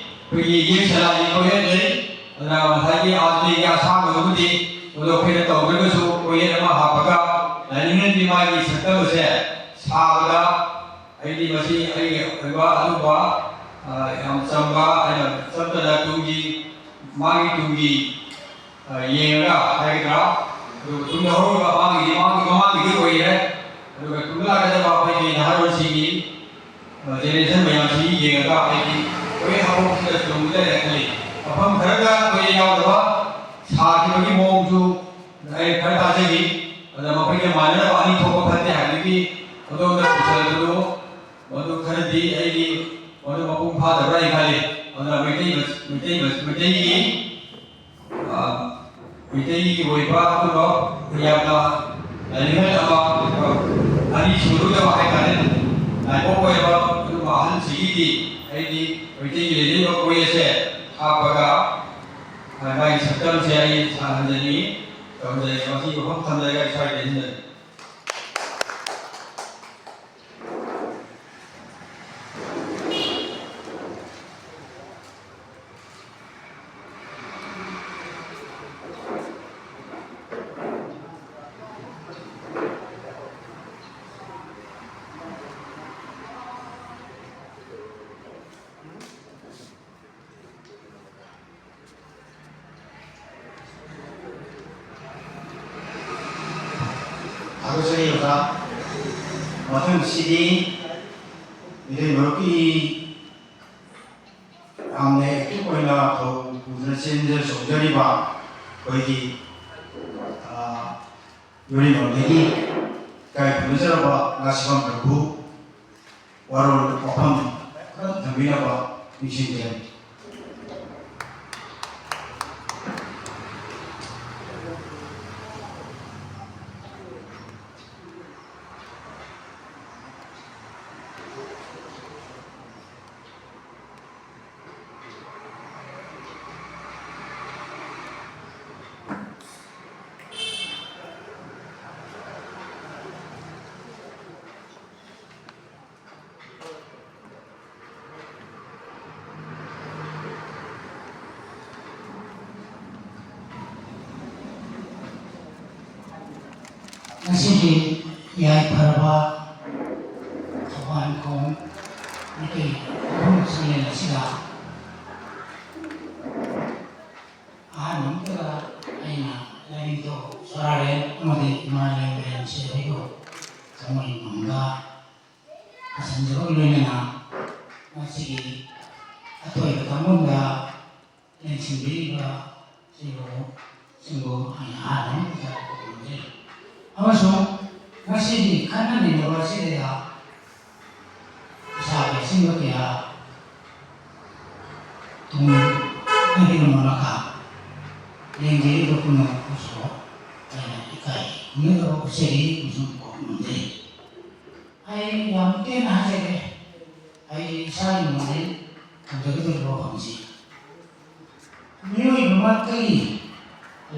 ꯑꯩꯈꯣꯏꯒꯤ ꯌꯦꯛ ꯁꯂꯥꯏꯒꯤ ꯀꯣꯌꯦꯠ ꯂꯩ꯫ ꯑꯗꯨꯅ ꯉꯁꯥꯏꯒꯤ ꯑꯥꯔꯇꯤꯒꯤ ꯑꯁꯥꯡꯕꯗꯨꯕꯨꯗꯤ ꯃꯗꯨ ꯑꯩꯈꯣꯏꯅ ꯇꯧꯗ꯭ꯔꯒꯁꯨ ꯀꯣꯌꯦꯠ ꯑꯃ ꯍꯥꯞꯄꯒ ꯂꯥꯏꯅꯤꯡꯍꯟꯕꯤ ꯃꯥꯒꯤ ꯁꯛꯇꯝ ꯑꯁꯦ ꯁꯥꯕꯗ ꯑꯩꯗꯤ ꯃꯁꯤ ꯑꯩꯒꯤ ꯑꯣꯏꯕ ꯑꯗꯨꯒꯨꯝꯕ, ꯑ, ꯌꯥꯝ ꯆꯝꯕ, ꯑꯩꯅ ꯆꯝꯇꯅ ꯇꯨꯡꯒꯤ, ꯃꯥꯒꯤ ꯇꯨꯡꯒꯤ, ꯑ, ꯌꯦꯡꯉꯒ ꯍꯥꯏꯒꯗ꯭ꯔꯥ, ꯑꯗꯨꯒ ꯇꯨꯡꯗ ꯍꯧꯔꯤꯕ ꯃꯥꯒꯤꯗꯤ, ꯃꯥꯒꯤ ꯃꯃꯥꯡꯒꯤꯗꯤ ꯑꯣꯏꯔꯦ꯫ ꯑꯗꯨꯒ ꯇꯨꯡꯗ ꯂꯥꯛꯀꯗꯕ ꯑꯩꯈꯣꯏꯒꯤ ꯅꯍꯥꯔꯣꯜꯁꯤꯡꯒꯤ, ꯑ, ꯖꯦꯅꯦꯔꯦꯁꯟ ꯃꯌꯥꯝꯁꯤ ꯌꯦꯡꯉꯒ ꯑꯩꯗꯤ ꯂꯣꯏ ꯍꯧꯔꯛꯁꯤꯗ ꯆꯨꯝꯒꯗ꯭ꯔꯥ ꯈꯜꯂꯤ꯫ ꯃꯐꯝ ꯈꯔꯗ ꯑꯩꯈꯣꯏ ꯌꯥꯎꯗꯕ ꯁꯥꯈꯤꯕꯒꯤ ꯃꯑꯣꯡꯁꯨ ꯑꯩ ꯈꯔ ꯇꯥꯖꯈꯤ꯫ ꯑꯗ ꯃꯈꯣꯏꯒ ꯃꯥꯟꯅꯅꯕ ꯑꯅꯤ ꯊꯣꯛꯄ ꯐꯠꯇꯦ ꯍꯥꯏꯕꯒꯤ ꯑꯗꯣꯝꯗ ꯄꯨꯁꯤꯜꯂꯛꯄꯗꯨ ꯃꯗꯨ ꯈꯔꯗꯤ ꯑꯩꯒꯤ ꯃꯗꯨ ꯃꯄꯨꯡ ꯐꯥꯗꯕ꯭ꯔꯥ ꯍꯥꯏꯅ ꯈꯜꯂꯤ꯫ ꯑꯗꯨꯅ ꯃꯩꯇꯩ ꯃꯁ-, ꯃꯩꯇꯩ ꯃꯁ-, ꯃꯩꯇꯩꯒꯤ, ꯑ, ꯃꯩꯇꯩꯒꯤ ꯑꯣꯏꯕ ꯑꯗꯨꯒ ꯌꯥꯝꯅ ꯂꯥꯏꯅꯤꯡꯍꯜ ꯑꯃ, ꯑꯅꯤ ꯁꯨꯔꯣꯏꯗꯕ ꯍꯥꯏꯇꯥꯔꯦ, ꯂꯥꯏꯕꯛ ꯑꯣꯏꯔꯕ ꯑꯗꯨꯒꯨꯝꯕ ꯑꯍꯜꯁꯤꯒꯤꯗꯤ ꯑꯩꯗꯤ ꯃꯩꯇꯩꯒꯤ ꯂꯩꯖꯔꯤꯕ ꯀꯣꯌꯦꯠꯁꯦ ꯍꯥꯞꯄꯒ ꯃꯥꯒꯤ ꯁꯛꯇꯝꯁꯦ ꯑꯩ ꯁꯥꯍꯟꯖꯅꯤꯡꯉꯤ, ꯇꯧꯍꯟꯖꯅꯤꯡꯉꯤ꯫ ꯃꯁꯤ ꯋꯥꯐꯝ ꯊꯝꯖꯔꯒ ꯑꯩ ꯁ꯭ꯋꯥꯏꯗ ꯂꯣꯏꯁꯤꯟꯖꯔꯒꯦ꯫ ꯃꯊꯪꯁꯤꯗꯤ ꯃꯤꯇꯩ ꯃꯔꯨꯞꯀꯤ ꯌꯥꯝꯅ ꯑꯦꯛꯇꯤꯚ ꯑꯣꯏꯅ ꯊꯧ ꯄꯨꯗꯨꯅ ꯆꯦꯟꯖ ꯆꯣꯡꯖꯔꯤꯕ ꯑꯩꯈꯣꯏꯒꯤ, ꯑ, ꯌꯨꯝꯂꯣꯝꯗꯒꯤ ꯏꯀꯥꯏ ꯈꯨꯝꯅꯖꯔꯕ ꯉꯥꯁꯤꯐꯝ ꯄ꯭ꯔꯚꯨ ꯋꯥꯔꯣꯜ ꯋꯥꯐꯝ ꯈꯔ ꯊꯝꯕꯤꯅꯕ ꯅꯤꯡꯁꯤꯡꯖꯔꯤ꯫ ꯉꯁꯤꯒꯤ ꯌꯥꯏꯐꯔꯕ ꯊꯧꯕꯥꯜꯈꯣꯡ ꯃꯤꯇꯩ ꯃꯐꯝ ꯆꯤꯡꯂꯦꯟ ꯑꯁꯤꯗ ꯑꯍꯥꯟꯕ ꯃꯛꯇꯗ ꯑꯩꯅ ꯂꯥꯏꯅꯤꯡꯊꯧ ꯁꯣꯔꯥꯔꯦꯟ ꯑꯃꯗꯤ ꯏꯃꯥ ꯂꯥꯏꯔꯦꯟ ꯁꯤꯗꯕꯤꯕꯨ ꯊꯃꯣꯏ ꯃꯪꯗ ꯊꯥꯁꯟꯖꯕꯒ ꯂꯣꯏꯅꯅ ꯃꯁꯤꯒꯤ ꯑꯊꯣꯏꯕ ꯊꯧꯔꯝꯗ ꯂꯦꯡꯁꯤꯟꯕꯤꯔꯤꯕ ꯁꯤꯕꯨ, ꯁꯤꯕꯨ ꯑꯩꯅ ꯑꯍꯥꯟꯕ ꯃꯛꯇꯗ ꯈꯨꯔꯨꯝꯖꯔꯤ꯫ ꯑꯃꯁꯨꯡ ꯉꯁꯤꯒꯤ ꯈꯟꯅ ꯅꯩꯅꯕ ꯑꯁꯤꯗ ꯏꯁꯥꯒꯤ ꯑꯁꯤꯡꯕ ꯀꯌꯥ ꯇꯨꯡ ꯍꯥꯏꯗꯨꯅ ꯃꯈꯥ ꯂꯦꯡꯕꯤꯔꯤꯕ ꯄꯨꯝꯅꯃꯛꯄꯨꯁꯨ ꯑꯩꯅ ꯏꯀꯥꯏ ꯈꯨꯝꯅꯗꯕ ꯎꯠꯆꯔꯤ ꯑꯃꯁꯨꯡ ꯀꯣꯛ ꯅꯣꯟꯖꯔꯤ꯫ ꯑꯩ ꯌꯥꯝ ꯇꯦꯟꯅ ꯍꯥꯏꯖꯒꯦ꯫ ꯑꯩ ꯏꯁꯥꯒꯤ ꯃꯣꯗꯦꯜ ꯊꯝꯖꯒꯗꯧꯔꯤꯕ ꯋꯥꯐꯝꯁꯤ ꯃꯤꯑꯣꯏꯕꯃꯛꯇꯒꯤ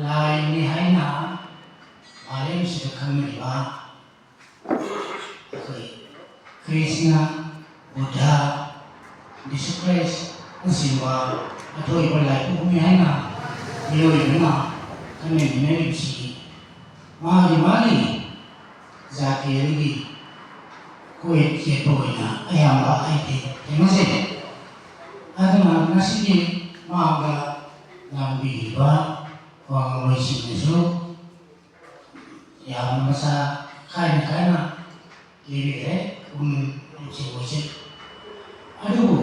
ꯂꯥꯏꯅꯤ ꯍꯥꯏꯅ ꯃꯥꯂꯦꯝꯁꯤꯗ ꯈꯪꯅꯔꯤꯕ ꯑꯩꯈꯣꯏ ꯀ꯭ꯔꯤꯁꯅ, ꯕꯨꯙ, ꯖꯤꯁꯨ ꯈ꯭ꯔꯤꯁꯅꯆꯤꯡꯕ ꯑꯊꯣꯏꯕ ꯂꯥꯏꯄꯣꯛꯅꯤ ꯍꯥꯏꯅ ꯃꯤꯑꯣꯏꯕꯅ ꯈꯟꯅꯃꯤꯟꯅꯔꯤꯕꯁꯤ ꯃꯥꯒꯤ ꯃꯥꯒꯤ ꯖꯥꯇꯤ ꯑꯗꯨꯒꯤ ꯀꯣꯏ ꯆꯦꯠꯄ ꯑꯣꯏꯅ ꯑꯌꯥꯝꯕ ꯑꯩꯗꯤ ꯊꯦꯡꯅꯖꯩ꯫ ꯑꯗꯨꯅ ꯉꯁꯤꯒꯤ ꯃꯥꯡꯗ ꯂꯥꯡꯕꯤꯔꯤꯕ ꯋꯥꯉꯥꯡꯂꯣꯏꯁꯤꯡꯅꯁꯨ ꯌꯥꯝꯅ ꯃꯁꯥ ꯀꯥꯏꯅ ꯀꯥꯏꯅ ꯂꯩꯕꯤꯈ꯭ꯔꯦ꯫ ꯄꯨꯛꯅꯤꯡ ꯅꯨꯡꯁꯤꯕꯁꯦ꯫ ꯑꯗꯨꯕꯨ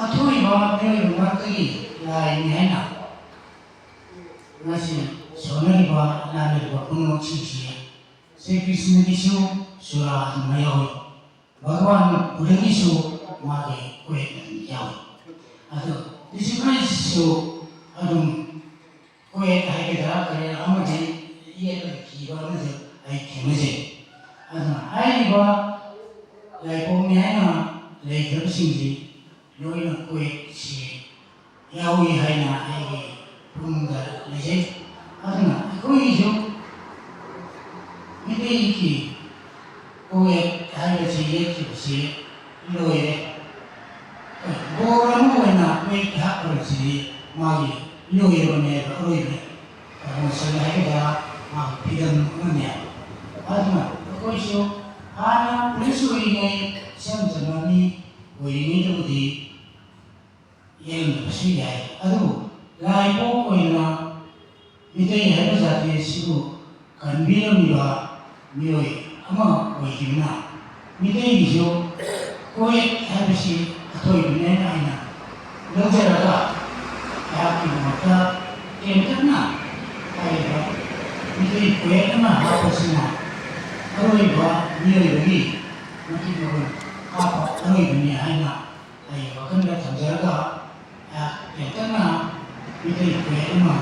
ꯑꯊꯣꯏꯕ ꯃꯤꯑꯣꯏꯕ ꯃꯔꯛꯇꯒꯤ ꯂꯥꯏꯅꯤ ꯍꯥꯏꯅ ꯉꯁꯤ ꯁꯣꯟꯅꯔꯤꯕ ꯂꯥꯟꯅꯔꯤꯕ ꯄꯨꯝꯅꯃꯛꯁꯤꯡꯁꯤ ꯁ꯭ꯔꯤ ꯀ꯭ꯔꯤꯁꯅꯒꯤꯁꯨ ꯆꯨꯔꯥ ꯑꯗꯨꯃ ꯌꯥꯎꯏ꯫ ꯚꯒꯋꯥꯟ ꯕꯨꯙꯒꯤꯁꯨ ꯃꯥꯒꯤ ꯀꯣꯌꯦꯠ ꯑꯗꯨꯝ ꯌꯥꯎꯏ꯫ ꯑꯗꯣ ꯖꯤꯁꯨ ꯈ꯭ꯔꯤꯁꯇꯁꯨ ꯑꯗꯨꯝ ꯀꯣꯌꯦꯠ ꯍꯥꯏꯒꯗ꯭ꯔꯥ ꯀꯔꯤ ꯑꯃꯗꯤ ꯌꯦꯛꯂꯒ ꯏꯕ ꯑꯃꯗꯤ ꯑꯩ ꯊꯦꯡꯅꯖꯩ꯫ ꯑꯗꯨꯅ ꯍꯥꯏꯔꯤꯕ ꯂꯥꯏꯄꯣꯛꯅꯤ ꯍꯥꯏꯅ ꯂꯩꯈ꯭ꯔꯕꯁꯤꯡꯁꯤ ꯂꯣꯏꯅ ꯀꯣꯌꯦꯠꯁꯤ ꯌꯥꯎꯏ ꯍꯥꯏꯅ ꯑꯩꯒꯤ ꯄꯨꯛꯅꯤꯡꯗ ꯂꯩꯖꯩ꯫ ꯑꯗꯨꯅ ꯑꯩꯈꯣꯏꯒꯤꯁꯨ ꯃꯤꯇꯩꯒꯤ ꯀꯣꯌꯦꯠ ꯍꯥꯏꯕꯁꯤ ꯌꯦꯛꯈꯤꯕꯁꯤ ꯂꯣꯏꯔꯦ꯫ ꯕꯣꯔ ꯑꯃ ꯑꯣꯏꯅ ꯃꯩ ꯊꯥꯛꯄꯁꯤ ꯃꯥꯒꯤ ꯂꯣꯏꯔꯕꯅꯦꯕ, ꯑꯔꯣꯏꯕꯅꯦ꯫ ꯄ꯭ꯔꯃꯣꯁꯟ ꯍꯥꯏꯒꯗ꯭ꯔꯥ, ꯃꯥꯒꯤ ꯐ꯭ꯔꯤꯗꯝ ꯑꯃꯅꯦꯕ꯫ ꯑꯗꯨꯅ ꯑꯩꯈꯣꯏꯁꯨ ꯍꯥꯟꯅ ꯄꯨꯂꯤꯁ ꯑꯣꯏꯔꯤꯉꯩ, ꯏꯆꯝ ꯆꯝꯕ ꯃꯤ ꯑꯣꯏꯔꯤꯉꯩꯗꯕꯨꯗꯤ ꯌꯦꯛꯂꯝꯗꯕꯁꯨ ꯌꯥꯏ꯫ ꯑꯗꯨꯕꯨ ꯂꯥꯏꯄꯣꯛ ꯑꯣꯏꯅ ꯃꯤꯇꯩ ꯍꯥꯏꯕ ꯖꯥꯇꯤ ꯑꯁꯤꯕꯨ ꯀꯟꯕꯤꯔꯝꯃꯤꯕ ꯃꯤꯑꯣꯏ ꯑꯃ ꯑꯣꯏꯈꯤꯕꯅ ꯃꯤꯇꯩꯒꯤꯁꯨ ꯀꯣꯌꯦꯠ ꯍꯥꯏꯕꯁꯤ ꯑꯊꯣꯏꯕꯅꯦꯅ ꯑꯩꯅ ꯂꯧꯖꯔꯒ ꯑꯩꯍꯥꯛꯀꯤꯗꯃꯛꯇ ꯇꯦꯟꯇꯛꯅ ꯍꯥꯏꯔꯤꯕ ꯃꯤꯇꯩ ꯀꯣꯌꯦꯠ ꯑꯃ ꯍꯥꯞꯄꯁꯤꯅ ꯑꯔꯣꯏꯕ ꯃꯤꯑꯣꯏꯕꯒꯤ ꯃꯇꯤꯛ ꯃꯒꯨꯟ ꯍꯥꯞꯄ ꯑꯔꯣꯏꯕꯅꯤ ꯍꯥꯏꯅ ꯑꯩ ꯋꯥꯈꯜꯗ ꯊꯝꯖꯔꯒ, ꯑ, ꯇꯦꯟꯇꯛꯅ ꯃꯤꯇꯩ ꯀꯣꯌꯦꯠ ꯑꯃ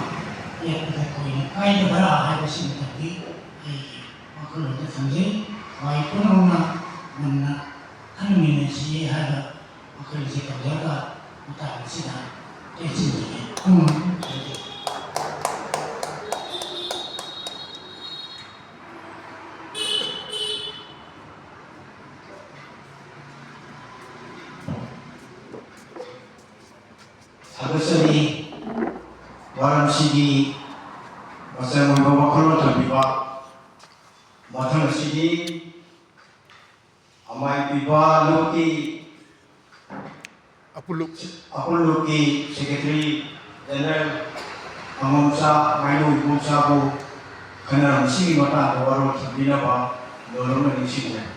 ꯌꯦꯛꯄꯗ ꯊꯣꯏꯅ ꯀꯥꯏꯗꯕ꯭ꯔꯥ ꯍꯥꯏꯕꯁꯤꯃꯇꯪꯗꯤ ꯑꯩꯒꯤ ꯋꯥꯈꯜꯂꯣꯟꯗ ꯊꯝꯖꯩ꯫ ꯋꯥꯍꯩ ꯄꯨꯝꯅꯃꯛꯅ ꯃꯨꯟꯅ ꯈꯟꯃꯤꯟꯅꯁꯤ ꯍꯥꯏꯕ ꯋꯥꯈꯜꯁꯤ ꯊꯝꯖꯔꯒ ꯃꯇꯥꯡ ꯑꯁꯤꯗ ꯇꯦꯟꯁꯤꯟꯖꯒꯦ꯫ ꯎꯝ꯫ ꯊꯥꯒꯠꯆꯔꯤ꯫ ꯃꯔꯝꯁꯤꯒꯤ ꯃꯆꯪ ꯑꯣꯏꯕ ꯋꯥꯈꯜꯂꯣꯟ ꯊꯝꯕꯤꯕ꯫ ꯃꯊꯪ ꯑꯁꯤꯗꯤ ꯑꯃꯥꯏ ꯄꯤꯕ ꯂꯨꯞꯀꯤ ꯑꯄꯨꯜꯂꯨꯞ꯫ ꯑꯄꯨꯜꯂꯨꯞꯀꯤ ꯁꯦꯀ꯭ꯔꯦꯇꯔꯤ ꯖꯦꯅꯔꯦꯜ ꯈꯪꯉꯣꯝꯆꯥ ꯃꯥꯏꯅꯨ ꯏꯕꯣꯝꯆꯥꯕꯨ ꯈꯟꯅꯔꯝꯕꯁꯤꯒꯤ ꯃꯇꯥꯡꯗ ꯋꯥꯔꯣꯜ ꯊꯝꯕꯤꯅꯕ ꯂꯣꯏꯔꯝꯅ ꯅꯤꯡꯁꯤꯡꯖꯔꯤ꯫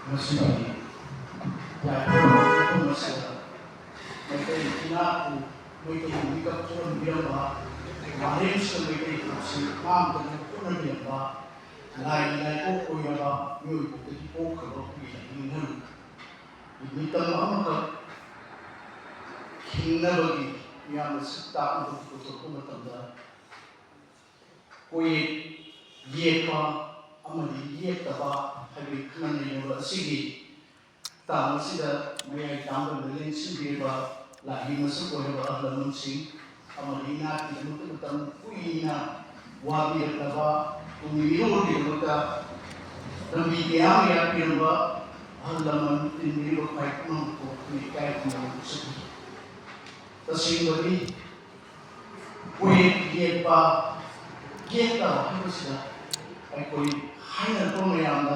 ꯉꯁꯤꯒꯤ ꯌꯥꯏꯐꯔꯕ ꯃꯐꯝ ꯑꯁꯤꯗ ꯃꯩꯇꯩ ꯏꯅꯥꯠꯄꯨ, ꯃꯩꯇꯩ ꯃꯤꯀꯞ ꯊꯣꯛꯍꯟꯕꯤꯔꯝꯕ, ꯃꯥꯂꯦꯝꯁꯤꯗ ꯃꯩꯇꯩ ꯄꯣꯛꯁꯤ ꯃꯥꯡꯗꯅ ꯍꯣꯠꯅꯕꯤꯔꯝꯕ ꯂꯥꯏꯒꯤ ꯂꯥꯏꯄꯣꯛ ꯑꯣꯏꯔꯕ ꯃꯤꯑꯣꯏꯕꯗꯒꯤ ꯄꯣꯛꯈ꯭ꯔꯕ ꯑꯩꯈꯣꯏꯒꯤ ꯂꯥꯏꯅꯤꯡꯊꯧ ꯃꯤꯇꯝ ꯑꯃꯈꯛ ꯍꯤꯡꯅꯕꯒꯤ ꯃꯤꯌꯥꯝꯅ ꯁꯛ ꯇꯥꯛꯅꯕꯒꯤ ꯄꯨꯊꯣꯛꯄ ꯃꯇꯝꯗ ꯀꯣꯌꯦꯠ ꯌꯦꯛꯄ ꯑꯃꯗꯤ ꯌꯦꯛꯇꯕ ꯍꯥꯏꯕꯒꯤ ꯈꯟꯅ ꯅꯩꯅꯕ ꯑꯁꯤꯒꯤ ꯇꯥꯡ ꯑꯁꯤꯗ ꯃꯌꯥꯏ ꯇꯥꯡꯕꯗ ꯂꯦꯡꯁꯤꯟꯕꯤꯔꯕ ꯂꯥꯏꯒꯤ ꯃꯁꯛ ꯑꯣꯏꯔꯕ ꯑꯍꯜ ꯂꯃꯟꯁꯤꯡ ꯑꯃꯗꯤ ꯏꯅꯥꯠꯀꯤꯗꯃꯛꯇ ꯃꯇꯝ ꯀꯨꯏꯅ ꯋꯥꯕꯤꯔꯛꯂꯕ ꯇꯨꯡꯒꯤ ꯃꯤꯔꯣꯜꯒꯤꯗꯃꯛꯇ ꯂꯝꯕꯤ ꯀꯌꯥ ꯑꯃ ꯌꯥꯠꯄꯤꯔꯝꯕ ꯑꯍꯜ ꯂꯃꯟ ꯇꯤꯟꯕꯤꯔꯤꯕ ꯈ꯭ꯋꯥꯏ ꯄꯨꯝꯅꯃꯛꯄꯨ ꯑꯩꯈꯣꯏꯅ ꯏꯀꯥꯏ ꯈꯨꯝꯅꯕ ꯎꯠꯆꯔꯤ꯫ ꯇꯁꯦꯡꯕꯗꯤ ꯀꯣꯌꯦꯠ ꯌꯦꯛꯄ, ꯌꯦꯛꯇꯕ ꯍꯥꯏꯕꯁꯤꯗ ꯑꯩꯈꯣꯏ ꯍꯥꯏꯅꯔꯛꯄ ꯃꯌꯥꯝꯗ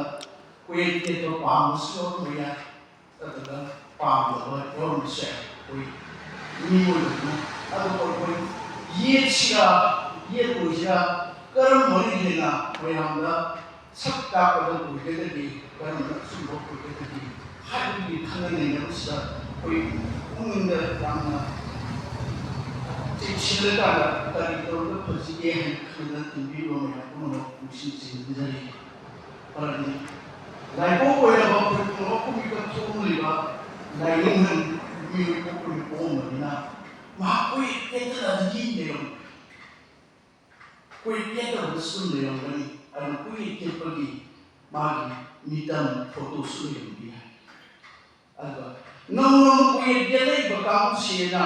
ꯀꯣꯌꯦꯠ ꯌꯦꯛꯄ ꯄꯥꯝꯕꯁꯨ ꯌꯥꯎꯔꯝꯕ ꯌꯥꯏ, ꯅꯠꯇ꯭ꯔꯒ ꯄꯥꯝꯗꯕ ꯌꯥꯎꯔꯝꯕꯁꯨ ꯌꯥꯏ꯫ ꯑꯩꯈꯣꯏ ꯃꯤꯑꯣꯏꯕꯅꯤꯅ꯫ ꯑꯗꯨꯕꯨ ꯑꯩꯈꯣꯏ ꯌꯦꯛꯁꯤꯔꯥ, ꯌꯦꯛꯂꯣꯏꯁꯤꯔꯥ, ꯀꯔꯝꯕꯅ ꯍꯦꯟꯅ ꯃꯌꯥꯝꯗ ꯁꯛ ꯇꯥꯛꯄꯗ ꯑꯣꯏꯒꯗꯒꯦ, ꯀꯔꯝꯕꯅ ꯑꯆꯨꯝꯕ ꯑꯣꯏꯒꯗꯒꯦ ꯍꯥꯏꯕꯒꯤ ꯈꯟꯅ ꯅꯩꯅꯕꯁꯤꯗ ꯑꯩꯈꯣꯏ ꯄꯨꯛꯅꯤꯡꯗ ꯌꯥꯝꯅ ꯆꯦꯛꯁꯤꯜꯂꯀꯥꯟꯗ ꯀꯔꯤ ꯇꯧꯔꯒ ꯐꯁꯤꯒꯦ ꯍꯥꯏꯅ ꯈꯟꯅ ꯇꯤꯟꯕꯤꯔꯤꯕ ꯃꯌꯥꯝ ꯄꯨꯝꯅꯃꯛ ꯄꯨꯛꯅꯤꯡ ꯆꯤꯡꯁꯤꯟꯖꯔꯤ꯫ ꯃꯔꯝꯗꯤ ꯂꯥꯏꯄꯣꯛ ꯑꯣꯏꯔꯕ ꯑꯩꯈꯣꯏ ꯄꯨꯝꯅꯃꯛꯄꯨ ꯃꯤꯀꯞ ꯊꯣꯛꯍꯜꯂꯤꯕ ꯂꯥꯏꯅꯤꯡꯊꯧ ꯃꯤꯑꯣꯏ ꯄꯣꯛꯄꯒꯤ ꯄꯣꯛꯑꯝꯕꯅꯤꯅ ꯃꯍꯥꯛ ꯀꯣꯏ ꯌꯦꯠꯇꯅ ꯑꯗꯨꯗꯤ ꯂꯩꯔꯝꯃꯤ꯫ ꯀꯣꯏ ꯌꯦꯠꯇꯕꯗꯁꯨ ꯑꯗꯨꯝ ꯂꯩꯔꯝꯒꯅꯤ꯫ ꯑꯗꯨꯅ ꯀꯣꯏ ꯌꯦꯠꯄꯒꯤ ꯃꯥꯒꯤ ꯃꯤꯇꯝ ꯐꯣꯇꯣꯁꯨ ꯂꯩꯔꯝꯕ ꯌꯥꯏ꯫ ꯑꯗꯨꯒ ꯅꯧꯅ ꯃꯈꯣꯏ ꯌꯦꯠꯂꯛꯏꯕ ꯀꯥꯡꯕꯨꯁꯤꯅ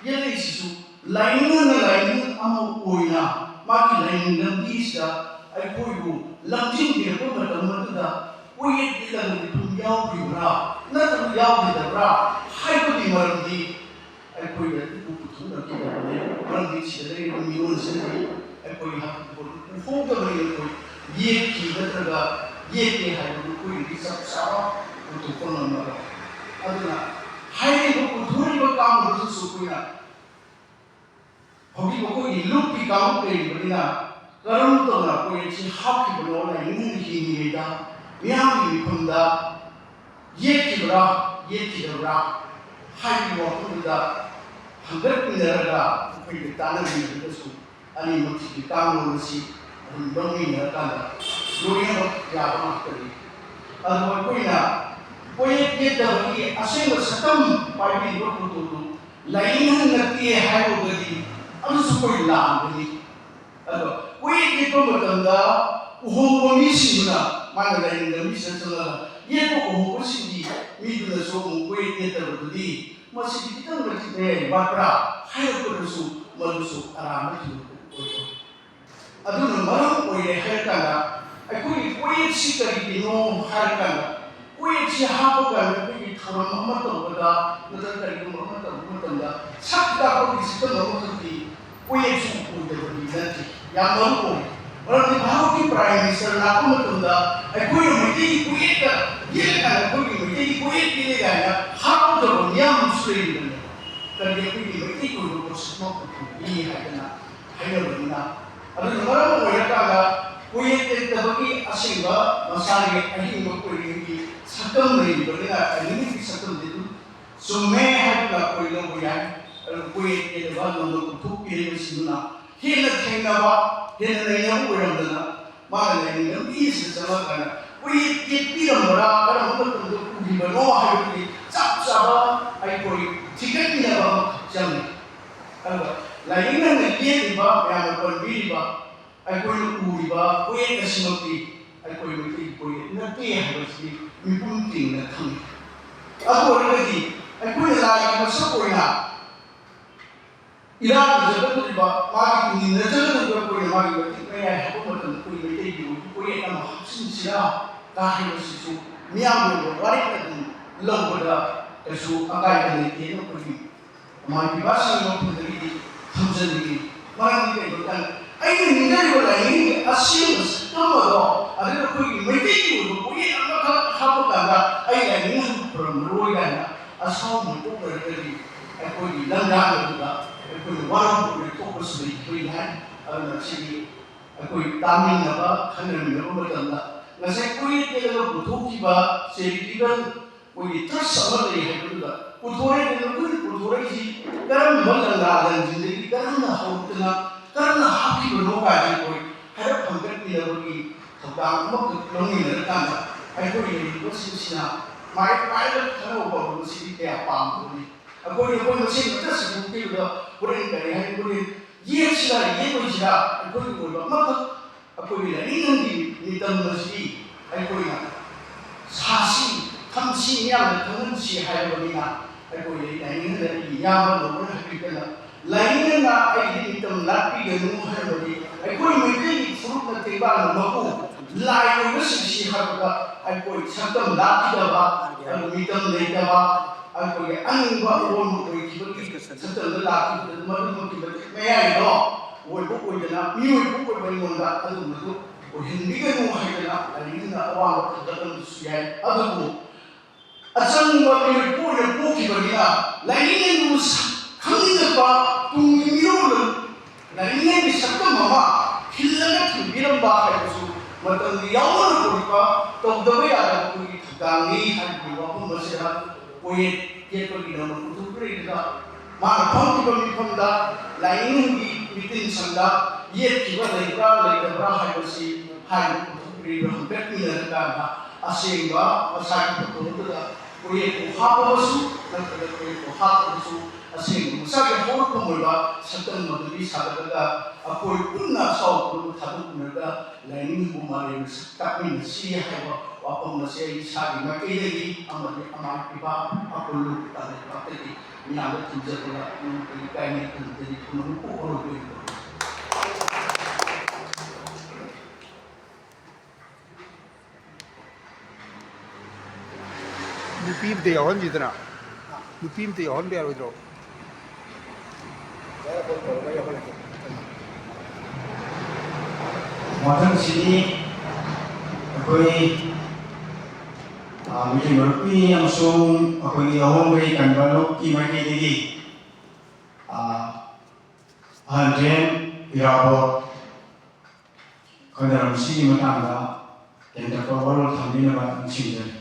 ꯌꯦꯠꯂꯛꯏꯁꯤꯁꯨ ꯂꯥꯏꯅꯤꯡ ꯑꯃ ꯂꯥꯏꯅꯤꯡ ꯑꯃ ꯑꯣꯏꯅ ꯃꯥꯒꯤ ꯂꯥꯏꯅꯤꯡ ꯂꯝꯕꯤꯁꯤꯗ ꯑꯩꯈꯣꯏꯕꯨ ꯂꯝꯖꯤꯡꯕꯤꯔꯛꯄ ꯃꯇꯝ ꯑꯗꯨꯗ ꯀꯣꯏꯌꯦꯠ ꯌꯦꯠꯂꯒ ꯃꯤꯐꯝ ꯌꯥꯎꯈꯤꯕ꯭ꯔꯥ ꯅꯠꯇ꯭ꯔꯒ ꯌꯥꯎꯈꯤꯗꯕ꯭ꯔꯥ ꯍꯥꯏꯕꯒꯤ ꯃꯔꯝꯗꯤ ꯑꯩꯈꯣꯏꯗ ꯏꯄꯨ ꯄꯨꯊꯣꯛꯅꯈꯤꯗꯕꯅꯤ꯫ ꯃꯔꯝꯗꯤ ꯁꯤꯗ ꯂꯩꯔꯤꯕ ꯃꯤꯔꯣꯜꯁꯤꯅꯗꯤ ꯑꯩꯈꯣꯏ ꯍꯥꯟꯅ ꯎꯍꯧꯗꯕꯅꯤ꯫ ꯑꯩꯈꯣꯏ ꯌꯦꯛꯈꯤ ꯅꯠꯇ꯭ꯔꯒ ꯌꯦꯛꯇꯦ ꯍꯥꯏꯕꯗꯨ ꯑꯩꯈꯣꯏꯅꯗꯤ ꯆꯞ ꯆꯥꯕ ꯄꯨꯊꯣꯛꯄ ꯉꯝꯃꯔꯣꯏ꯫ ꯑꯗꯨꯅ ꯍꯥꯏꯔꯤꯕ ꯄꯨꯊꯣꯔꯛꯏꯕ ꯀꯥꯡꯕꯨꯗꯨꯁꯨ ꯑꯩꯈꯣꯏꯅ ꯍꯧꯖꯤꯛ ꯑꯩꯈꯣꯏꯒꯤ ꯂꯨꯞꯀꯤ ꯀꯥꯡꯂꯨꯞ ꯂꯩꯔꯤꯕꯅꯤꯅ ꯀꯔꯝ ꯇꯧꯅ ꯑꯩꯈꯣꯏ ꯑꯁꯤ ꯍꯥꯞꯈꯤꯕꯅꯣ ꯂꯥꯏꯅꯤꯡ ꯍꯤꯡꯂꯤꯉꯩꯗ ꯃꯤꯌꯥꯝꯒꯤ ꯃꯤꯐꯝꯗ ꯌꯦꯠꯈꯤꯕ꯭ꯔꯥ ꯌꯦꯠꯈꯤꯗꯕ꯭ꯔꯥ ꯍꯥꯏꯕꯒꯤ ꯋꯥꯐꯝꯗꯨꯗ ꯍꯪꯒꯠꯃꯤꯟꯅꯔꯒ ꯑꯩꯈꯣꯏꯒꯤ ꯇꯥꯟꯅꯃꯤꯟꯅꯔꯒꯁꯨ ꯑꯅꯤꯃꯛꯁꯤꯒꯤ ꯀꯥꯡꯂꯣꯟ ꯑꯁꯤ ꯑꯗꯨꯝ ꯂꯧꯃꯤꯟꯅꯔꯀꯥꯟꯗ ꯂꯣꯏꯅꯃꯛ ꯌꯥꯕ ꯉꯥꯛꯇꯅꯤ꯫ ꯑꯗꯨꯕꯨ ꯑꯩꯈꯣꯏꯅ ꯀꯣꯌꯦꯠ ꯌꯦꯠꯇꯕꯒꯤ ꯑꯁꯦꯡꯕ ꯁꯛꯇꯝ ꯄꯥꯏꯕꯤꯔꯤꯕ ꯈꯨꯗꯣꯜꯗꯨ ꯂꯥꯏꯅꯤꯡꯍꯟ ꯅꯠꯇꯦ ꯍꯥꯏꯔꯨꯔꯒꯗꯤ ꯑꯗꯨꯁꯨ ꯑꯩꯈꯣꯏ ꯂꯥꯟꯕꯅꯤ꯫ ꯑꯗꯣ ꯀꯣꯌꯦꯠ ꯌꯦꯠꯄ ꯃꯇꯝꯗ ꯎꯍꯧꯕ ꯃꯤꯁꯤꯡꯗꯨꯅ ꯃꯥꯅ ꯂꯥꯏꯅꯤꯡꯗ ꯃꯤꯁꯤꯗ ꯆꯪꯂꯒ ꯌꯦꯠꯄ ꯎꯍꯧꯕꯁꯤꯡꯒꯤ ꯃꯤꯗꯨꯅꯁꯨ ꯑꯃꯨꯛ ꯀꯣꯌꯦꯠ ꯌꯦꯠꯇꯕꯗꯨꯗꯤ ꯃꯁꯤꯗꯤ ꯈꯤꯇꯪ ꯃꯇꯤꯛ ꯃꯌꯥꯏ ꯋꯥꯠꯄ꯭ꯔꯥ ꯍꯥꯏꯔꯛꯄꯗꯁꯨ ꯃꯗꯨꯁꯨ ꯑꯔꯥꯟꯕ ꯊꯤꯗꯣꯛꯄ ꯑꯣꯏꯔꯣꯏ꯫ ꯑꯗꯨꯅ ꯃꯔꯝ ꯑꯣꯏꯔꯦ ꯍꯥꯏꯔꯀꯥꯟꯗ ꯑꯩꯈꯣꯏꯒꯤ ꯀꯣꯌꯦꯠꯁꯤ ꯀꯔꯤꯒꯤꯅꯣ ꯍꯥꯏꯔꯀꯥꯟꯗ ꯀꯣꯌꯦꯠꯁꯤ ꯍꯥꯞꯄ ꯀꯥꯟꯗ ꯑꯩꯈꯣꯏꯒꯤ ꯊꯧꯔꯝ ꯑꯃ ꯇꯧꯕꯗ ꯅꯠꯇ꯭ꯔꯒ ꯀꯔꯤꯒꯨꯝꯕ ꯑꯃ ꯇꯧꯕ ꯃꯇꯝꯗ ꯁꯛ ꯇꯥꯛꯄꯒꯤ ꯁꯛꯇꯝ ꯑꯃꯈꯛꯀꯤ ꯀꯣꯌꯦꯠꯁꯨ ꯑꯣꯏꯗꯕꯗꯤ ꯅꯠꯇꯦ꯫ ꯌꯥꯝ ꯃꯔꯨ ꯑꯣꯏ꯫ ꯃꯔꯝꯗꯤ ꯚꯥꯔꯠꯀꯤ Prime Minister ꯂꯥꯛꯄ ꯃꯇꯝꯗ ꯑꯩꯈꯣꯏꯅ ꯃꯩꯇꯩꯒꯤ ꯀꯣꯌꯦꯠꯇ ꯌꯦꯠꯂꯀꯥꯟꯗ ꯑꯩꯈꯣꯏꯒꯤ ꯃꯩꯇꯩꯒꯤ ꯀꯣꯌꯦꯠ ꯌꯦꯠꯂꯦ ꯀꯥꯏꯅ ꯍꯔꯥꯎꯖꯕ ꯃꯤꯌꯥꯝ ꯑꯃꯁꯨ ꯂꯩꯔꯤꯕꯅꯦꯕ꯫ ꯀꯔꯤ ꯑꯩꯈꯣꯏꯒꯤ ꯃꯩꯇꯩꯒꯤ ꯑꯣꯏꯕ ꯄꯣꯠꯁꯛ ꯑꯃ ꯄꯨꯊꯣꯛꯏ ꯍꯥꯏꯗꯅ ꯍꯥꯏꯅꯕꯅꯤꯅ꯫ ꯑꯗꯨꯅ ꯃꯔꯝ ꯑꯣꯏꯔꯀꯥꯟꯗ ꯀꯣꯌꯦꯠ ꯌꯦꯠꯇꯕꯒꯤ ꯑꯁꯦꯡꯕ ꯃꯁꯥꯒꯤ ꯑꯍꯤꯡꯕ ꯀꯣꯌꯦꯠꯀꯤ ꯁꯛꯇꯝ ꯂꯩꯔꯤꯕꯅꯤꯅ ꯑꯍꯤꯡꯕꯒꯤ ꯁꯛꯇꯝꯗꯤ ꯑꯗꯨꯝ ꯆꯨꯝꯃꯦ ꯍꯥꯏꯗꯨꯅ ꯑꯩꯈꯣꯏ ꯂꯧꯕ ꯌꯥꯏ꯫ ꯑꯗꯨ ꯀꯣꯌꯦꯠ ꯌꯦꯠꯇꯕ ꯅꯣꯡꯃ ꯀꯣꯛꯊꯣꯛꯄꯤꯔꯤꯕꯁꯤꯡꯗꯨꯅ ꯍꯦꯟꯅ ꯊꯦꯡꯅꯕ ꯍꯦꯟꯅ ꯅꯩꯅꯕ ꯑꯣꯏꯔꯝꯗꯅ ꯃꯥꯅ ꯂꯥꯏꯅꯤꯡ ꯂꯝꯕꯤꯁꯤꯗ ꯆꯪꯉꯛꯑꯀꯥꯟꯗ ꯀꯣꯌꯦꯠ ꯌꯦꯠꯄꯤꯔꯝꯕ꯭ꯔꯥ ꯀꯔꯝꯕ ꯃꯇꯝꯗ ꯎꯈꯤꯕꯅꯣ ꯍꯥꯏꯕꯗꯨꯒꯤ ꯆꯞ ꯆꯥꯕ ꯑꯩꯈꯣꯏ ꯊꯤꯒꯠꯃꯤꯟꯅꯕ ꯑꯃꯈꯛ ꯆꯪꯉꯤ꯫ ꯑꯗꯨꯒ ꯂꯥꯏꯅꯤꯡ ꯂꯝꯅ ꯌꯦꯛꯂꯤꯕ ꯃꯌꯥꯝꯅ ꯄꯟꯕꯤꯔꯤꯕ ꯑꯩꯈꯣꯏꯅ ꯎꯔꯤꯕ ꯀꯣꯌꯦꯠ ꯑꯁꯤꯃꯛꯇꯤ ꯑꯩꯈꯣꯏ ꯃꯩꯇꯩꯒꯤ ꯀꯣꯌꯦꯠ ꯅꯠꯇꯦ ꯍꯥꯏꯕꯁꯤ ꯃꯤꯄꯨꯝ ꯇꯤꯡꯅ ꯈꯪꯏ꯫ ꯑꯗꯨ ꯑꯣꯏꯔꯒꯗꯤ ꯑꯩꯈꯣꯏꯅ ꯂꯥꯏꯒꯤ ꯃꯁꯛ ꯑꯣꯏꯅ ꯏꯔꯥꯠꯅꯖꯒꯗꯧꯔꯤꯕ ꯃꯥꯒꯤ ꯇꯨꯡꯏꯟꯅꯖꯒꯗꯧꯔꯤꯕ ꯑꯩꯈꯣꯏꯅ ꯃꯥꯒꯤ ꯃꯇꯤꯛ ꯃꯌꯥꯏ ꯍꯥꯏꯕ ꯃꯇꯝꯗ ꯑꯩꯈꯣꯏ ꯃꯩꯇꯩꯒꯤ ꯑꯣꯏꯕ ꯀꯣꯌꯦꯠ ꯑꯃ ꯍꯥꯞꯆꯤꯟꯁꯤꯔꯥ ꯀꯥ ꯍꯥꯏꯕꯁꯤꯁꯨ ꯃꯤꯌꯥꯝꯒꯤ ꯑꯣꯏꯕ ꯋꯥꯔꯦꯞ ꯑꯗꯨꯝ ꯂꯧꯕꯗ ꯀꯩꯁꯨ ꯑꯀꯥꯏꯕ ꯂꯩꯇꯦꯅ ꯑꯩꯈꯣꯏꯒꯤ ꯃꯥꯏ ꯄꯤꯕꯥꯁꯤꯡꯒꯤ ꯃꯐꯝꯗꯒꯤꯗꯤ ꯊꯝꯖꯅꯤꯡꯏ꯫ ꯃꯔꯝꯗꯤ ꯀꯩꯒꯤꯅꯣ ꯍꯥꯏꯕ ꯀꯥꯟꯗ ꯑꯩꯅ ꯅꯤꯡꯖꯔꯤꯕ ꯂꯥꯏꯅꯤꯡꯒꯤ ꯑꯁꯦꯡꯕ ꯁꯛꯇꯝ ꯑꯃꯗꯣ, ꯑꯗꯨꯅ ꯑꯩꯈꯣꯏꯒꯤ ꯃꯩꯇꯩꯒꯤ ꯑꯣꯏꯕ ꯄꯣꯠꯌꯦꯠ ꯑꯃꯈꯛ ꯍꯥꯞꯄ ꯀꯥꯟꯗ ꯑꯩ ꯂꯥꯏꯅꯤꯡ ꯍꯟꯈ꯭ꯔꯝꯃꯔꯣꯏ ꯀꯥꯏꯅ ꯑꯁꯥꯎꯕ ꯄꯣꯛꯅꯔꯒꯗꯤ ꯑꯩꯈꯣꯏꯒꯤ ꯂꯝꯌꯥꯟ ꯑꯗꯨꯗ ꯑꯩꯈꯣꯏꯅ ꯋꯥꯔꯧꯕ ꯑꯣꯏꯅ ꯊꯣꯛꯄꯁꯨ ꯂꯩꯈꯤꯕ ꯌꯥꯏ꯫ ꯑꯗꯨꯅ ꯁꯤꯒꯤ ꯑꯩꯈꯣꯏ ꯇꯥꯃꯤꯟꯅꯕ, ꯈꯟꯅꯃꯤꯟꯅꯕ ꯃꯇꯝꯗ ꯉꯁꯥꯏ ꯀꯣꯏꯌꯦꯠ ꯌꯦꯠꯂꯒ ꯄꯨꯊꯣꯛꯈꯤꯕ ꯆꯦꯔꯤꯇꯦꯕꯜ ꯑꯩꯈꯣꯏꯒꯤ ꯇ꯭ꯔꯁ ꯑꯃ ꯂꯩ ꯍꯥꯏꯕꯗꯨꯗ ꯄꯨꯊꯣꯔꯛꯏ꯫ ꯑꯩꯈꯣꯏꯅ ꯄꯨꯊꯣꯔꯛꯏꯁꯤ ꯀꯔꯝꯕ ꯂꯪꯂꯥ ꯂꯪꯁꯤꯡꯗꯒꯤ ꯀꯔꯝꯅ ꯍꯧꯔꯛꯇꯅ ꯀꯔꯝꯅ ꯍꯥꯞꯈꯤꯕꯅꯣ ꯀꯥꯏꯁꯦ ꯑꯩꯈꯣꯏ ꯍꯥꯏꯔꯞ ꯈꯟꯒꯠꯃꯤꯟꯅꯕꯒꯤ ꯊꯧꯗꯥꯡ ꯑꯃꯈꯛ ꯂꯧꯃꯤꯟꯅꯔꯀꯥꯟꯗ ꯑꯩꯈꯣꯏ ꯂꯩꯔꯤꯕꯁꯤꯡꯁꯤꯅ ꯃꯥꯏ ꯄꯥꯏꯔꯒ ꯊꯥꯅꯕ ꯄꯥꯎꯔꯧ ꯑꯁꯤꯗꯤ ꯀꯌꯥ ꯄꯥꯝꯗꯕꯅꯤ꯫ ꯑꯩꯈꯣꯏ ꯑꯩꯈꯣꯏ ꯃꯁꯦꯟ ꯈꯛꯇ ꯁꯟꯗꯣꯛꯈꯤꯕꯗ ꯍꯣꯔꯦꯟ ꯀꯔꯤ ꯍꯥꯏꯅꯤ, ꯍꯣꯔꯦꯟ ꯌꯦꯠꯁꯤꯔꯥ ꯌꯦꯠꯂꯣꯏꯁꯤꯔꯥ ꯑꯩꯈꯣꯏꯒꯤ ꯑꯣꯏꯕ ꯑꯃꯈꯛ ꯑꯩꯈꯣꯏꯒꯤ ꯂꯥꯏꯅꯤꯡꯒꯤ ꯃꯤꯇꯝ ꯑꯁꯤꯗꯤ ꯑꯩꯈꯣꯏꯅ ꯁꯥꯁꯤ, ꯊꯝꯁꯤ, ꯃꯤꯌꯥꯝꯗ ꯈꯪꯍꯟꯁꯤ ꯍꯥꯏꯔꯕꯅꯤꯅ ꯑꯩꯈꯣꯏ ꯂꯥꯏꯅꯤꯡꯅ ꯑꯩꯒꯤ ꯏꯌꯥꯝꯕ ꯂꯧꯕꯅ ꯍꯥꯏꯕꯤꯗꯅ ꯂꯥꯏꯅꯤꯡꯅ ꯑꯩꯒꯤ ꯃꯤꯇꯝ ꯂꯥꯛꯄꯤꯒꯅꯨ ꯍꯥꯏꯔꯕꯗꯤ ꯑꯩꯈꯣꯏ ꯃꯩꯇꯩꯒꯤ ꯐꯨꯔꯨꯞꯅ ꯇꯦꯡꯕꯥꯡꯅ ꯃꯄꯨ ꯂꯥꯏ ꯑꯣꯏꯕꯁꯤꯡꯁꯤ ꯍꯥꯏꯕꯗ ꯑꯩꯈꯣꯏ ꯁꯛꯇꯝ ꯂꯥꯛꯈꯤꯗꯕ, ꯑꯗꯨ ꯃꯤꯇꯝ ꯂꯩꯇꯕ, ꯑꯩꯈꯣꯏꯒꯤ ꯑꯅꯤꯡꯕ ꯑꯑꯣꯟꯕ ꯑꯣꯏꯈꯤꯕꯒꯤ ꯁꯛꯇꯝꯗ ꯂꯥꯛꯈꯤꯕꯗ ꯃꯗꯨꯃꯛꯀꯤ ꯃꯇꯤꯛ ꯃꯌꯥꯏꯗꯣ ꯑꯣꯏꯕ ꯑꯣꯏꯗꯅ ꯃꯤꯑꯣꯏꯕ ꯑꯣꯏꯕ ꯑꯩꯉꯣꯟꯗ ꯑꯗꯨꯒꯨꯝꯕꯗꯨ ꯑꯣꯏꯍꯟꯕꯤꯒꯅꯨ ꯍꯥꯏꯗꯅ ꯂꯥꯏꯅꯤꯡꯅ ꯑꯋꯥꯕ ꯊꯥꯡꯒꯠꯂꯝꯕꯁꯨ ꯌꯥꯏ꯫ ꯑꯗꯨꯕꯨ ꯑꯆꯪꯕ ꯃꯤꯑꯣꯏꯕ ꯑꯣꯏꯅ ꯄꯣꯛꯈꯤꯕꯅꯤꯅ ꯂꯥꯏꯅꯤꯡ ꯑꯗꯨꯕꯨ ꯈꯪꯅꯤꯡꯉꯛꯄ ꯇꯨꯡꯒꯤ ꯃꯤꯔꯣꯜ ꯂꯥꯏꯅꯤꯡꯒꯤ ꯁꯛꯇꯝ ꯑꯃ ꯈꯤꯜꯂꯒ ꯊꯝꯕꯤꯔꯝꯕ ꯍꯥꯏꯕꯁꯨ ꯃꯇꯝꯒꯤ ꯌꯥꯑꯣꯟ ꯑꯣꯏꯔꯤꯕ ꯇꯧꯗꯕ ꯌꯥꯗꯕ ꯑꯩꯈꯣꯏꯒꯤ ꯊꯧꯗꯥꯡꯅꯤ ꯍꯥꯏꯕꯒꯤ ꯋꯥꯐꯝ ꯑꯁꯤꯗ ꯀꯣꯌꯦꯠ ꯌꯦꯠꯄꯒꯤꯗꯃꯛ ꯄꯨꯊꯣꯛꯄꯤꯔꯛꯏꯗꯨꯅ ꯃꯥꯅ ꯐꯝꯈꯤꯕ ꯃꯤꯐꯝꯗ ꯂꯥꯏꯅꯤꯡꯒꯤ ꯃꯤꯇꯤꯟꯁꯪꯗ ꯌꯦꯠꯈꯤꯕ ꯂꯩꯕ꯭ꯔꯥ ꯂꯩꯇꯕ꯭ꯔꯥ ꯍꯥꯏꯕꯁꯤ ꯍꯥꯏꯔꯤꯕ ꯄꯨꯊꯣꯛꯄꯤꯔꯤꯕ ꯍꯪꯒꯠꯃꯤꯟꯅꯔꯀꯥꯟꯗ ꯑꯁꯦꯡꯕ ꯃꯁꯥꯒꯤ ꯐꯣꯇꯣꯗꯨꯗ ꯀꯣꯌꯦꯠꯄꯨ ꯍꯥꯞꯄꯕꯁꯨ ꯅꯠꯇ꯭ꯔꯒ ꯀꯣꯌꯦꯠꯄꯨ ꯍꯥꯞꯄꯕꯁꯨ ꯑꯁꯦꯡꯕ ꯃꯁꯥꯒꯤ ꯍꯧꯔꯛꯐꯝ ꯑꯣꯏꯕ ꯁꯛꯇꯝ ꯑꯗꯨꯗꯤ ꯁꯥꯒꯠꯂꯒ ꯑꯩꯈꯣꯏ ꯄꯨꯟꯅ ꯑꯁꯥꯎꯕ ꯄꯨꯝꯅꯃꯛ ꯊꯥꯗꯣꯛꯅꯔꯒ ꯂꯥꯏꯅꯤꯡꯕꯨ ꯃꯥꯂꯦꯝꯅ ꯁꯛ ꯇꯥꯛꯃꯤꯟꯅꯁꯤ ꯍꯥꯏꯕ ꯋꯥꯐꯝ ꯑꯁꯤ ꯑꯩ ꯏꯁꯥꯒꯤ ꯃꯥꯏꯀꯩꯗꯒꯤ ꯑꯃꯗꯤ ꯑꯃꯥꯏ ꯏꯄꯥ ꯑꯄꯣꯜꯂꯨ ꯇꯥꯂꯩꯄꯥꯛꯇꯒꯤ ꯃꯤꯌꯥꯝꯗ ꯊꯝꯖꯕꯗ ꯅꯣꯡꯃꯇ ꯏꯀꯥꯏꯅꯤ ꯈꯟꯖꯔꯤ꯫ ꯄꯨꯝꯅꯃꯛꯄꯨ ꯍꯧꯔꯛꯄꯤꯔꯤꯕ ꯅꯨꯄꯤ ꯑꯝꯇ ꯌꯥꯎꯍꯟꯁꯤꯗꯅ꯫ ꯅꯨꯄꯤ ꯑꯝꯇ ꯌꯥꯎꯍꯟꯕ ꯌꯥꯔꯣꯏꯗ꯭ꯔꯣ? ꯃꯊꯪꯁꯤꯗꯤ ꯑꯩꯈꯣꯏ, ꯑ, ꯃꯤꯇꯩ ꯃꯔꯨꯞꯀꯤ ꯑꯃꯁꯨꯡ ꯑꯩꯈꯣꯏꯒꯤ ꯑꯍꯣꯡꯕꯒꯤ ꯀꯟꯕ ꯂꯨꯞꯀꯤ ꯃꯥꯏꯀꯩꯗꯒꯤ, ꯑ, ꯑꯍꯟ ꯖꯦꯟ ꯏꯔꯥꯕꯣꯠ ꯈꯟꯅꯔꯝꯁꯤꯒꯤ ꯃꯇꯥꯡꯗ ꯇꯦꯟꯇꯛꯄ ꯋꯥꯔꯣꯜ ꯊꯝꯕꯤꯅꯕ ꯅꯤꯡꯁꯤꯡꯖꯔꯤ꯫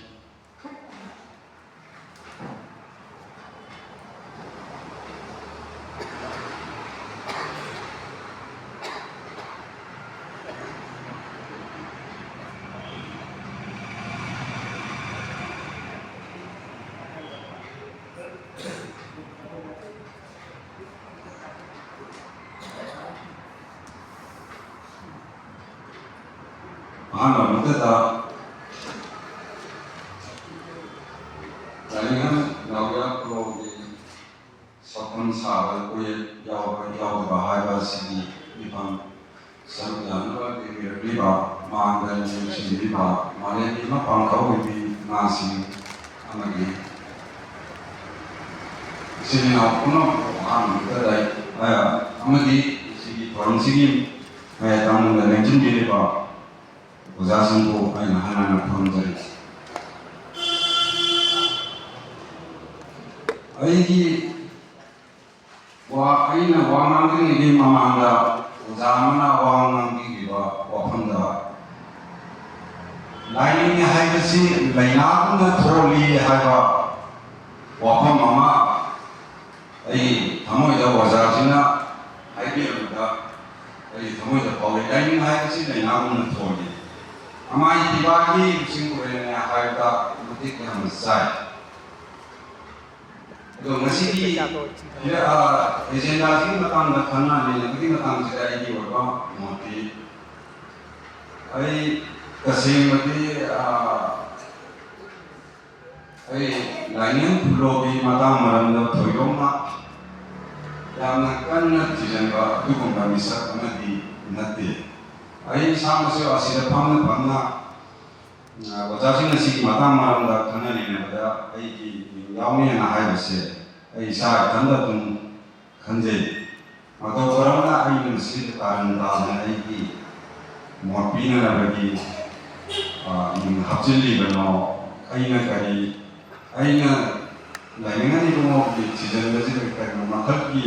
ꯑꯍꯥꯟꯕ ꯃꯛꯇꯗ ꯂꯥꯏꯅꯤꯡꯊꯧ ꯅꯥꯎꯔꯤꯌꯥ ꯈꯨꯔꯧꯒꯤ ꯁꯛꯐꯝ ꯁꯥꯕ ꯀꯣꯌꯦꯠ ꯌꯥꯎꯕ ꯌꯥꯎꯗꯕ ꯍꯥꯏꯕ ꯑꯁꯤꯒꯤ ꯃꯤꯐꯝ ꯁꯔꯨꯛ ꯌꯥꯅꯕ ꯂꯦꯡꯕꯤꯔꯛꯂꯤꯕ ꯃꯥꯡꯗ ꯂꯦꯡꯁꯤꯟꯕꯤꯕ ꯃꯥꯂꯦꯝꯒꯤ ꯃꯄꯥꯡꯒꯜ ꯑꯣꯏꯕꯤ ꯉꯥꯁꯤꯡ ꯑꯃꯗꯤ ꯏꯆꯤꯜ ꯏꯅꯥꯎ ꯄꯨꯝꯅꯃꯛꯄꯨ ꯑꯍꯥꯟꯕꯗ ꯑꯃꯗꯤ ꯁꯤꯒꯤ ꯊꯧꯔꯝꯁꯤꯒꯤ ꯃꯌꯥꯏ ꯇꯥꯡꯃꯗ ꯂꯦꯡꯁꯤꯟꯕꯤꯔꯤꯕ ꯑꯣꯖꯥꯁꯤꯡꯕꯨ ꯑꯩꯅ ꯍꯟꯅ ꯍꯟꯅ ꯈꯨꯔꯨꯝꯖꯔꯤ꯫ ꯑꯩꯒꯤ ꯋꯥ, ꯑꯩꯅ ꯋꯥ ꯉꯥꯡꯗ꯭ꯔꯤꯉꯩꯒꯤ ꯃꯃꯥꯡꯗ ꯑꯣꯖꯥ ꯑꯃꯅ ꯋꯥ ꯉꯥꯡꯕꯤꯈꯤꯕ ꯋꯥꯐꯝꯗ, "ꯂꯥꯏꯅꯤꯡ ꯍꯥꯏꯕꯁꯤ ꯂꯥꯏꯅꯥꯒꯨꯝꯅ ꯊꯣꯜꯂꯤ" ꯍꯥꯏꯕ ꯋꯥꯐꯝ ꯑꯃ ꯑꯩꯒꯤ ꯊꯃꯣꯏꯗ ꯑꯣꯖꯥꯁꯤꯅ ꯍꯥꯏꯕꯤꯔꯝꯕꯗ ꯑꯩꯒꯤ ꯊꯃꯣꯏꯗ ꯐꯥꯎꯏ꯫ "ꯂꯥꯏꯅꯤꯡ ꯍꯥꯏꯕꯁꯤ ꯂꯥꯏꯅꯥꯒꯨꯝꯅ ꯊꯣꯜꯂꯤ"꯫ ꯑꯃꯥꯏ ꯄꯤꯕꯥꯒꯤ ꯂꯨꯆꯤꯡ ꯑꯣꯏꯔꯦ ꯍꯥꯏꯕꯗ ꯃꯇꯤꯛ ꯌꯥꯝꯅ ꯆꯥꯏ꯫ ꯑꯗꯣ ꯉꯁꯤꯒꯤ ꯐꯤꯔ-, ꯑ, ꯑꯦꯖꯦꯟꯗꯥꯁꯤꯒꯤ ꯃꯇꯥꯡꯗ ꯈꯟꯅ ꯅꯩꯅꯕꯒꯤ ꯃꯇꯥꯡꯁꯤꯗ ꯑꯩꯒꯤ ꯑꯣꯏꯕ ꯃꯣꯠꯇꯤ, ꯑꯩ ꯇꯁꯦꯡꯕꯗꯤ, ꯑ, ꯑꯩ ꯂꯥꯏꯅꯤꯡ ꯈꯨꯂꯣꯒꯤ ꯃꯇꯥꯡ ꯃꯔꯝꯗ ꯊꯣꯏꯗꯣꯛꯅ ꯌꯥꯝꯅ ꯀꯟꯅ ꯊꯤꯖꯤꯟꯕ ꯑꯗꯨꯒꯨꯝꯕ ꯃꯤꯁꯛ ꯑꯃꯗꯤ ꯅꯠꯇꯦ꯫ ꯑꯩ ꯏꯁꯥꯃꯛꯁꯨ ꯑꯁꯤꯗ ꯐꯝꯅ ꯐꯝꯅ ꯑ, ꯑꯣꯖꯥꯁꯤꯡ ꯑꯁꯤꯒꯤ ꯃꯇꯥꯡ ꯃꯔꯝꯗ ꯈꯟꯅ ꯅꯩꯅꯕꯗ ꯑꯩꯒꯤ ꯃꯤꯡ ꯌꯥꯎꯅꯤꯅ ꯍꯥꯏꯕꯁꯦ ꯑꯩ ꯏꯁꯥ ꯏꯊꯟꯗ ꯑꯗꯨꯝ ꯈꯟꯖꯩ꯫ ꯃꯇꯧ ꯀꯔꯝꯅ ꯑꯩꯅ ꯃꯁꯤꯗ ꯀꯥꯔꯟ ꯇꯥꯗꯅ ꯑꯩꯒꯤ ꯃꯣꯠ ꯄꯤꯅꯅꯕꯒꯤ, ꯑ, ꯃꯤꯡ ꯍꯥꯞꯆꯤꯜꯂꯤꯕꯅꯣ? ꯑꯩꯅ ꯀꯔꯤ, ꯑꯩꯅ ꯂꯥꯏꯅꯤꯡꯉꯥꯏ ꯏꯕꯨꯡꯉꯣꯒꯤ ꯊꯤꯖꯤꯟꯕꯁꯤꯗ ꯀꯔꯤ ꯃꯈꯜꯒꯤ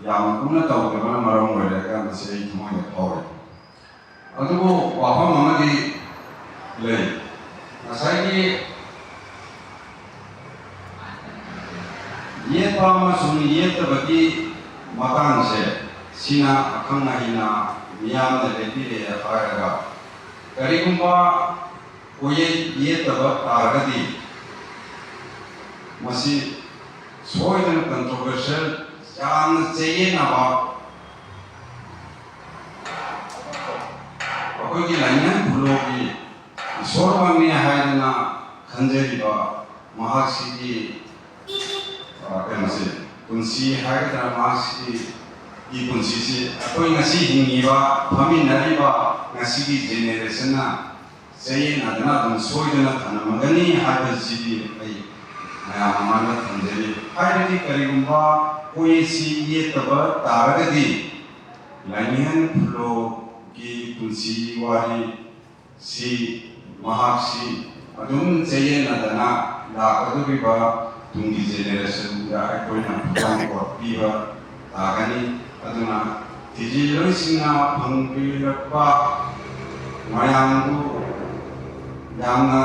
ꯌꯥꯝꯅ ꯀꯨꯞꯅ ꯇꯧꯗꯕꯅ ꯃꯔꯝ ꯑꯣꯏꯔꯒ ꯃꯁꯤ ꯑꯩ ꯊꯃꯣꯏꯗ ꯐꯥꯎꯔꯦ꯫ ꯑꯗꯨꯕꯨ ꯋꯥꯐꯝ ꯑꯃꯗꯤ ꯂꯩ꯫ ꯉꯁꯥꯏꯒꯤ ꯌꯦꯠꯄ ꯑꯃꯁꯨꯡ ꯌꯦꯠꯇꯕꯒꯤ ꯃꯇꯥꯡꯁꯦ, ꯁꯤꯅ ꯑꯈꯪ ꯑꯍꯩꯅ ꯃꯤꯌꯥꯝꯅ ꯂꯦꯞꯄꯤꯔꯦ ꯍꯥꯏꯔꯒ, ꯀꯔꯤꯒꯨꯝꯕ ꯀꯣꯌꯦꯠ ꯌꯦꯠꯇꯕ ꯇꯥꯔꯒꯗꯤ, ꯃꯁꯤ ꯁꯣꯏꯗꯅ controversial, ꯌꯥꯝꯅ ꯆꯌꯦꯠꯅꯕ, ꯑꯩꯈꯣꯏꯒꯤ ꯂꯥꯏꯅꯤꯡ ꯐꯨꯂꯣꯒꯤ ꯏꯁꯣꯔꯃꯛꯅꯤ ꯍꯥꯏꯗꯅ ꯈꯟꯖꯔꯤꯕ ꯃꯍꯥꯛꯁꯤꯒꯤ, ꯑ, ꯀꯩꯅꯣꯁꯦ, ꯄꯨꯟꯁꯤ ꯍꯥꯏꯒꯗ꯭ꯔꯥ, ꯃꯍꯥꯛꯁꯤꯒꯤ ꯄꯨꯟꯁꯤꯁꯤ ꯑꯩꯈꯣꯏ ꯉꯁꯤ ꯍꯤꯡꯉꯤꯕ, ꯐꯝꯃꯤꯟꯅꯔꯤꯕ ꯉꯁꯤꯒꯤ generationꯅ ꯆꯌꯦꯠꯅꯗꯅ ꯑꯗꯨꯝ ꯁꯣꯏꯗꯅ ꯊꯝꯂꯝꯃꯒꯅꯤ ꯍꯥꯏꯕꯁꯤꯗꯤ ꯑꯩ ꯃꯌꯥꯝ ꯃꯃꯥꯡꯗ ꯊꯝꯖꯔꯤ꯫ ꯍꯥꯏꯕꯗꯤ ꯀꯔꯤꯒꯨꯝꯕ ꯀꯣꯌꯦꯠꯁꯤ ꯌꯦꯠꯇꯕ ꯇꯥꯔꯒꯗꯤ, ꯂꯥꯏꯅꯤꯡꯍꯟ ꯐꯨꯂꯣꯒꯤ ꯄꯨꯟꯁꯤ ꯋꯥꯔꯤ ꯁꯤ, ꯃꯍꯥꯛꯁꯤ ꯑꯗꯨꯝ ꯆꯌꯦꯠꯅꯗꯅ ꯂꯥꯛꯀꯗꯧꯔꯤꯕ ꯇꯨꯡꯒꯤ generationꯗ ꯑꯩꯈꯣꯏꯅ ꯈꯨꯗꯥꯡ ꯀꯣꯠ ꯄꯤꯕ ꯇꯥꯒꯅꯤ꯫ ꯑꯗꯨꯅ ꯊꯤꯖꯤꯜꯂꯣꯏꯁꯤꯡꯅ ꯐꯪꯕꯤꯔꯛꯄ ꯃꯌꯥꯝꯗꯨ ꯌꯥꯝꯅ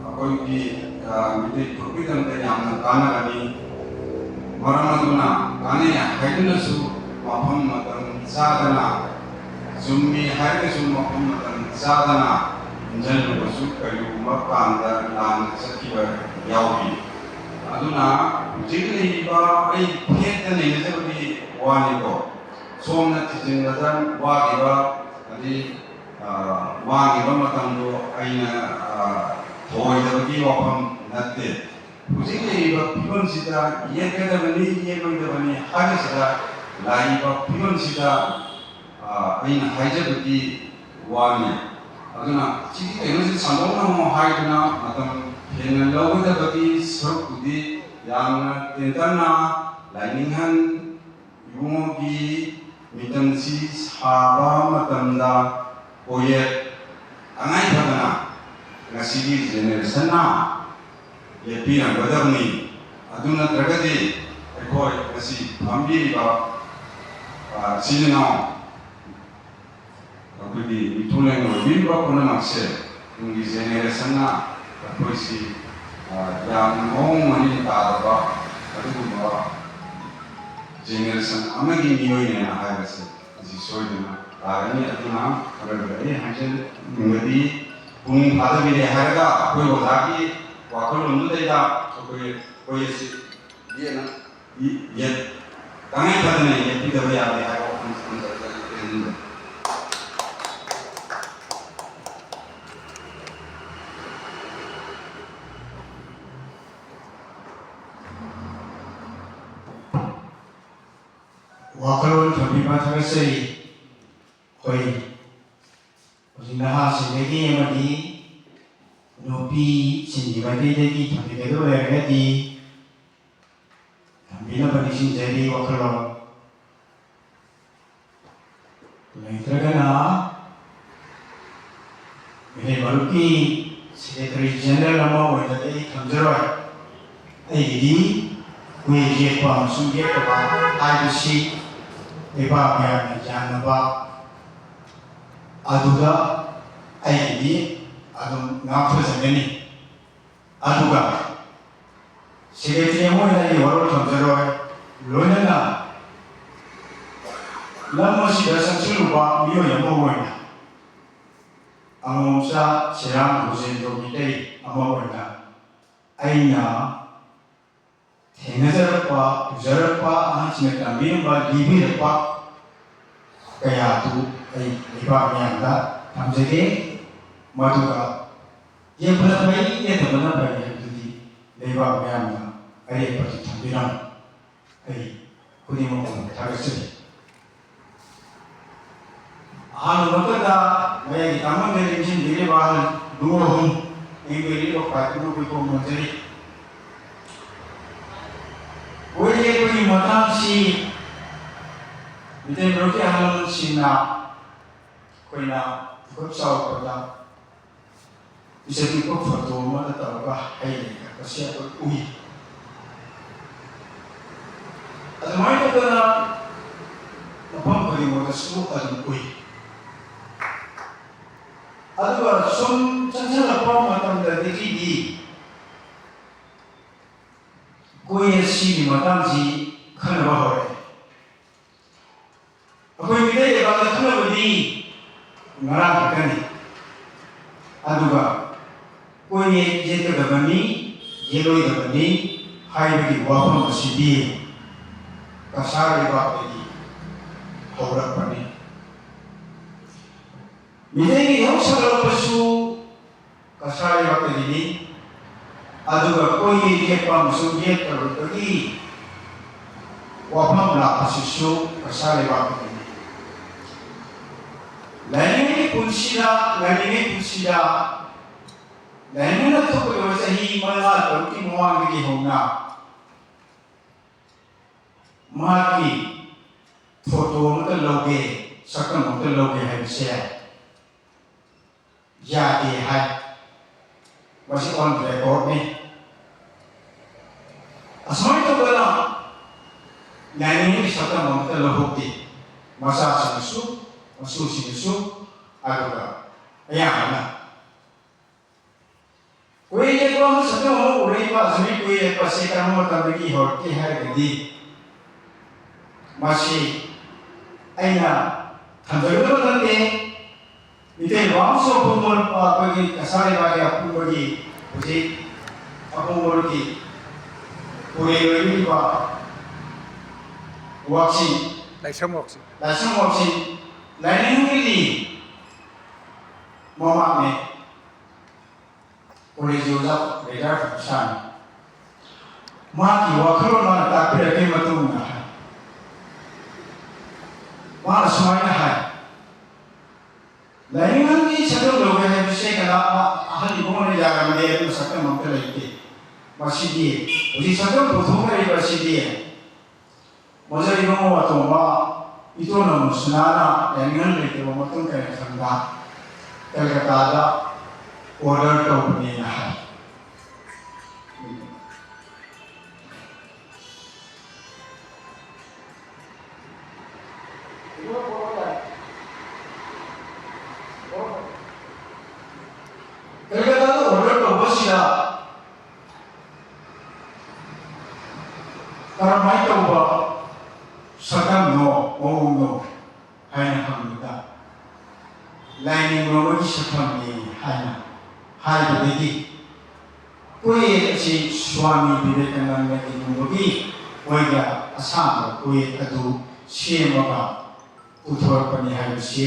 ꯑꯩꯈꯣꯏꯒꯤ, ꯑ, ꯃꯤꯇꯩ ꯐꯨꯔꯨꯞꯀꯤꯗꯃꯛꯇ ꯌꯥꯝꯅ ꯀꯥꯟꯅꯒꯅꯤ꯫ ꯃꯔꯝ ꯑꯗꯨꯅ ꯀꯥꯟꯅꯩ ꯍꯥꯏꯗꯨꯅꯁꯨ ꯃꯐꯝ ꯃꯇꯝ ꯆꯥꯗꯅ, ꯆꯨꯝꯃꯤ ꯍꯥꯏꯔꯒꯁꯨ ꯃꯐꯝ ꯃꯇꯝ ꯆꯥꯗꯅ ꯈꯟꯖꯜꯂꯨꯕꯁꯨ ꯀꯔꯤꯒꯨꯝꯕ ꯀꯥꯟꯗ ꯂꯥꯟꯅ ꯆꯠꯈꯤꯕ ꯌꯥꯎꯔꯤ꯫ ꯑꯗꯨꯅ ꯍꯧꯖꯤꯛ ꯂꯩꯔꯤꯕ ꯑꯩ ꯐꯦꯠꯇ ꯅꯩꯅꯖꯕꯒꯤ ꯋꯥꯅꯤꯀꯣ, ꯁꯣꯝꯅ ꯊꯤꯖꯤꯟꯕꯗ ꯋꯥꯈꯤꯕ, ꯑꯗꯩ, ꯑ, ꯃꯥꯡꯈꯤꯕ ꯃꯇꯝꯗꯣ ꯑꯩꯅ, ꯑ, ꯊꯧꯑꯣꯏꯗꯕꯒꯤ ꯋꯥꯐꯝ ꯅꯠꯇꯦ꯫ ꯍꯧꯖꯤꯛ ꯂꯩꯔꯤꯕ ꯐꯤꯕꯝꯁꯤꯗ ꯌꯦꯠꯀꯗꯕꯅꯤ, ꯌꯦꯠꯂꯣꯏꯗꯕꯅꯤ ꯍꯥꯏꯕꯁꯤꯗ, ꯂꯥꯛꯏꯕ ꯐꯤꯕꯝꯁꯤꯗ, ꯑ, ꯑꯩꯅ ꯍꯥꯏꯖꯕꯗꯤ ꯋꯥꯅꯤ꯫ ꯑꯗꯨꯅ ꯁꯤꯒꯤ ꯀꯩꯅꯣꯁꯤ ꯁꯟꯗꯣꯛꯅ ꯑꯃꯨꯛ ꯍꯥꯏꯗꯨꯅ ꯃꯇꯝ ꯍꯦꯟꯅ ꯂꯧꯒꯗꯕꯒꯤ ꯁꯔꯨꯛꯄꯨꯗꯤ ꯌꯥꯝꯅ ꯇꯦꯟꯇꯛꯅ ꯂꯥꯏꯅꯤꯡꯍꯟ ꯏꯕꯨꯡꯉꯣꯒꯤ ꯃꯤꯇꯝꯁꯤ ꯁꯥꯕ ꯃꯇꯝꯗ ꯀꯣꯌꯦꯠ ꯇꯉꯥꯏ ꯐꯗꯅ ꯉꯁꯤꯒꯤ ꯖꯦꯅꯦꯔꯦꯁꯟꯅ ꯌꯦꯠꯄꯤꯔꯝꯒꯗꯕꯅꯤ꯫ ꯑꯗꯨ ꯅꯠꯇ꯭ꯔꯒꯗꯤ ꯑꯩꯈꯣꯏ ꯉꯁꯤ ꯐꯝꯕꯤꯔꯤꯕ, ꯑ, ꯏꯆꯤꯜ ꯏꯅꯥꯎ, ꯑꯩꯈꯣꯏꯒꯤ ꯃꯤꯊꯨꯡꯂꯦꯟ ꯑꯣꯏꯕꯤꯔꯤꯕ ꯄꯨꯝꯅꯃꯛꯁꯦ ꯇꯨꯡꯒꯤ ꯖꯦꯅꯦꯔꯦꯁꯟꯅ ꯑꯩꯈꯣꯏꯁꯤ, ꯑ, ꯌꯥꯝꯅ ꯃꯑꯣꯡ ꯃꯔꯤꯟ ꯇꯥꯗꯕ ꯑꯗꯨꯒꯨꯝꯕ ꯖꯦꯅꯦꯔꯦꯁꯟ ꯑꯃꯒꯤ ꯃꯤꯑꯣꯏꯅꯦꯅ ꯍꯥꯏꯕꯁꯦ ꯃꯁꯤ ꯁꯣꯏꯗꯅ ꯇꯥꯒꯅꯤ꯫ ꯑꯗꯨꯅ ꯃꯔꯝꯗꯤ ꯑꯩ ꯍꯥꯏꯖꯅꯤꯡꯕꯗꯤ ꯄꯨꯛꯅꯤꯡ ꯊꯥꯗꯕꯤꯔꯦ ꯍꯥꯏꯔꯒ ꯑꯩꯈꯣꯏ ꯑꯣꯖꯥꯒꯤ ꯋꯥꯈꯜꯂꯣꯟꯗꯨꯗꯩꯗ ꯑꯩꯈꯣꯏ, ꯑꯩꯈꯣꯏ ꯑꯁꯤ ꯌꯦꯠꯅ, ꯌꯦꯠ, ꯇꯉꯥꯏ ꯐꯗꯅ ꯌꯦꯠꯄꯤꯗꯕ ꯌꯥꯗꯦ ꯍꯥꯏꯕ ꯋꯥꯐꯝꯁꯤ ꯊꯝꯖꯔꯒ ꯑꯩ ꯇꯦꯟꯖꯔꯦ꯫ ꯋꯥꯈꯜꯂꯣꯟ ꯊꯝꯕꯤꯕ ꯊꯥꯒꯠꯆꯔꯤ꯫ ꯑꯩꯈꯣꯏ ꯍꯧꯖꯤꯛ ꯅꯍꯥꯁꯤꯡꯗꯒꯤ ꯑꯃꯗꯤ ꯅꯨꯄꯤꯁꯤꯡꯒꯤ ꯃꯥꯏꯀꯩꯗꯒꯤ ꯊꯝꯕꯤꯒꯗꯕ ꯂꯩꯔꯒꯗꯤ ꯊꯝꯕꯤꯅꯕ ꯅꯤꯡꯁꯤꯡꯖꯔꯤ ꯋꯥꯈꯜꯂꯣꯟ꯫ ꯂꯩꯇ꯭ꯔꯒꯅ ꯃꯤꯔꯦꯝ ꯃꯔꯨꯞꯀꯤ ꯁꯦꯀ꯭ꯔꯦꯇꯔꯤ ꯖꯦꯅꯔꯦꯜ ꯑꯃ ꯑꯣꯏꯅ ꯑꯩ ꯊꯝꯖꯔꯣꯏ꯫ ꯑꯩꯒꯤꯗꯤ ꯀꯨꯏ ꯌꯦꯛꯄ ꯑꯃꯁꯨꯡ ꯌꯦꯛꯇꯕ ꯍꯥꯏꯕꯁꯤ ꯂꯩꯕꯥꯛ ꯃꯌꯥꯝꯅ ꯌꯥꯅꯕ ꯑꯗꯨꯗ ꯑꯩꯒꯤꯗꯤ ꯑꯗꯨꯝ ꯉꯥꯛꯊꯖꯒꯅꯤ꯫ ꯑꯗꯨꯒ ꯁꯦꯀ꯭ꯔꯦꯇꯔꯤ ꯑꯃ ꯑꯣꯏꯅ ꯑꯩꯒꯤ ꯋꯥꯔꯣꯜ ꯊꯝꯖꯔꯣꯏ꯫ ꯂꯣꯏꯅꯅ ꯂꯝ ꯑꯁꯤꯗ ꯆꯪꯁꯤꯜꯂꯨꯕ ꯃꯤꯑꯣꯏ ꯑꯃ ꯑꯣꯏꯅ, ꯑꯉꯣꯝꯆꯥ ꯁꯤꯔꯥꯝ ꯒꯣꯖꯦꯟꯗ꯭ꯔꯣ ꯃꯤꯇꯩ ꯑꯃ ꯑꯣꯏꯅ ꯑꯩꯅ ꯊꯦꯡꯅꯖꯔꯛꯄ, ꯎꯖꯔꯛꯄ, ꯑꯍꯟꯁꯤꯡꯅ ꯇꯝꯕꯤꯔꯝꯕ, ꯂꯤꯕꯤꯔꯛꯄ ꯀꯌꯥꯗꯨ ꯑꯩ ꯂꯩꯕꯥꯛ ꯃꯤꯌꯥꯝꯗ ꯊꯝꯖꯒꯦ꯫ ꯃꯗꯨꯒ ꯌꯦꯛꯄꯅ ꯐꯩ, ꯌꯦꯛꯇꯕꯅ ꯐꯩ ꯍꯥꯏꯕꯗꯨꯗꯤ ꯂꯩꯕꯥꯛ ꯃꯤꯌꯥꯝꯅ ꯑꯔꯦꯞꯄꯗꯤ ꯊꯝꯕꯤꯔꯝꯃꯨ꯫ ꯑꯩ ꯈꯨꯗꯤꯡꯃꯛꯄꯨ ꯊꯥꯒꯠꯆꯔꯤ꯫ ꯑꯍꯥꯟꯕ ꯃꯛꯇꯗ ꯃꯌꯥꯏꯒꯤ ꯇꯥꯡꯃꯟꯗ ꯂꯦꯡꯁꯤꯟꯕꯤꯔꯤꯕ ꯑꯍꯜ ꯅꯨꯡ ꯑꯍꯨꯝ ꯂꯦꯡꯕꯤꯔꯤꯕ ꯈ꯭ꯋꯥꯏꯗꯨꯅ ꯑꯩꯈꯣꯏ ꯈꯨꯔꯨꯝꯖꯔꯤ꯫ ꯋꯥꯔꯤ ꯌꯦꯛꯄꯒꯤ ꯃꯇꯥꯡꯁꯤ ꯃꯤꯇꯩ ꯃꯔꯨꯞꯀꯤ ꯑꯍꯜ ꯂꯃꯟꯁꯤꯡꯅ ꯑꯩꯈꯣꯏꯅ ꯈꯨꯠ ꯆꯥꯎꯕꯗ ꯄꯤꯛꯆ ꯄꯤꯛꯄ ꯐꯣꯇꯣ ꯑꯃꯗ ꯇꯧꯔꯒ ꯍꯩ ꯂꯩ ꯀꯠꯄꯁꯦ ꯑꯩꯈꯣꯏ ꯎꯏ꯫ ꯑꯗꯨꯃꯥꯏꯅ ꯇꯧꯗꯅ ꯃꯐꯝ ꯈꯨꯗꯤꯡꯃꯛꯇꯁꯨ ꯑꯗꯨꯝ ꯎꯏ꯫ ꯑꯗꯨꯒ ꯁꯨꯝ ꯆꯪꯁꯤꯜꯂꯛꯄ ꯃꯇꯝꯗꯒꯤꯗꯤ ꯀꯣꯏ ꯑꯁꯤꯒꯤ ꯃꯇꯥꯡꯁꯤ ꯈꯟꯅꯕ ꯍꯧꯔꯛꯑꯦ꯫ ꯑꯩꯈꯣꯏ ꯃꯤꯇꯩ ꯂꯩꯕꯥꯛꯇ ꯈꯟꯅꯕꯗꯤ ꯉꯔꯥꯡ ꯈꯛꯇꯅꯤ꯫ ꯑꯗꯨꯒ ꯀꯣꯏꯌꯦꯠ ꯌꯦꯠꯀꯗꯕꯅꯤ, ꯌꯦꯠꯂꯣꯏꯗꯕꯅꯤ ꯍꯥꯏꯕꯒꯤ ꯋꯥꯐꯝ ꯑꯁꯤꯗꯤ ꯀꯁꯥꯔ ꯂꯩꯕꯥꯛꯇꯒꯤ ꯍꯧꯔꯛꯄꯅꯤ꯫ ꯃꯤꯇꯩꯒꯤ ꯏꯍꯧ ꯁꯥꯒꯠꯂꯛꯄꯁꯨ ꯀꯁꯥꯔ ꯂꯩꯕꯥꯛꯇꯒꯤꯅꯤ꯫ ꯑꯗꯨꯒ ꯀꯣꯏꯌꯦꯠ ꯌꯦꯠꯄ ꯑꯃꯁꯨꯡ ꯌꯦꯠꯇꯕꯒꯤ ꯋꯥꯐꯝ ꯂꯥꯛꯄꯁꯤꯁꯨ ꯀꯁꯥꯔ ꯂꯩꯕꯥꯛꯇꯒꯤꯅꯤ꯫ ꯂꯥꯏꯅꯤꯡꯒꯤ ꯄꯨꯟꯁꯤꯗ, ꯂꯥꯏꯅꯤꯡꯒꯤ ꯄꯨꯟꯁꯤꯗ ꯂꯥꯏꯅꯤꯡꯅ ꯊꯣꯛꯈꯤꯕ ꯆꯍꯤ ꯃꯉꯥ ꯇꯔꯨꯛꯀꯤ ꯃꯃꯥꯡꯗꯒꯤ ꯍꯧꯅ ꯃꯍꯥꯛꯀꯤ ꯐꯣꯇꯣ ꯑꯃꯇ ꯂꯧꯒꯦ, ꯁꯛꯇꯝ ꯑꯃꯇ ꯂꯧꯒꯦ ꯍꯥꯏꯕꯁꯦ ꯌꯥꯗꯦ ꯍꯥꯏ꯫ ꯃꯁꯤ on record ꯅꯤ꯫ ꯑꯁꯨꯃꯥꯏꯅ ꯇꯧꯗꯅ ꯂꯥꯏꯅꯤꯡꯒꯤ ꯁꯛꯇꯝ ꯑꯃꯇ ꯂꯧꯍꯧꯗꯦ꯫ ꯃꯆꯥꯁꯤꯡꯅꯁꯨ, ꯃꯁꯨꯁꯤꯡꯅꯁꯨ, ꯑꯗꯨꯒ ꯑꯌꯥꯝꯕꯅ ꯀꯣꯏ ꯌꯦꯛꯄ ꯑꯃ ꯁꯛꯇꯝ ꯑꯃ ꯎꯔꯛꯏꯕ ꯑꯁꯨꯝꯒꯤ ꯀꯣꯏ ꯌꯦꯛꯄꯁꯦ ꯀꯔꯝꯕ ꯃꯇꯝꯗꯒꯤ ꯍꯧꯔꯛꯀꯦ ꯍꯥꯏꯔꯒꯗꯤ, ꯃꯁꯤ ꯑꯩꯅ ꯊꯝꯖꯒꯗꯕ ꯅꯠꯇꯦ꯫ ꯃꯤꯇꯩ ꯂꯩꯕꯥꯛ ꯑꯃꯁꯨ ꯑꯄꯨꯟꯕ, ꯑꯩꯈꯣꯏꯒꯤ ꯀꯁꯥꯔ ꯂꯩꯕꯥꯛꯀꯤ ꯑꯄꯨꯟꯕꯒꯤ ꯍꯧꯖꯤꯛ ꯑꯄꯨꯟꯕꯒꯤ ꯄꯨꯔꯦꯜ ꯑꯣꯏꯔꯤꯕ ꯋꯥꯛꯆꯤꯡ, ꯂꯥꯏꯁ꯭ꯔꯝ ꯋꯥꯛꯆꯤꯡ꯫ ꯂꯥꯏꯁ꯭ꯔꯝ ꯋꯥꯛꯆꯤꯡ ꯂꯥꯏꯅꯤꯡꯒꯤ ꯃꯃꯥꯡꯅꯦ꯫ ꯀꯣꯂꯦꯖꯀꯤ ꯑꯣꯖꯥ ꯔꯤꯇꯥꯌꯔ ꯄ꯭ꯔꯣꯐꯦꯁꯔꯅꯤ꯫ ꯃꯥꯒꯤ ꯋꯥꯈꯜꯂꯣꯟ ꯃꯥꯅ ꯇꯥꯛꯄꯤꯔꯛꯄꯒꯤ ꯃꯇꯨꯡ ꯏꯟꯅ ꯃꯥꯅ ꯁꯨꯃꯥꯏꯅ ꯍꯥꯏ, "ꯂꯥꯏꯅꯤꯡꯒꯤ ꯁꯛꯇꯝ ꯂꯧꯒꯦ ꯍꯥꯏꯕꯁꯦ ꯀꯅꯥ ꯑꯍꯜ ꯏꯕꯨꯡꯉꯣꯅ ꯌꯥꯔꯝꯗꯦ, ꯑꯗꯨꯅ ꯁꯛꯇꯝ ꯑꯝꯇ ꯂꯩꯇꯦ꯫ ꯃꯁꯤꯗꯤ ꯍꯧꯖꯤꯛ ꯁꯛꯇꯝ ꯄꯨꯊꯣꯛꯅꯔꯤꯕ ꯑꯁꯤꯗꯤ ꯃꯣꯖꯥ ꯏꯕꯨꯡꯉꯣ ꯑꯇꯣꯝꯕ ꯏꯇꯣꯟ ꯑꯃꯨꯁꯅꯥꯅ ꯂꯥꯏꯅꯤꯡꯍꯟ ꯂꯩꯇꯕ ꯃꯇꯨꯡ ꯀꯌꯥ ꯈꯪꯕ ꯀꯜꯀꯇꯥꯗ ꯑꯣꯔꯗꯔ ꯇꯧꯕꯅꯦꯅ ꯍꯥꯏ꯫ ꯀꯜꯀꯇꯥꯗ ꯑꯣꯔꯗꯔ ꯇꯧꯕꯁꯤꯗ ꯀꯔꯝꯍꯥꯏꯅ ꯇꯧꯕ ꯁꯛꯇꯝꯅꯣ, ꯃꯑꯣꯡꯅꯣ ꯍꯥꯏꯅ ꯍꯪꯕꯗ, ꯂꯥꯏꯅꯤꯡꯕ ꯑꯃꯒꯤ ꯁꯛꯇꯝꯅꯤ ꯍꯥꯏꯅ ꯍꯥꯏꯕꯗꯒꯤ, ꯀꯣꯌꯦꯠ ꯑꯁꯤ ꯁ꯭ꯋꯥꯃꯤ ꯕꯤꯕꯦꯀꯥꯅꯟꯗꯒꯤ ꯂꯨꯕꯒꯤ ꯃꯣꯏꯒ ꯑꯁꯥꯡꯕ ꯀꯣꯌꯦꯠ ꯑꯗꯨ ꯁꯦꯝꯃꯒ ꯄꯨꯊꯣꯔꯛꯄꯅꯤ ꯍꯥꯏꯕꯁꯤ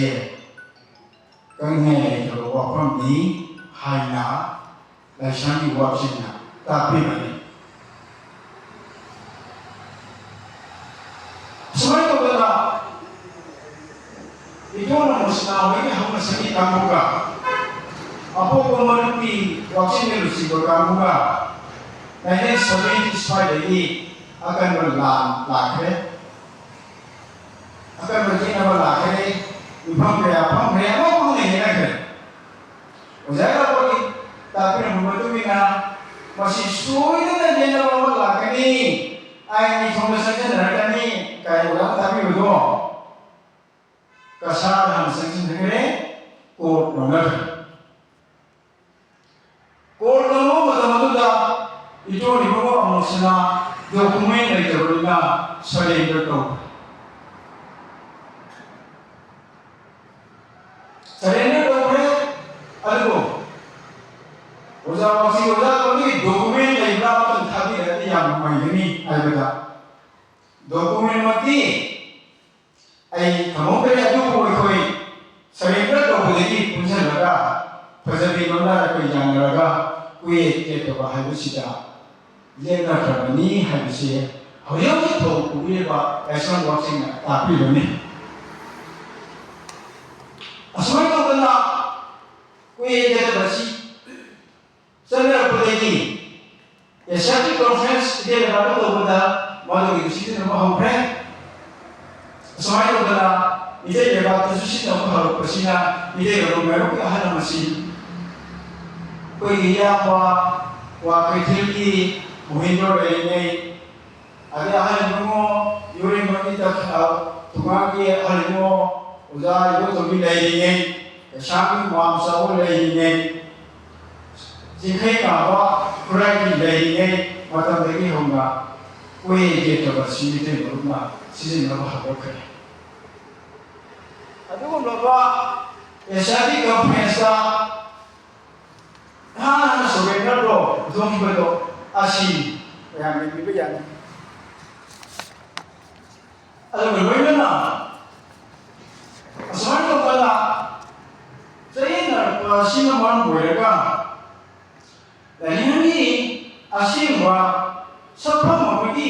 ꯀꯛꯅꯤꯡꯉꯥꯏ ꯂꯩꯇꯕ ꯋꯥꯐꯝꯅꯤ ꯍꯥꯏꯅ ꯂꯥꯏꯁ꯭ꯔꯝꯒꯤ ꯋꯥꯕꯁꯤꯡꯅ ꯇꯥꯛꯄꯤꯕꯅꯤ꯫ ꯁꯨꯃꯥꯏꯅ ꯇꯧꯗꯅ ꯏꯕꯣꯅ ꯃꯨꯁꯅꯥ ꯍꯣꯏꯒꯤ ꯍꯧꯅꯁꯪꯒꯤ ꯀꯥꯡꯕꯨꯒ ꯑꯄꯣꯛꯄ ꯃꯔꯨꯞꯀꯤ ꯋꯥꯛꯆꯤꯡꯒꯤ ꯂꯨꯆꯤꯡꯕ ꯀꯥꯡꯕꯨꯒ nineteen seventy ꯁ꯭ꯋꯥꯏꯗꯒꯤ ꯑꯀꯟꯕ ꯂꯥꯟ ꯂꯥꯛꯈ꯭ꯔꯦ꯫ ꯑꯀꯟꯕ ꯌꯦꯠꯅꯕ ꯂꯥꯛꯈ꯭ꯔꯦ꯫ ꯃꯤꯐꯝ ꯀꯌꯥ ꯐꯝꯈ꯭ꯔꯦ, ꯑꯃ ꯄꯨꯟꯅ ꯌꯦꯠꯅꯈ꯭ꯔꯦ꯫ ꯑꯣꯖꯥ ꯔꯥꯕꯣꯠꯀꯤ ꯇꯥꯛꯄꯤꯔꯝꯕ ꯃꯇꯨꯡ ꯏꯟꯅ ꯃꯁꯤ ꯁꯣꯏꯗꯅ ꯌꯦꯠꯅꯕ ꯑꯃ ꯂꯥꯛꯀꯅꯤ, ꯑꯥꯏꯟꯒꯤ ꯊꯣꯡꯗ ꯆꯪꯁꯤꯟꯅꯔꯛꯀꯅꯤ ꯀꯥꯏꯅ ꯑꯣꯖꯥꯅ ꯇꯥꯛꯄꯤꯕꯗꯣ ꯀꯁꯥꯔꯗ ꯍꯥꯟꯅ ꯆꯪꯁꯤꯟꯅꯈ꯭ꯔꯦ, ꯀꯣꯔꯠ ꯂꯧꯅꯈ꯭ꯔꯦ꯫ ꯀꯣꯔꯠ ꯂꯧꯅꯕ ꯃꯇꯝ ꯑꯗꯨꯗ ꯏꯇꯣꯟ ꯏꯕꯨꯡꯉꯣ ꯑꯃꯨꯛꯁꯤꯅ ꯗꯣꯀꯨꯃꯦꯟ ꯂꯩꯇꯕꯅꯤꯅ ꯁꯔꯦꯟꯗꯔ ꯇꯧꯈ꯭ꯔꯦ꯫ ꯁꯔꯦꯟꯗꯔ ꯇꯧꯈ꯭ꯔꯦ꯫ ꯑꯗꯨꯕꯨ ꯑꯣꯖꯥ ꯃꯁꯤ ꯑꯣꯖꯥ ꯇꯧꯕꯒꯤ ꯗꯣꯀꯨꯃꯦꯟ ꯂꯩꯕ꯭ꯔꯥ ꯑꯃꯇꯪ ꯊꯥꯕꯤꯔꯒꯗꯤ ꯌꯥꯝ ꯅꯨꯡꯉꯥꯏꯒꯅꯤ ꯍꯥꯏꯕꯗ, ꯗꯣꯀꯨꯃꯦꯟꯃꯛꯇꯤ ꯑꯩ ꯊꯝꯍꯧꯗ꯭ꯔꯦ, ꯑꯗꯨꯕꯨ ꯑꯩꯈꯣꯏ ꯁꯔꯦꯟꯗꯔ ꯇꯧꯕꯗꯒꯤ ꯄꯨꯟꯁꯤꯜꯂꯒ ꯐꯖꯕꯤ ꯃꯪꯂꯥꯟ ꯑꯩꯈꯣꯏ ꯌꯥꯅꯔꯒ ꯀꯨꯌꯦꯠ ꯀꯦꯠꯇꯕ ꯍꯥꯏꯕꯁꯤꯗ ꯂꯦꯞꯅꯈ꯭ꯔꯕꯅꯤ ꯍꯥꯏꯕꯁꯤ ꯍꯧꯖꯤꯛ ꯍꯧꯖꯤꯛ ꯊꯧ ꯄꯨꯕꯤꯔꯤꯕ ꯂꯥꯏꯁ꯭ꯔꯝ ꯋꯥꯛꯁꯤꯡꯅ ꯇꯥꯛꯄꯤꯕꯅꯤ꯫ ꯑꯁꯨꯃꯥꯏꯅ ꯇꯧꯗꯅ ꯀꯨꯌꯦꯠ ꯀꯦꯠꯇꯕ ꯑꯁꯤ ꯆꯠꯅꯔꯛꯄꯗꯒꯤ ꯑꯦꯁꯤꯌꯥꯇꯤꯛ ꯀꯟꯐ꯭ꯔꯦꯟꯁ ꯏꯗꯦꯟ ꯂꯩꯕꯥꯛꯇ ꯇꯧꯕꯗ ꯃꯗꯨꯒꯤ ꯁꯤꯖꯤꯟꯅꯕ ꯍꯧꯈ꯭ꯔꯦ꯫ ꯑꯁꯨꯃꯥꯏꯅ ꯇꯧꯗꯅ ꯃꯤꯇꯩ ꯂꯩꯕꯥꯛꯇꯁꯨ ꯁꯤꯖꯤꯟꯅꯕ ꯍꯧꯔꯛꯄꯁꯤꯅ ꯃꯤꯇꯩ ꯃꯔꯨꯞ ꯃꯔꯨꯞꯀꯤ ꯑꯍꯜ ꯂꯃꯟꯁꯤꯡ, ꯑꯩꯈꯣꯏꯒꯤ ꯏꯌꯥꯝꯕ ꯀ꯭ꯋꯥꯀꯩꯊꯦꯜꯒꯤ ꯃꯣꯍꯦꯟꯗ꯭ꯔꯣ ꯂꯩꯔꯤꯉꯩ, ꯑꯗꯩ ꯑꯍꯜ ꯏꯕꯨꯡꯉꯣ ꯌꯨꯔꯦꯝꯕꯝꯒꯤ ꯇ-, ꯑ, ꯊꯣꯡꯒꯥꯡꯒꯤ ꯑꯍꯜ ꯏꯕꯨꯡꯉꯣ ꯑꯣꯖꯥ ꯏꯕꯣꯇꯣꯝꯕꯤ ꯂꯩꯔꯤꯉꯩ, ꯀꯩꯁꯥꯝꯒꯤ ꯃꯥꯝ ꯆꯥꯎꯕ ꯂꯩꯔꯤꯉꯩ, ꯆꯤꯡꯈꯩ ꯀꯥꯕ ꯈꯨꯔꯥꯏꯒꯤ ꯂꯩꯔꯤꯉꯩ ꯃꯇꯝꯗꯒꯤ ꯍꯧꯅ ꯀꯣꯏ ꯌꯦꯛꯇꯕ ꯑꯁꯤ ꯃꯤꯇꯩ ꯃꯔꯨꯞꯅ ꯁꯤꯖꯤꯟꯅꯕ ꯍꯧꯔꯛꯈ꯭ꯔꯦ꯫ ꯑꯗꯨꯒꯨꯝꯂꯕ ꯑꯦꯁꯤꯌꯥꯒꯤ ꯀꯟꯐꯔꯦꯟꯁꯇ ꯏꯍꯥꯟ ꯍꯥꯟꯅ ꯁꯣꯔꯦꯟꯗ꯭ꯔꯗꯣ ꯄꯨꯊꯣꯛꯈꯤꯕꯗꯣ ꯑꯁꯤꯅꯤ꯫ ꯃꯌꯥꯝ ꯌꯦꯡꯕꯤꯕ ꯌꯥꯅꯤ꯫ ꯑꯗꯨꯒ ꯂꯣꯏꯅꯅ ꯑꯁꯨꯃꯥꯏꯅ ꯇꯧꯗꯅ ꯆꯌꯦꯠꯅꯔꯛꯄ ꯑꯁꯤꯅ ꯃꯔꯝ ꯑꯣꯏꯔꯒ ꯂꯥꯏꯅꯤꯡꯒꯤ ꯑꯁꯦꯡꯕ ꯁꯛꯐꯝ ꯑꯃꯒꯤ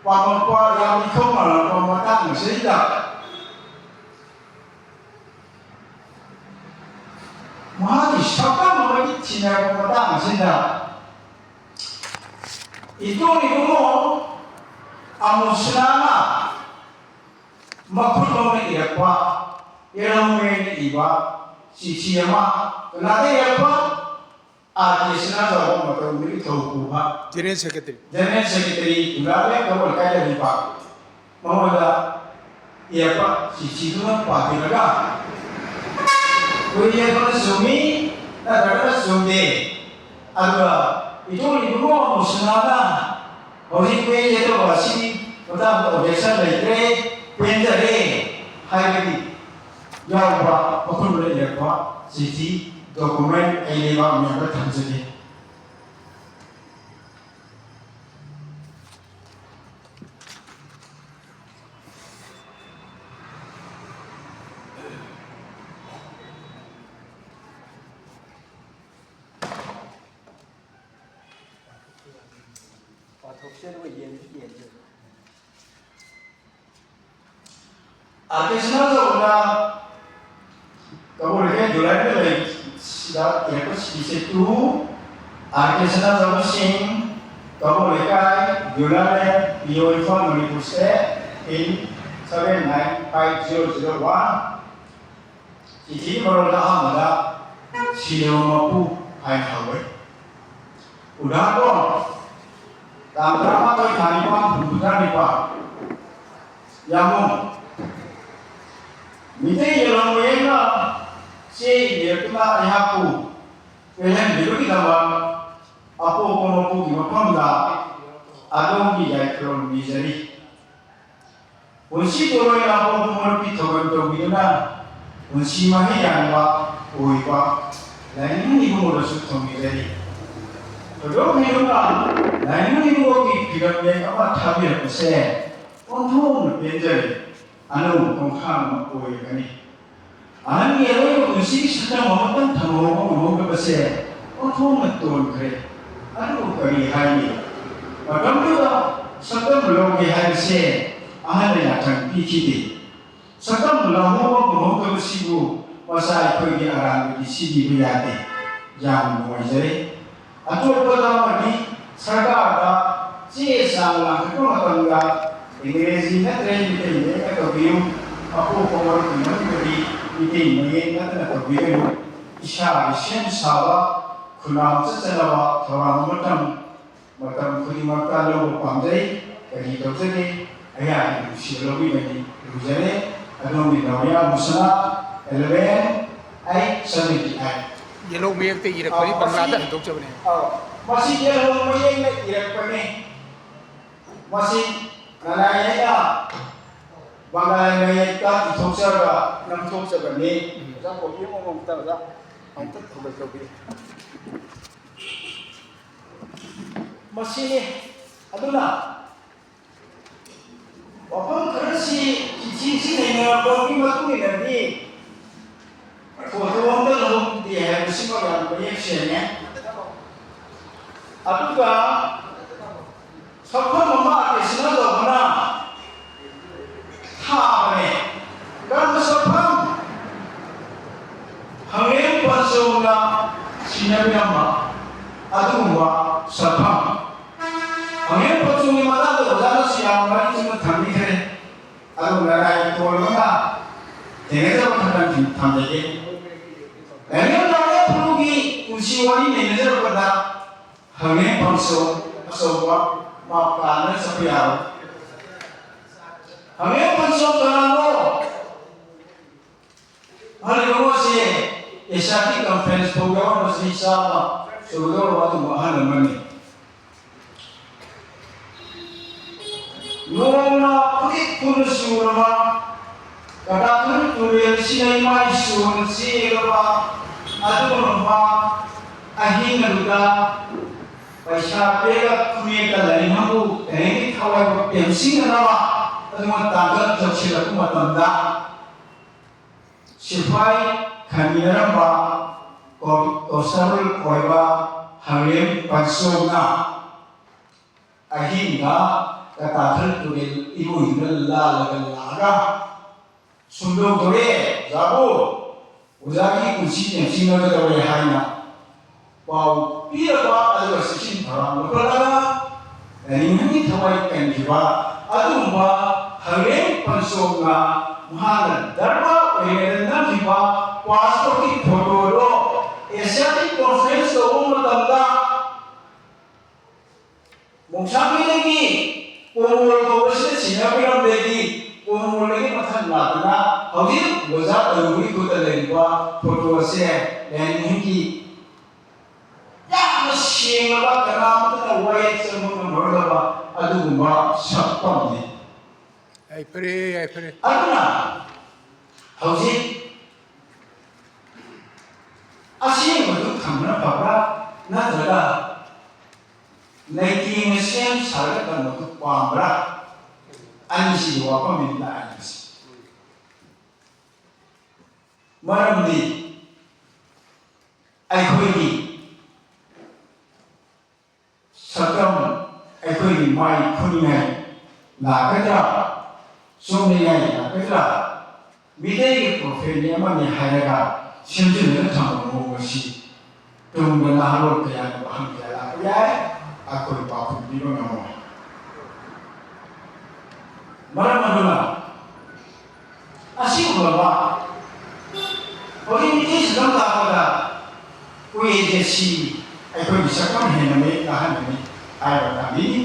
ꯄꯥꯝꯃꯛꯄ ꯌꯥꯝ ꯏꯊꯧ ꯃꯥꯟꯅꯕ ꯃꯇꯥꯡ ꯑꯁꯤꯗ ꯃꯍꯥꯛꯀꯤ ꯁꯛꯇꯝ ꯑꯃꯒꯤ ꯊꯤꯅꯔꯛꯄ ꯃꯇꯥꯡ ꯑꯁꯤꯗ ꯏꯇꯣꯝ ꯏꯕꯨꯡꯉꯣ ꯑꯃꯨꯁꯅꯥꯅ ꯃꯈꯨꯠ ꯂꯣꯝꯅ ꯏꯔꯛꯄ, ꯌꯦꯜꯍꯧꯃꯦꯅ ꯏꯕ ꯆꯤꯊꯤ ꯑꯃ, ꯀꯅꯥꯗ ꯏꯔꯛꯄ? ꯑꯥꯔ ꯀꯦ ꯁꯅꯥꯖꯥꯎꯕ ꯃꯇꯝꯗꯨꯒꯤ ꯊꯧꯄꯨꯕ General Secretary꯫ General Secretary ꯗꯨꯂꯥꯂꯦ ꯀꯃꯜ ꯀꯥꯏꯗ ꯂꯩꯕ? ꯃꯉꯣꯟꯗ ꯏꯔꯛꯄ ꯆꯤꯊꯤꯗꯨꯃ ꯄꯥꯕꯤꯔꯒ, ꯀꯨꯏꯔꯦ ꯑꯗꯨꯅ ꯆꯨꯝꯃꯤ ꯅꯠꯇ꯭ꯔꯒꯅ ꯆꯨꯝꯗꯦ? ꯑꯗꯨꯒ ꯏꯇꯣꯝ ꯏꯕꯨꯡꯉꯣ ꯃꯨꯁꯅꯥꯅ ꯍꯧꯖꯤꯛ ꯀꯨꯏꯔꯦ ꯑꯗꯨꯒ ꯑꯁꯤ ꯃꯇꯥꯡꯗ objection ꯂꯩꯇ꯭ꯔꯦ, ꯄꯦꯟꯖꯔꯦ ꯍꯥꯏꯕꯒꯤ ꯌꯥꯎꯕ ꯃꯈꯨꯟꯗ ꯏꯔꯛꯄ ꯆꯤꯊꯤ, document ꯑꯩ ꯂꯩꯕꯥꯛ ꯃꯌꯥꯝꯗ ꯊꯝꯖꯒꯦ꯫ ꯄꯥꯊꯣꯛꯁꯦ ꯑꯗꯨꯒ ꯌꯦꯡꯁꯨ ꯌꯦꯡꯁꯦ꯫ ꯑꯥꯔ ꯀꯦ ꯁꯅꯥꯖꯥꯎꯕꯅ ꯀꯕꯣ ꯂꯩꯀꯥꯏ ꯗꯨꯂꯥꯏꯗ ꯂꯩꯁꯤꯗ ꯏꯔꯛꯄ ꯁꯤꯁꯦ ꯇꯨ, ꯑꯥꯔ ꯀꯦ ꯁꯅꯥꯖꯥꯎꯕ ꯁꯤꯡ, ꯀꯕꯣ ꯂꯩꯀꯥꯏ, ꯗꯨꯂꯥꯏ, ꯄꯤ ꯑꯣ ꯏꯝꯐꯥꯜ, ꯃꯅꯤꯄꯨꯔ ꯁ꯭ꯇꯦꯠ, ꯏꯟ seven nine five zero zero one꯫ ꯆꯤꯊꯤ ꯃꯔꯣꯜꯗ ꯑꯍꯥꯟꯕꯗ ꯁꯤꯂꯦꯕ ꯃꯄꯨ ꯍꯥꯏꯅ ꯍꯧꯏ꯫ ꯎꯗꯥꯀꯣ, ꯇꯥꯡ ꯇꯔꯥꯃꯥꯊꯣꯏ ꯊꯥ ꯅꯤꯄꯥꯟ ꯍꯨꯝꯐꯨꯇꯔꯥ ꯅꯤꯄꯥꯟ꯫ ꯌꯥꯝꯕꯨꯡ꯫ ꯃꯤꯇꯩ ꯌꯦꯜꯍꯧ ꯃꯌꯦꯛꯅ ꯆꯦ ꯏꯕꯤꯔꯛꯇꯨꯅ ꯑꯩꯍꯥꯛꯄꯨ ꯄꯦꯜꯍꯟꯕꯤꯕꯒꯤꯗꯃꯛ ꯑꯄꯣꯛꯄ ꯃꯄꯨꯒꯤ ꯃꯐꯝꯗ ꯑꯗꯣꯝꯒꯤ ꯌꯥꯏꯐꯔꯣꯜ ꯅꯤꯖꯔꯤ꯫ ꯄꯨꯟꯁꯤ ꯇꯣꯔꯣꯏꯅ ꯑꯄꯣꯛꯄ ꯃꯔꯨꯞꯀꯤ ꯊꯧꯒꯜ ꯇꯧꯕꯤꯗꯨꯅ ꯄꯨꯟꯁꯤ ꯃꯍꯩ ꯌꯥꯟꯕ ꯑꯣꯏꯕ ꯂꯥꯏꯅꯤꯡ ꯏꯕꯨꯡꯉꯣꯗꯁꯨ ꯊꯧꯅꯤꯖꯔꯤ꯫ ꯊꯣꯏꯗꯣꯛ ꯍꯦꯟꯗꯣꯛꯅ ꯂꯥꯏꯅꯤꯡ ꯏꯕꯨꯡꯉꯣꯒꯤ ꯐꯤꯔꯝ ꯌꯦꯛ ꯑꯃ ꯊꯥꯕꯤꯔꯛꯄꯁꯦ ꯑꯣꯟꯊꯣꯛꯅ ꯄꯦꯟꯖꯔꯦ꯫ ꯑꯅꯧꯕ ꯈꯣꯡꯊꯥꯡ ꯑꯃ ꯑꯣꯏꯔꯒꯅꯤ꯫ ꯑꯍꯟꯒꯤ ꯑꯔꯣꯏꯕ ꯄꯨꯟꯁꯤꯒꯤ ꯁꯛꯇꯝ ꯑꯃꯇꯪ ꯊꯝꯍꯧꯕ ꯉꯝꯍꯧꯗꯕꯁꯦ ꯑꯣꯟꯊꯣꯛꯅ ꯇꯣꯟꯈ꯭ꯔꯦ꯫ ꯑꯗꯨꯕꯨ ꯀꯔꯤ ꯍꯥꯏꯅꯤ? ꯃꯇꯝꯗꯨꯗ ꯁꯛꯇꯝ ꯂꯧꯒꯦ ꯍꯥꯏꯕꯁꯦ ꯑꯍꯜꯅ ꯌꯥꯊꯪ ꯄꯤꯈꯤꯗꯦ꯫ ꯁꯛꯇꯝ ꯂꯧꯍꯧꯕ ꯉꯝꯍꯧꯗꯕꯁꯤꯕꯨ ꯃꯆꯥ ꯑꯩꯈꯣꯏꯒꯤ ꯑꯔꯥꯟꯕꯗꯤ ꯁꯤꯕꯤꯕ ꯌꯥꯗꯦ꯫ ꯌꯥꯝꯅ ꯅꯨꯡꯉꯥꯏꯖꯔꯦ꯫ ꯑꯇꯣꯞꯄꯗ ꯑꯃꯗꯤ ꯁꯔꯀꯥꯔꯗ ꯆꯦ ꯆꯥꯡ ꯂꯥꯡꯈꯠꯄ ꯃꯇꯝꯗ ꯏꯪꯒ꯭ꯔꯦꯖꯤ ꯅꯠꯇ꯭ꯔꯒ ꯃꯤꯇꯩ ꯃꯌꯦꯛꯅ ꯇꯧꯕꯤꯌꯨ, ꯑꯄꯣꯛꯄ ꯃꯔꯨꯞꯀꯤ ꯃꯅꯨꯡꯗꯗꯤ ꯃꯤꯇꯩ ꯃꯌꯦꯛ ꯅꯠꯇꯅ ꯇꯧꯕꯤꯒꯅꯨ꯫ ꯏꯁꯥꯒꯤ ꯁꯦꯝ ꯁꯥꯕ, ꯈꯨꯟꯅꯥꯎ ꯆꯠꯆꯅꯕ ꯊꯧꯔꯥꯡ ꯑꯃꯇꯪ ꯃꯇꯝ ꯈꯨꯗꯤꯡꯃꯛꯇ ꯂꯧꯕ ꯄꯥꯝꯖꯩ꯫ ꯀꯔꯤ ꯇꯧꯖꯒꯦ? ꯑꯩꯍꯥꯛꯀꯤ ꯅꯨꯡꯁꯤꯕ ꯂꯧꯕꯤꯕꯅꯤ꯫ ꯂꯨꯖꯔꯦ꯫ ꯑꯗꯣꯝꯒꯤ ꯅꯥꯎꯔꯤꯌꯥ ꯃꯨꯁꯅꯥ, eleven eight seventy eight꯫ ꯌꯦꯜꯍꯧ ꯃꯌꯦꯛꯇ ꯏꯔꯛꯄꯅꯤ, ꯑꯥ, ꯕꯪꯒ꯭ꯂꯥꯗ ꯃꯁꯤ, ꯍꯟꯗꯣꯛꯆꯕꯅꯦ꯫ ꯑꯥ, ꯃꯁꯤ ꯌꯦꯜꯍꯧ ꯃꯌꯦꯛꯅ ꯏꯔꯛꯄꯅꯤ꯫ ꯃꯁꯤ ꯅꯅꯥꯏ ꯑꯩꯅ ꯕꯪꯒꯥꯂꯤ ꯃꯌꯦꯛꯇ ꯏꯊꯣꯛꯆꯔꯒ ꯅꯝꯊꯣꯛꯆꯕꯅꯤ꯫ ꯎꯝ꯫ ꯑꯣꯖꯥ, ꯀꯣꯄꯤ ꯑꯃꯃꯝꯇ, ꯑꯣꯖꯥ, ꯑꯃꯨꯛꯇ ꯊꯧꯒꯜ ꯇꯧꯕꯤꯌꯨ꯫ ꯃꯁꯤꯅꯤ꯫ ꯑꯗꯨꯅ ꯋꯥꯐꯝ ꯈꯔꯁꯤ ꯆꯤꯊꯤꯁꯤ ꯅꯩꯅꯔꯛꯄꯒꯤ ꯃꯇꯨꯡ ꯏꯟꯅꯗꯤ ꯐꯣꯇꯣ ꯑꯝꯇ ꯂꯧꯍꯧꯗꯦ ꯍꯥꯏꯕꯁꯤꯃ ꯌꯥꯝ ꯃꯌꯦꯛ ꯁꯦꯡꯉꯦ꯫ ꯑꯗꯨꯒ ꯁꯛꯐꯝ ꯑꯃ ꯑꯥꯔ ꯀꯦ ꯁꯅꯥꯖꯥꯎꯕꯅ ꯊꯥꯕꯅꯦ꯫ ꯀꯔꯝꯕ ꯁꯛꯐꯝ? ꯍꯪꯂꯦꯟ ꯄꯟꯆꯣꯝꯅ ꯁꯤꯟꯅꯕꯤꯔꯝꯕ ꯑꯗꯨꯒꯨꯝꯕ ꯁꯛꯐꯝ꯫ ꯍꯪꯂꯦꯟ ꯄꯟꯆꯣꯝꯒꯤ ꯃꯇꯥꯡꯗ ꯑꯣꯖꯥꯅꯁꯨ ꯌꯥꯝ ꯃꯔꯤꯛ ꯆꯨꯝꯅ ꯊꯝꯕꯤꯈ꯭ꯔꯦ꯫ ꯑꯗꯨꯒ ꯂꯥꯏ ꯇꯣꯜꯂꯒ ꯊꯦꯡꯅꯖꯕ ꯈꯛꯇꯪ ꯊꯝꯖꯒꯦ꯫ ꯂꯥꯏꯅꯤꯡ ꯂꯥꯏꯅ ꯐꯨꯔꯨꯒꯤ ꯄꯨꯟꯁꯤ ꯋꯥꯔꯤ ꯅꯩꯅꯖꯔꯛꯄꯗ ꯍꯪꯂꯦꯟ ꯄꯟꯆꯣ ꯑꯆꯧꯕ ꯃꯥꯞ ꯀꯥꯅ ꯆꯠꯄ ꯌꯥꯔꯣꯏ꯫ ꯍꯪꯂꯦꯟ ꯄꯟꯆꯣ ꯀꯅꯥꯅꯣ? ꯍꯥꯏꯔꯤꯕ ꯄꯣꯠꯁꯤ ꯑꯦꯁꯤꯌꯥꯇꯤꯛ ꯀꯟꯐꯔꯦꯟꯁ ꯐꯥꯎ ꯌꯥꯎꯔꯝꯕ ꯆꯍꯤ ꯆꯥꯝꯃ ꯁꯨꯒꯗꯧꯔꯕ ꯑꯗꯨꯒꯨꯝꯕ ꯑꯍꯜ ꯑꯃꯅꯤ꯫ ꯅꯣꯡꯅ ꯐꯨꯔꯤꯠ ꯊꯨꯅ ꯆꯨꯔꯕ, ꯀꯗꯥꯇꯨꯔ ꯇꯨꯔꯦꯜꯁꯤꯅ ꯏꯃꯥ ꯏꯁꯣꯔꯅ ꯆꯦꯜꯂꯕ ꯑꯗꯨꯒꯨꯝꯂꯕ ꯑꯍꯤꯡ ꯑꯗꯨꯗ ꯄꯩꯁꯥ ꯄꯤꯔꯒ ꯈꯨꯃꯦꯛꯇ ꯂꯥꯏꯅꯤꯡ ꯑꯃꯕꯨ ꯂꯥꯏꯅꯤꯡꯒꯤ ꯊꯋꯥꯏꯕꯨ ꯄꯦꯟꯁꯤꯟꯅꯅꯕ ꯑꯗꯨꯒꯨꯝꯕ ꯇꯥꯡꯀꯛ ꯌꯧꯁꯤꯜꯂꯛꯄ ꯃꯇꯝꯗ ꯁꯤꯐꯥꯏ ꯈꯟꯃꯤꯟꯅꯔꯝꯕ ꯀꯣ-, ꯀꯣꯟꯁꯇꯦꯕꯜ ꯑꯣꯏꯕ ꯍꯪꯂꯦꯝ ꯄꯟꯆꯣꯝꯅ ꯑꯍꯤꯡꯗ ꯀꯇꯥꯊꯜ ꯇꯨꯔꯦꯜ ꯏꯔꯣꯏꯗꯨꯅ ꯂꯥꯜꯂꯒ ꯂꯥꯛꯑꯒ ꯁꯨꯝꯗꯧ ꯇꯧꯔꯦ, ꯑꯣꯖꯥꯕꯨ, ꯑꯣꯖꯥꯒꯤ ꯄꯨꯟꯁꯤ ꯇꯦꯡꯁꯤꯟꯅꯒꯗꯧꯔꯦ ꯍꯥꯏꯅ ꯄꯥꯎ ꯄꯤꯔꯕ ꯑꯗꯨꯒ ꯆꯦꯛꯁꯤꯟ ꯊꯧꯔꯥꯡ ꯂꯧꯈꯠꯂꯒ ꯂꯥꯏꯅꯤꯡꯊꯧꯒꯤ ꯊꯋꯥꯏ ꯀꯟꯈꯤꯕ ꯑꯗꯨꯒꯨꯝꯕ ꯍꯪꯂꯦꯝ ꯄꯟꯆꯣꯝꯅ ꯃꯍꯥꯛꯅ ꯗꯔꯕꯥꯔ ꯑꯣꯏꯔꯤꯉꯩꯗ ꯅꯝꯈꯤꯕ ꯄꯥꯁꯄꯣꯔꯠꯀꯤ ꯐꯣꯇꯣꯗꯣ ꯑꯦꯁꯤꯌꯥꯇꯤꯛ ꯀꯣꯟꯐꯔꯦꯟꯁ ꯇꯧꯕ ꯃꯇꯝꯗ ꯃꯣꯡꯁꯥꯡꯒꯩꯗꯒꯤ ꯀꯣꯡꯒꯣꯜ ꯐꯥꯎꯕꯁꯤꯗ ꯁꯤꯟꯅꯕꯤꯔꯝꯗꯒꯤ ꯀꯣꯡꯒꯣꯜꯗꯒꯤ ꯃꯊꯪ ꯂꯥꯛꯇꯅ ꯍꯧꯖꯤꯛ ꯑꯣꯖꯥ ꯇꯔꯨꯕꯒꯤ ꯈꯨꯠꯇ ꯂꯩꯔꯤꯕ ꯐꯣꯇꯣ ꯑꯁꯦ ꯂꯥꯏꯅꯤꯡꯊꯧꯒꯤ ꯌꯥꯝꯅ ꯁꯦꯡꯂꯕ, ꯀꯅꯥꯃꯠꯇꯅ ꯋꯥꯌꯦꯜ ꯆꯪꯕ ꯉꯝꯂꯣꯏꯗꯕ ꯑꯗꯨꯒꯨꯝꯕ ꯁꯛꯐꯝꯅꯤ꯫ ꯌꯥꯏꯐꯔꯦ, ꯌꯥꯏꯐꯔꯦ꯫ ꯑꯗꯨꯅ ꯍꯧꯖꯤꯛ ꯑꯁꯦꯡꯕꯗꯨ ꯊꯝꯕꯅ ꯐꯕ꯭ꯔꯥ, ꯅꯠꯇ꯭ꯔꯒ ꯂꯩꯇꯦꯡꯅ ꯁꯦꯝ ꯁꯥꯔꯒ ꯊꯝꯕꯗꯨ ꯄꯥꯝꯕ꯭ꯔꯥ? ꯑꯅꯤꯁꯤꯒꯤ ꯋꯥꯐꯝꯅꯤ ꯂꯥꯛꯏꯕꯁꯤ꯫ ꯃꯔꯝꯗꯤ ꯑꯩꯈꯣꯏꯒꯤ ꯁꯛꯇꯝ, ꯑꯩꯈꯣꯏꯒꯤ ꯃꯥꯏ ꯈꯨꯅꯤꯡꯉꯥꯏ ꯂꯥꯛꯀꯗ꯭ꯔꯥ, ꯆꯨꯝꯅꯤꯡꯉꯥꯏ ꯂꯥꯛꯀꯗ꯭ꯔꯥ, ꯃꯤꯇꯩꯒꯤ ꯄ꯭ꯔꯣꯐꯦꯠꯅꯤ ꯑꯃꯅꯤ ꯍꯥꯏꯔꯒ ꯁꯦꯝꯖꯤꯟꯗꯨꯅ ꯊꯝꯕ ꯃꯑꯣꯡ ꯑꯁꯤ ꯇꯨꯡꯗ ꯅꯍꯥꯔꯣꯜ ꯀꯌꯥꯅ ꯋꯥꯍꯪ ꯀꯌꯥ ꯂꯥꯛꯄ ꯌꯥꯏ, ꯑꯩꯈꯣꯏ ꯄꯥꯎꯈꯨꯝ ꯄꯤꯕ ꯉꯝꯃꯣꯏ꯫ ꯃꯔꯝ ꯑꯗꯨꯅ ꯑꯁꯤꯒꯨꯝꯂꯕ ꯍꯧꯖꯤꯛ ꯃꯤꯇꯩ ꯁꯛꯇꯝ ꯇꯥꯛꯄꯗ ꯀꯣꯌꯦꯠ ꯌꯦꯠꯁꯤ ꯑꯩꯈꯣꯏꯒꯤ ꯁꯛꯇꯝ ꯍꯦꯟꯅ ꯃꯌꯦꯛ ꯇꯥꯍꯟꯒꯅꯤ ꯍꯥꯏꯕ ꯊꯝꯕꯤꯅꯤ꯫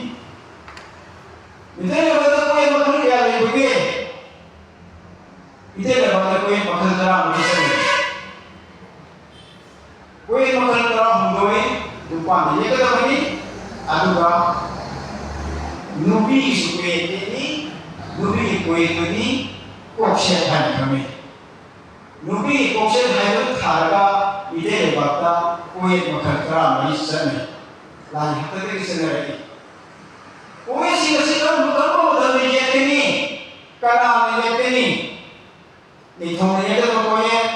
ꯃꯤꯇꯩ ꯂꯩꯕꯥꯛꯇ ꯀꯣꯌꯦꯠ ꯃꯈꯜ ꯀꯌꯥ ꯂꯩꯕꯒꯦ? ꯃꯤꯇꯩ ꯂꯩꯕꯥꯛꯇ ꯀꯣꯌꯦꯠ ꯃꯈꯜ ꯇꯔꯥꯃꯔꯤ ꯆꯠꯂꯤ꯫ ꯀꯣꯌꯦꯠ ꯃꯈꯜ ꯇꯔꯥꯍꯨꯝꯗꯣꯏ ꯅꯨꯄꯥꯅ ꯌꯦꯛꯀꯗꯕꯅꯤ꯫ ꯑꯗꯨꯒ ꯅꯨꯄꯤꯒꯤꯁꯨ ꯀꯣꯌꯦꯠ ꯌꯦꯛꯅꯤ꯫ ꯅꯨꯄꯤꯒꯤ ꯀꯣꯌꯦꯠꯇꯨꯅꯤ ꯀꯣꯛꯁꯦꯠ ꯍꯥꯏꯅ ꯈꯪꯅꯩ꯫ ꯅꯨꯄꯤꯒꯤ ꯀꯣꯛꯁꯦꯠ ꯍꯥꯏꯕꯗꯨ ꯊꯥꯔꯒ ꯃꯤꯇꯩ ꯂꯩꯕꯥꯛꯇ ꯀꯣꯌꯦꯠ ꯃꯈꯜ ꯇꯔꯥꯃꯔꯤ ꯆꯠꯅꯩ꯫ ꯂꯥꯏ ꯍꯥꯛꯇꯛꯇꯒꯤ ꯆꯠꯅꯔꯛꯏ꯫ ꯀꯣꯌꯦꯠꯁꯤꯡ ꯑꯁꯤ ꯀꯔꯝꯕ, ꯀꯔꯝꯕ ꯃꯇꯝꯗ ꯌꯦꯛꯀꯅꯤ? ꯀꯅꯥꯅ ꯌꯦꯛꯀꯅꯤ? ꯅꯤꯡꯊꯧꯅ ꯌꯦꯛꯀꯗꯕ ꯀꯣꯌꯦꯠ,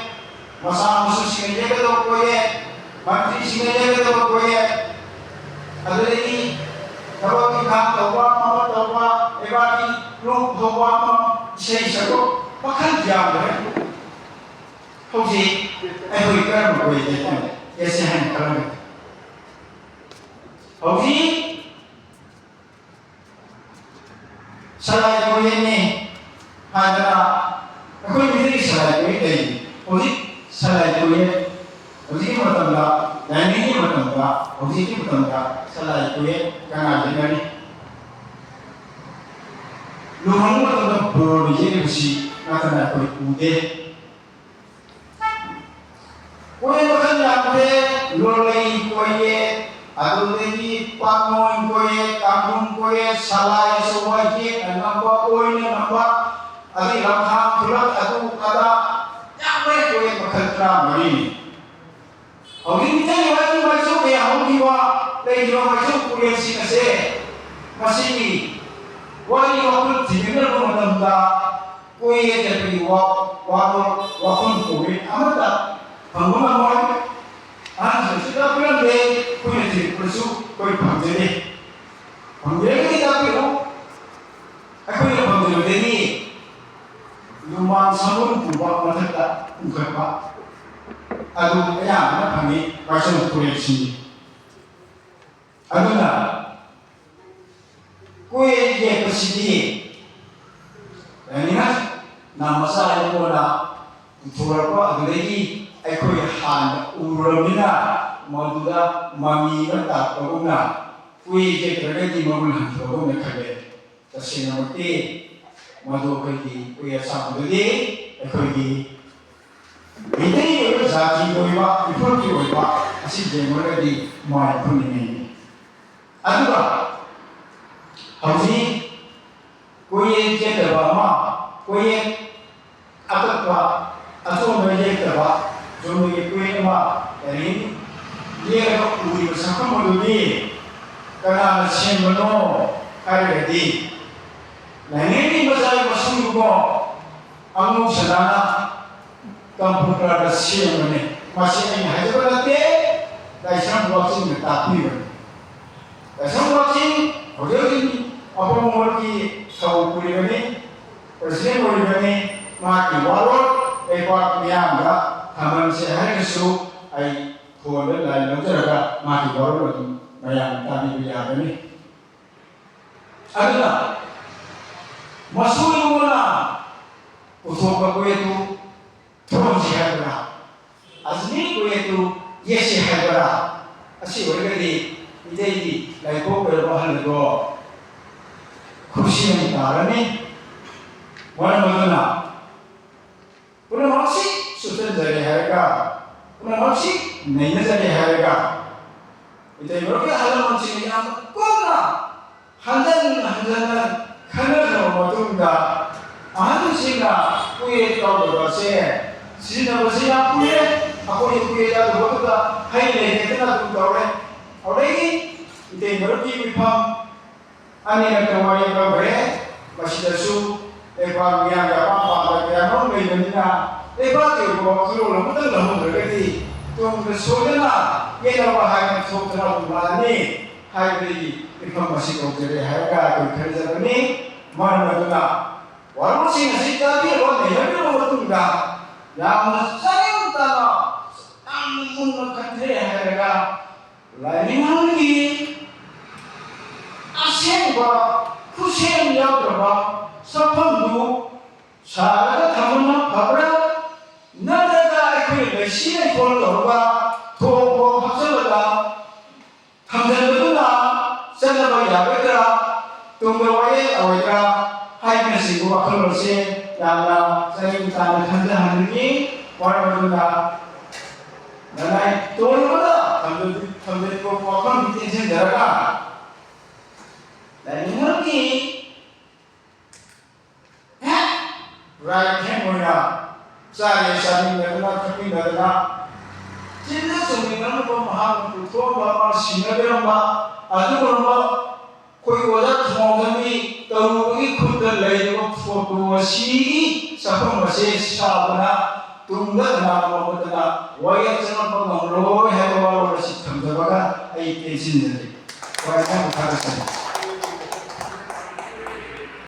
ꯃꯆꯥ ꯃꯁꯨꯁꯤꯡꯅ ꯌꯦꯛꯀꯗꯕ ꯀꯣꯌꯦꯠ, ꯃꯟꯇ꯭ꯔꯤꯁꯤꯡꯅ ꯌꯦꯛꯀꯗꯕ ꯀꯣꯌꯦꯠ, ꯑꯗꯨꯗꯒꯤ ꯊꯕꯛ ꯏꯪꯈꯥꯡ ꯇꯧꯕ, ꯑꯃ ꯇꯧꯕ, ꯂꯩꯕꯥꯛꯀꯤ ꯂꯨꯞ ꯍꯧꯕ, ꯑꯃ ꯏꯁꯩ ꯁꯛꯄ, ꯃꯈꯜ ꯌꯥꯝꯈ꯭ꯔꯦ꯫ ꯍꯧꯖꯤꯛ ꯑꯩꯈꯣꯏ ꯀꯔꯝꯕ ꯀꯣꯌꯦꯠ ꯌꯦꯛꯀꯅꯤ? ꯌꯦꯠꯁꯦ ꯍꯥꯏꯅ ꯈꯜꯂꯝꯃꯤ꯫ ꯍꯧꯖꯤꯛ ꯁꯂꯥꯏ ꯀꯣꯌꯦꯠꯅꯤ ꯍꯥꯏꯗꯅ ꯑꯩꯈꯣꯏ ꯃꯤꯇꯩꯒꯤ ꯁꯂꯥꯏ ꯀꯣꯌꯦꯠ ꯂꯩꯔꯤ꯫ ꯍꯧꯖꯤꯛ ꯁꯂꯥꯏ ꯀꯣꯌꯦꯠ, ꯍꯧꯖꯤꯛꯀꯤ ꯃꯇꯝꯗ, ꯂꯥꯏꯅꯤꯡꯒꯤ ꯃꯇꯝꯗ, ꯍꯧꯖꯤꯛꯀꯤ ꯃꯇꯝꯗ ꯁꯂꯥꯏ ꯀꯣꯌꯦꯠ ꯀꯅꯥ ꯌꯦꯠꯅꯔꯤ? ꯂꯨꯍꯣꯡꯕ ꯃꯇꯝꯗ ꯕꯣꯔꯅ ꯌꯦꯠꯂꯤꯕꯁꯤ ꯅꯠꯇꯅ ꯑꯩꯈꯣꯏ ꯎꯗꯦ꯫ ꯀꯣꯌꯦꯠ ꯃꯈꯜ ꯌꯥꯝꯈ꯭ꯔꯦ꯫ ꯂꯣꯂꯩ ꯀꯣꯌꯦꯠ, ꯑꯗꯨꯗꯒꯤ ꯄꯥꯛꯅꯣꯏ ꯀꯣꯌꯦꯠ, ꯀꯥꯡꯗ꯭ꯔꯨꯝ ꯀꯣꯌꯦꯠ, ꯁꯂꯥꯏ ꯑꯆꯧꯕ ꯌꯦꯠꯅ ꯅꯝꯕ, ꯑꯣꯏꯅ ꯅꯝꯕ, ꯑꯗꯩ ꯂꯝꯈꯥꯡ ꯈꯨꯂꯛ, ꯑꯗꯨ ꯑꯗꯥ ꯌꯥꯝꯈ꯭ꯔꯦ꯫ ꯀꯣꯌꯦꯠ ꯃꯈꯜ ꯇꯔꯥꯃꯔꯤꯅꯤ꯫ ꯍꯧꯖꯤꯛ ꯃꯤꯇꯩ ꯂꯩꯕꯥꯛꯀꯤ ꯃꯥꯏꯆꯧ ꯀꯌꯥ ꯍꯧꯈꯤꯕ ꯂꯩꯈꯤꯕ ꯃꯥꯏꯆꯧ ꯄꯨꯔꯦꯜꯁꯤꯡ ꯑꯁꯦ ꯃꯁꯤꯒꯤ ꯋꯥꯔꯤ ꯋꯥꯈꯜ ꯊꯤꯖꯤꯟꯅꯕ ꯃꯇꯝꯗ ꯀꯣꯌꯦꯠ ꯌꯦꯠꯄꯒꯤ ꯋꯥ-, ꯋꯥꯔꯣꯜ, ꯋꯥꯐꯝ ꯄꯣꯔꯦ ꯑꯃꯠꯇ ꯐꯪꯕ ꯉꯝꯃꯣꯏ꯫ ꯑꯍꯟꯁꯤꯡꯁꯨ ꯇꯥꯛꯄꯤꯔꯝꯗꯦ, ꯑꯩꯈꯣꯏꯅ ꯊꯤꯔꯛꯄꯗꯁꯨ ꯑꯩꯈꯣꯏ ꯐꯪꯖꯗꯦ꯫ ꯐꯪꯖꯔꯒꯗꯤ ꯇꯥꯛꯄꯤꯔꯛꯎ꯫ ꯑꯩꯈꯣꯏꯅ ꯐꯪꯖꯕꯗꯒꯤ ꯅꯣꯡꯃꯥꯡ ꯁꯪꯒꯣꯝ ꯄꯨꯕ ꯃꯊꯛꯇ ꯄꯨꯈꯠꯄ ꯑꯗꯨ ꯑꯌꯥꯝꯕꯅ ꯐꯪꯉꯤ ꯃꯥꯏꯆꯧ ꯄꯨꯔꯦꯜꯁꯤꯡꯅꯤ꯫ ꯑꯗꯨꯅ ꯀꯣꯌꯦꯠ ꯌꯦꯛꯄꯁꯤꯗꯤ ꯂꯥꯏꯅꯤꯡ ꯅꯃꯆꯥ ꯏꯕꯨꯡꯉꯣꯅ ꯄꯨꯊꯣꯔꯛꯄ ꯑꯗꯨꯗꯒꯤ ꯑꯩꯈꯣꯏ ꯍꯥꯟꯅ ꯎꯔꯕꯅꯤꯅ, ꯃꯗꯨꯗ ꯃꯃꯤ ꯑꯃ ꯇꯥꯛꯄꯒꯨꯝꯅ ꯀꯨꯌꯦꯛ ꯌꯦꯛꯇ꯭ꯔꯒꯗꯤ ꯃꯒꯨꯟ ꯍꯟꯊꯕꯒꯨꯝꯅ ꯈꯜꯂꯦ꯫ ꯇꯁꯦꯡꯅꯃꯛꯇꯤ ꯃꯗꯨ ꯑꯩꯈꯣꯏꯒꯤ ꯀꯨꯌꯦꯛ ꯑꯁꯥꯡꯕꯗꯨꯗꯤ ꯑꯩꯈꯣꯏꯒꯤ ꯃꯤꯇꯩꯒꯤ ꯑꯣꯏꯕ, ꯖꯥꯇꯤꯒꯤ ꯑꯣꯏꯕ, ꯏꯐꯨꯔꯨꯞꯀꯤ ꯑꯣꯏꯕ ꯑꯁꯤ ꯌꯦꯡꯂꯒꯗꯤ ꯃꯥꯏ ꯐꯨꯅꯤꯡꯉꯤ꯫ ꯑꯗꯨꯒ ꯍꯧꯖꯤꯛ ꯀꯣꯌꯦꯠ ꯌꯦꯛꯇꯕ ꯑꯃ, ꯀꯣꯌꯦꯠ ꯑꯀꯛꯄ, ꯑꯆꯣꯟꯕ ꯌꯦꯛꯇꯕ, ꯆꯨꯝꯅꯒꯤ ꯀꯣꯌꯦꯠ ꯑꯃ ꯂꯥꯏꯔꯤꯛ ꯌꯦꯛꯂꯒ ꯎꯔꯤꯕ ꯁꯛꯐꯝ ꯑꯗꯨꯗꯤ ꯀꯅꯥꯅ ꯁꯦꯝꯕꯅꯣ ꯍꯥꯏꯔꯒꯗꯤ, ꯂꯥꯏꯅꯤꯡꯒꯤ ꯃꯆꯥ ꯃꯁꯨꯡꯗꯨꯀꯣ, ꯑꯉꯧ ꯁꯅꯥꯅ ꯀꯝꯄ꯭ꯌꯨꯇꯔꯗ ꯁꯦꯝꯕꯅꯤ꯫ ꯃꯁꯤ ꯑꯩꯅ ꯍꯥꯏꯖꯕ ꯅꯠꯇꯦ, ꯂꯥꯏꯁ꯭ꯔꯝ ꯋꯥꯛꯆꯤꯡꯅ ꯇꯥꯛꯄꯤꯕꯅꯤ꯫ ꯂꯥꯏꯁ꯭ꯔꯝ ꯋꯥꯛꯆꯤꯡ ꯍꯧꯖꯤꯛ ꯍꯧꯖꯤꯛ ꯑꯄꯣꯡ ꯃꯣꯔꯀꯤ ꯊꯧ ꯄꯨꯔꯤꯕꯅꯤ, ꯄ꯭ꯔꯁꯤꯗꯦꯟ ꯑꯣꯏꯔꯤꯕꯅꯤ꯫ ꯃꯍꯥꯛꯀꯤ ꯋꯥꯔꯣꯜ ꯂꯩꯕꯥꯛ ꯃꯤꯌꯥꯝꯗ ꯊꯝꯍꯟꯁꯦ ꯍꯥꯏꯔꯒꯁꯨ ꯑꯩ ꯐꯣꯟꯗ ꯂꯥꯏꯟ ꯂꯧꯖꯔꯒ ꯃꯍꯥꯛꯀꯤ ꯋꯥꯔꯣꯜ ꯑꯗꯨ ꯃꯌꯥꯝ ꯇꯥꯕꯤꯕ ꯌꯥꯒꯅꯤ꯫ ꯑꯗꯨꯅ ꯃꯁꯣꯏ ꯑꯃꯅ ꯄꯨꯊꯣꯛꯄ ꯀꯣꯌꯦꯠꯇꯨ ꯊꯣꯟꯁꯤ ꯍꯥꯏꯕ꯭ꯔꯥ, ꯑꯖꯅꯤ ꯀꯣꯌꯦꯠꯇꯨ ꯌꯦꯠꯁꯤ ꯍꯥꯏꯕ꯭ꯔꯥ? ꯑꯁꯤ ꯑꯣꯏꯔꯒꯗꯤ ꯃꯤꯇꯩꯒꯤ ꯂꯥꯏꯀꯣꯛ ꯑꯣꯏꯔꯕ ꯑꯍꯜ ꯑꯗꯣ ꯈꯨꯠꯁꯦꯝ ꯇꯥꯔꯅꯤ꯫ ꯃꯔꯝ ꯑꯗꯨꯅ ꯄꯨꯝꯅꯃꯛꯁꯤ ꯆꯨꯞꯁꯤꯟꯖꯔꯦ ꯍꯥꯏꯔꯒ, ꯄꯨꯝꯅꯃꯛꯁꯤ ꯅꯩꯅꯖꯔꯦ ꯍꯥꯏꯔꯒ, ꯃꯤꯇꯩ ꯃꯔꯨꯞꯀꯤ ꯑꯍꯜ ꯂꯃꯟꯁꯤꯡꯅ ꯌꯥꯝꯅ ꯀꯨꯞꯅ ꯍꯟꯖꯟ ꯍꯟꯖꯟꯅ ꯈꯟꯅꯈ꯭ꯔꯕ ꯃꯇꯨꯡꯗ, ꯑꯍꯜꯁꯤꯡꯅ ꯀꯣꯌꯦꯠ ꯌꯥꯎꯗꯕꯁꯦ ꯁꯤꯖꯤꯟꯅꯕꯁꯦ ꯌꯥꯝ ꯀꯨꯏꯔꯦ꯫ ꯑꯩꯈꯣꯏꯒꯤ ꯀꯣꯌꯦꯠ ꯌꯥꯎꯗꯕꯗꯨꯗ ꯍꯩ ꯂꯩ ꯍꯦꯛꯇꯅ ꯑꯗꯨꯝ ꯇꯧꯔꯦ꯫ ꯑꯗꯨꯗꯒꯤ ꯃꯤꯇꯩ ꯃꯔꯨꯞꯀꯤ ꯃꯤꯐꯝ ꯑꯅꯤꯔꯛꯇ ꯋꯥꯔꯦꯞ ꯂꯧꯈ꯭ꯔꯦ꯫ ꯃꯁꯤꯗꯁꯨ ꯂꯩꯕꯥꯛ ꯃꯤꯌꯥꯝꯒꯤ ꯑꯄꯥꯝ ꯄꯥꯝꯗ ꯀꯌꯥ ꯃꯔꯨꯝ ꯂꯩꯕꯅꯤꯅ, ꯂꯩꯕꯥꯛꯀꯤ ꯑꯣꯏꯕ ꯋꯥꯈꯜꯂꯣꯟ ꯑꯃꯇꯪ ꯂꯧꯍꯧꯗ꯭ꯔꯒꯗꯤ ꯇꯨꯡꯗ ꯁꯣꯏꯗꯅ ꯌꯦꯠꯅꯕ ꯍꯥꯏꯅ ꯊꯣꯛꯇꯅ ꯑꯗꯨꯝ ꯂꯥꯛꯑꯅꯤ ꯍꯥꯏꯕꯗꯒꯤ ꯃꯤꯐꯝ ꯑꯁꯤ ꯀꯧꯖꯔꯦ ꯍꯥꯏꯔꯒ ꯑꯩꯈꯣꯏ ꯈꯟꯖꯕꯅꯤ꯫ ꯃꯔꯝ ꯑꯗꯨꯅ ꯋꯥꯔꯣꯜꯁꯤꯡ ꯑꯁꯤ ꯇꯥꯕꯤꯔꯕ ꯅꯩꯅꯕꯤꯔꯕ ꯃꯇꯨꯡꯗ ꯌꯥꯝꯅ ꯆꯥꯅꯤꯡ ꯇꯥꯅ, ꯌꯥꯝꯅ ꯃꯨꯟꯅ ꯈꯟꯊꯔꯦ ꯍꯥꯏꯔꯒ ꯂꯥꯏꯅꯤꯡꯊꯧꯒꯤ ꯑꯁꯦꯡꯕ ꯈꯨꯠꯁꯦꯝ ꯌꯥꯎꯗ꯭ꯔꯕ ꯁꯛꯐꯝꯗꯨ ꯁꯥꯔꯒ ꯊꯝꯕꯅ ꯐꯕ꯭ꯔꯥ? ꯅꯠꯇ꯭ꯔꯒ ꯑꯩꯈꯣꯏ ꯂꯩꯁꯤ ꯂꯩꯈꯣꯜ ꯇꯧꯔꯒ ꯊꯣꯡ ꯈꯣꯡ ꯍꯥꯞꯆꯜꯂꯒ ꯊꯝꯖꯤꯟꯕꯗꯨꯅ ꯆꯠꯅꯕ ꯌꯥꯒꯗ꯭ꯔꯥ? ꯇꯨꯡꯗ ꯋꯥꯌꯦꯜ ꯑꯣꯏꯗ꯭ꯔꯥ? ꯍꯥꯏꯕꯅꯆꯤꯡꯕ ꯋꯥꯈꯜꯂꯣꯟꯁꯦ ꯌꯥꯝꯅ ꯆꯅꯤꯡ ꯇꯥꯅ ꯈꯟꯖꯍꯟꯅꯤꯡꯉꯤ꯫ ꯃꯔꯝ ꯑꯗꯨꯅ ꯅꯅꯥꯏ ꯇꯣꯟꯕꯗ ꯊꯝꯖꯤꯟ-, ꯊꯝꯖꯤꯟꯕ ꯋꯥꯐꯝꯗꯤ ꯇꯦꯟꯁꯤꯟꯖꯔꯒ ꯂꯥꯏꯅꯤꯡꯉꯝꯒꯤ ꯔꯥꯏꯠ ꯍꯦꯟ ꯑꯣꯏꯅ ꯆꯥꯔꯦ ꯆꯥꯃꯤꯟꯅꯗꯅ ꯊꯛꯃꯤꯟꯅꯗꯅ ꯆꯤꯟꯗ ꯆꯨꯝꯃꯤꯟꯅꯔꯝꯕ ꯃꯍꯥꯛꯅ ꯄꯨꯊꯣꯛꯑꯝꯕ ꯃꯥꯅ ꯁꯤꯟꯅꯕꯤꯔꯝꯕ ꯑꯗꯨꯒꯨꯝꯂꯕ ꯑꯩꯈꯣꯏ ꯑꯣꯖꯥ ꯊꯧꯅꯥꯎꯖꯝꯒꯤ ꯇꯧꯔꯨꯕꯒꯤ ꯈꯨꯠꯇ ꯂꯩꯔꯤꯕ ꯐꯣꯇꯣ ꯑꯁꯤꯒꯤ ꯆꯥꯐꯝ ꯑꯁꯦ ꯁꯥꯗꯨꯅ ꯇꯨꯡꯗ ꯀꯅꯥꯒꯨꯝꯕ ꯑꯃꯠꯇꯅ ꯋꯥꯌꯦꯜ ꯆꯪꯂꯛꯄ ꯉꯝꯂꯣꯏ ꯍꯥꯏꯕ ꯋꯥꯔꯣꯜ ꯑꯁꯤ ꯊꯝꯖꯕꯒ ꯑꯩ ꯇꯦꯟꯁꯤꯟꯖꯔꯤ꯫ ꯈ꯭ꯋꯥꯏꯗꯒꯤ ꯊꯥꯒꯠꯆꯔꯤ꯫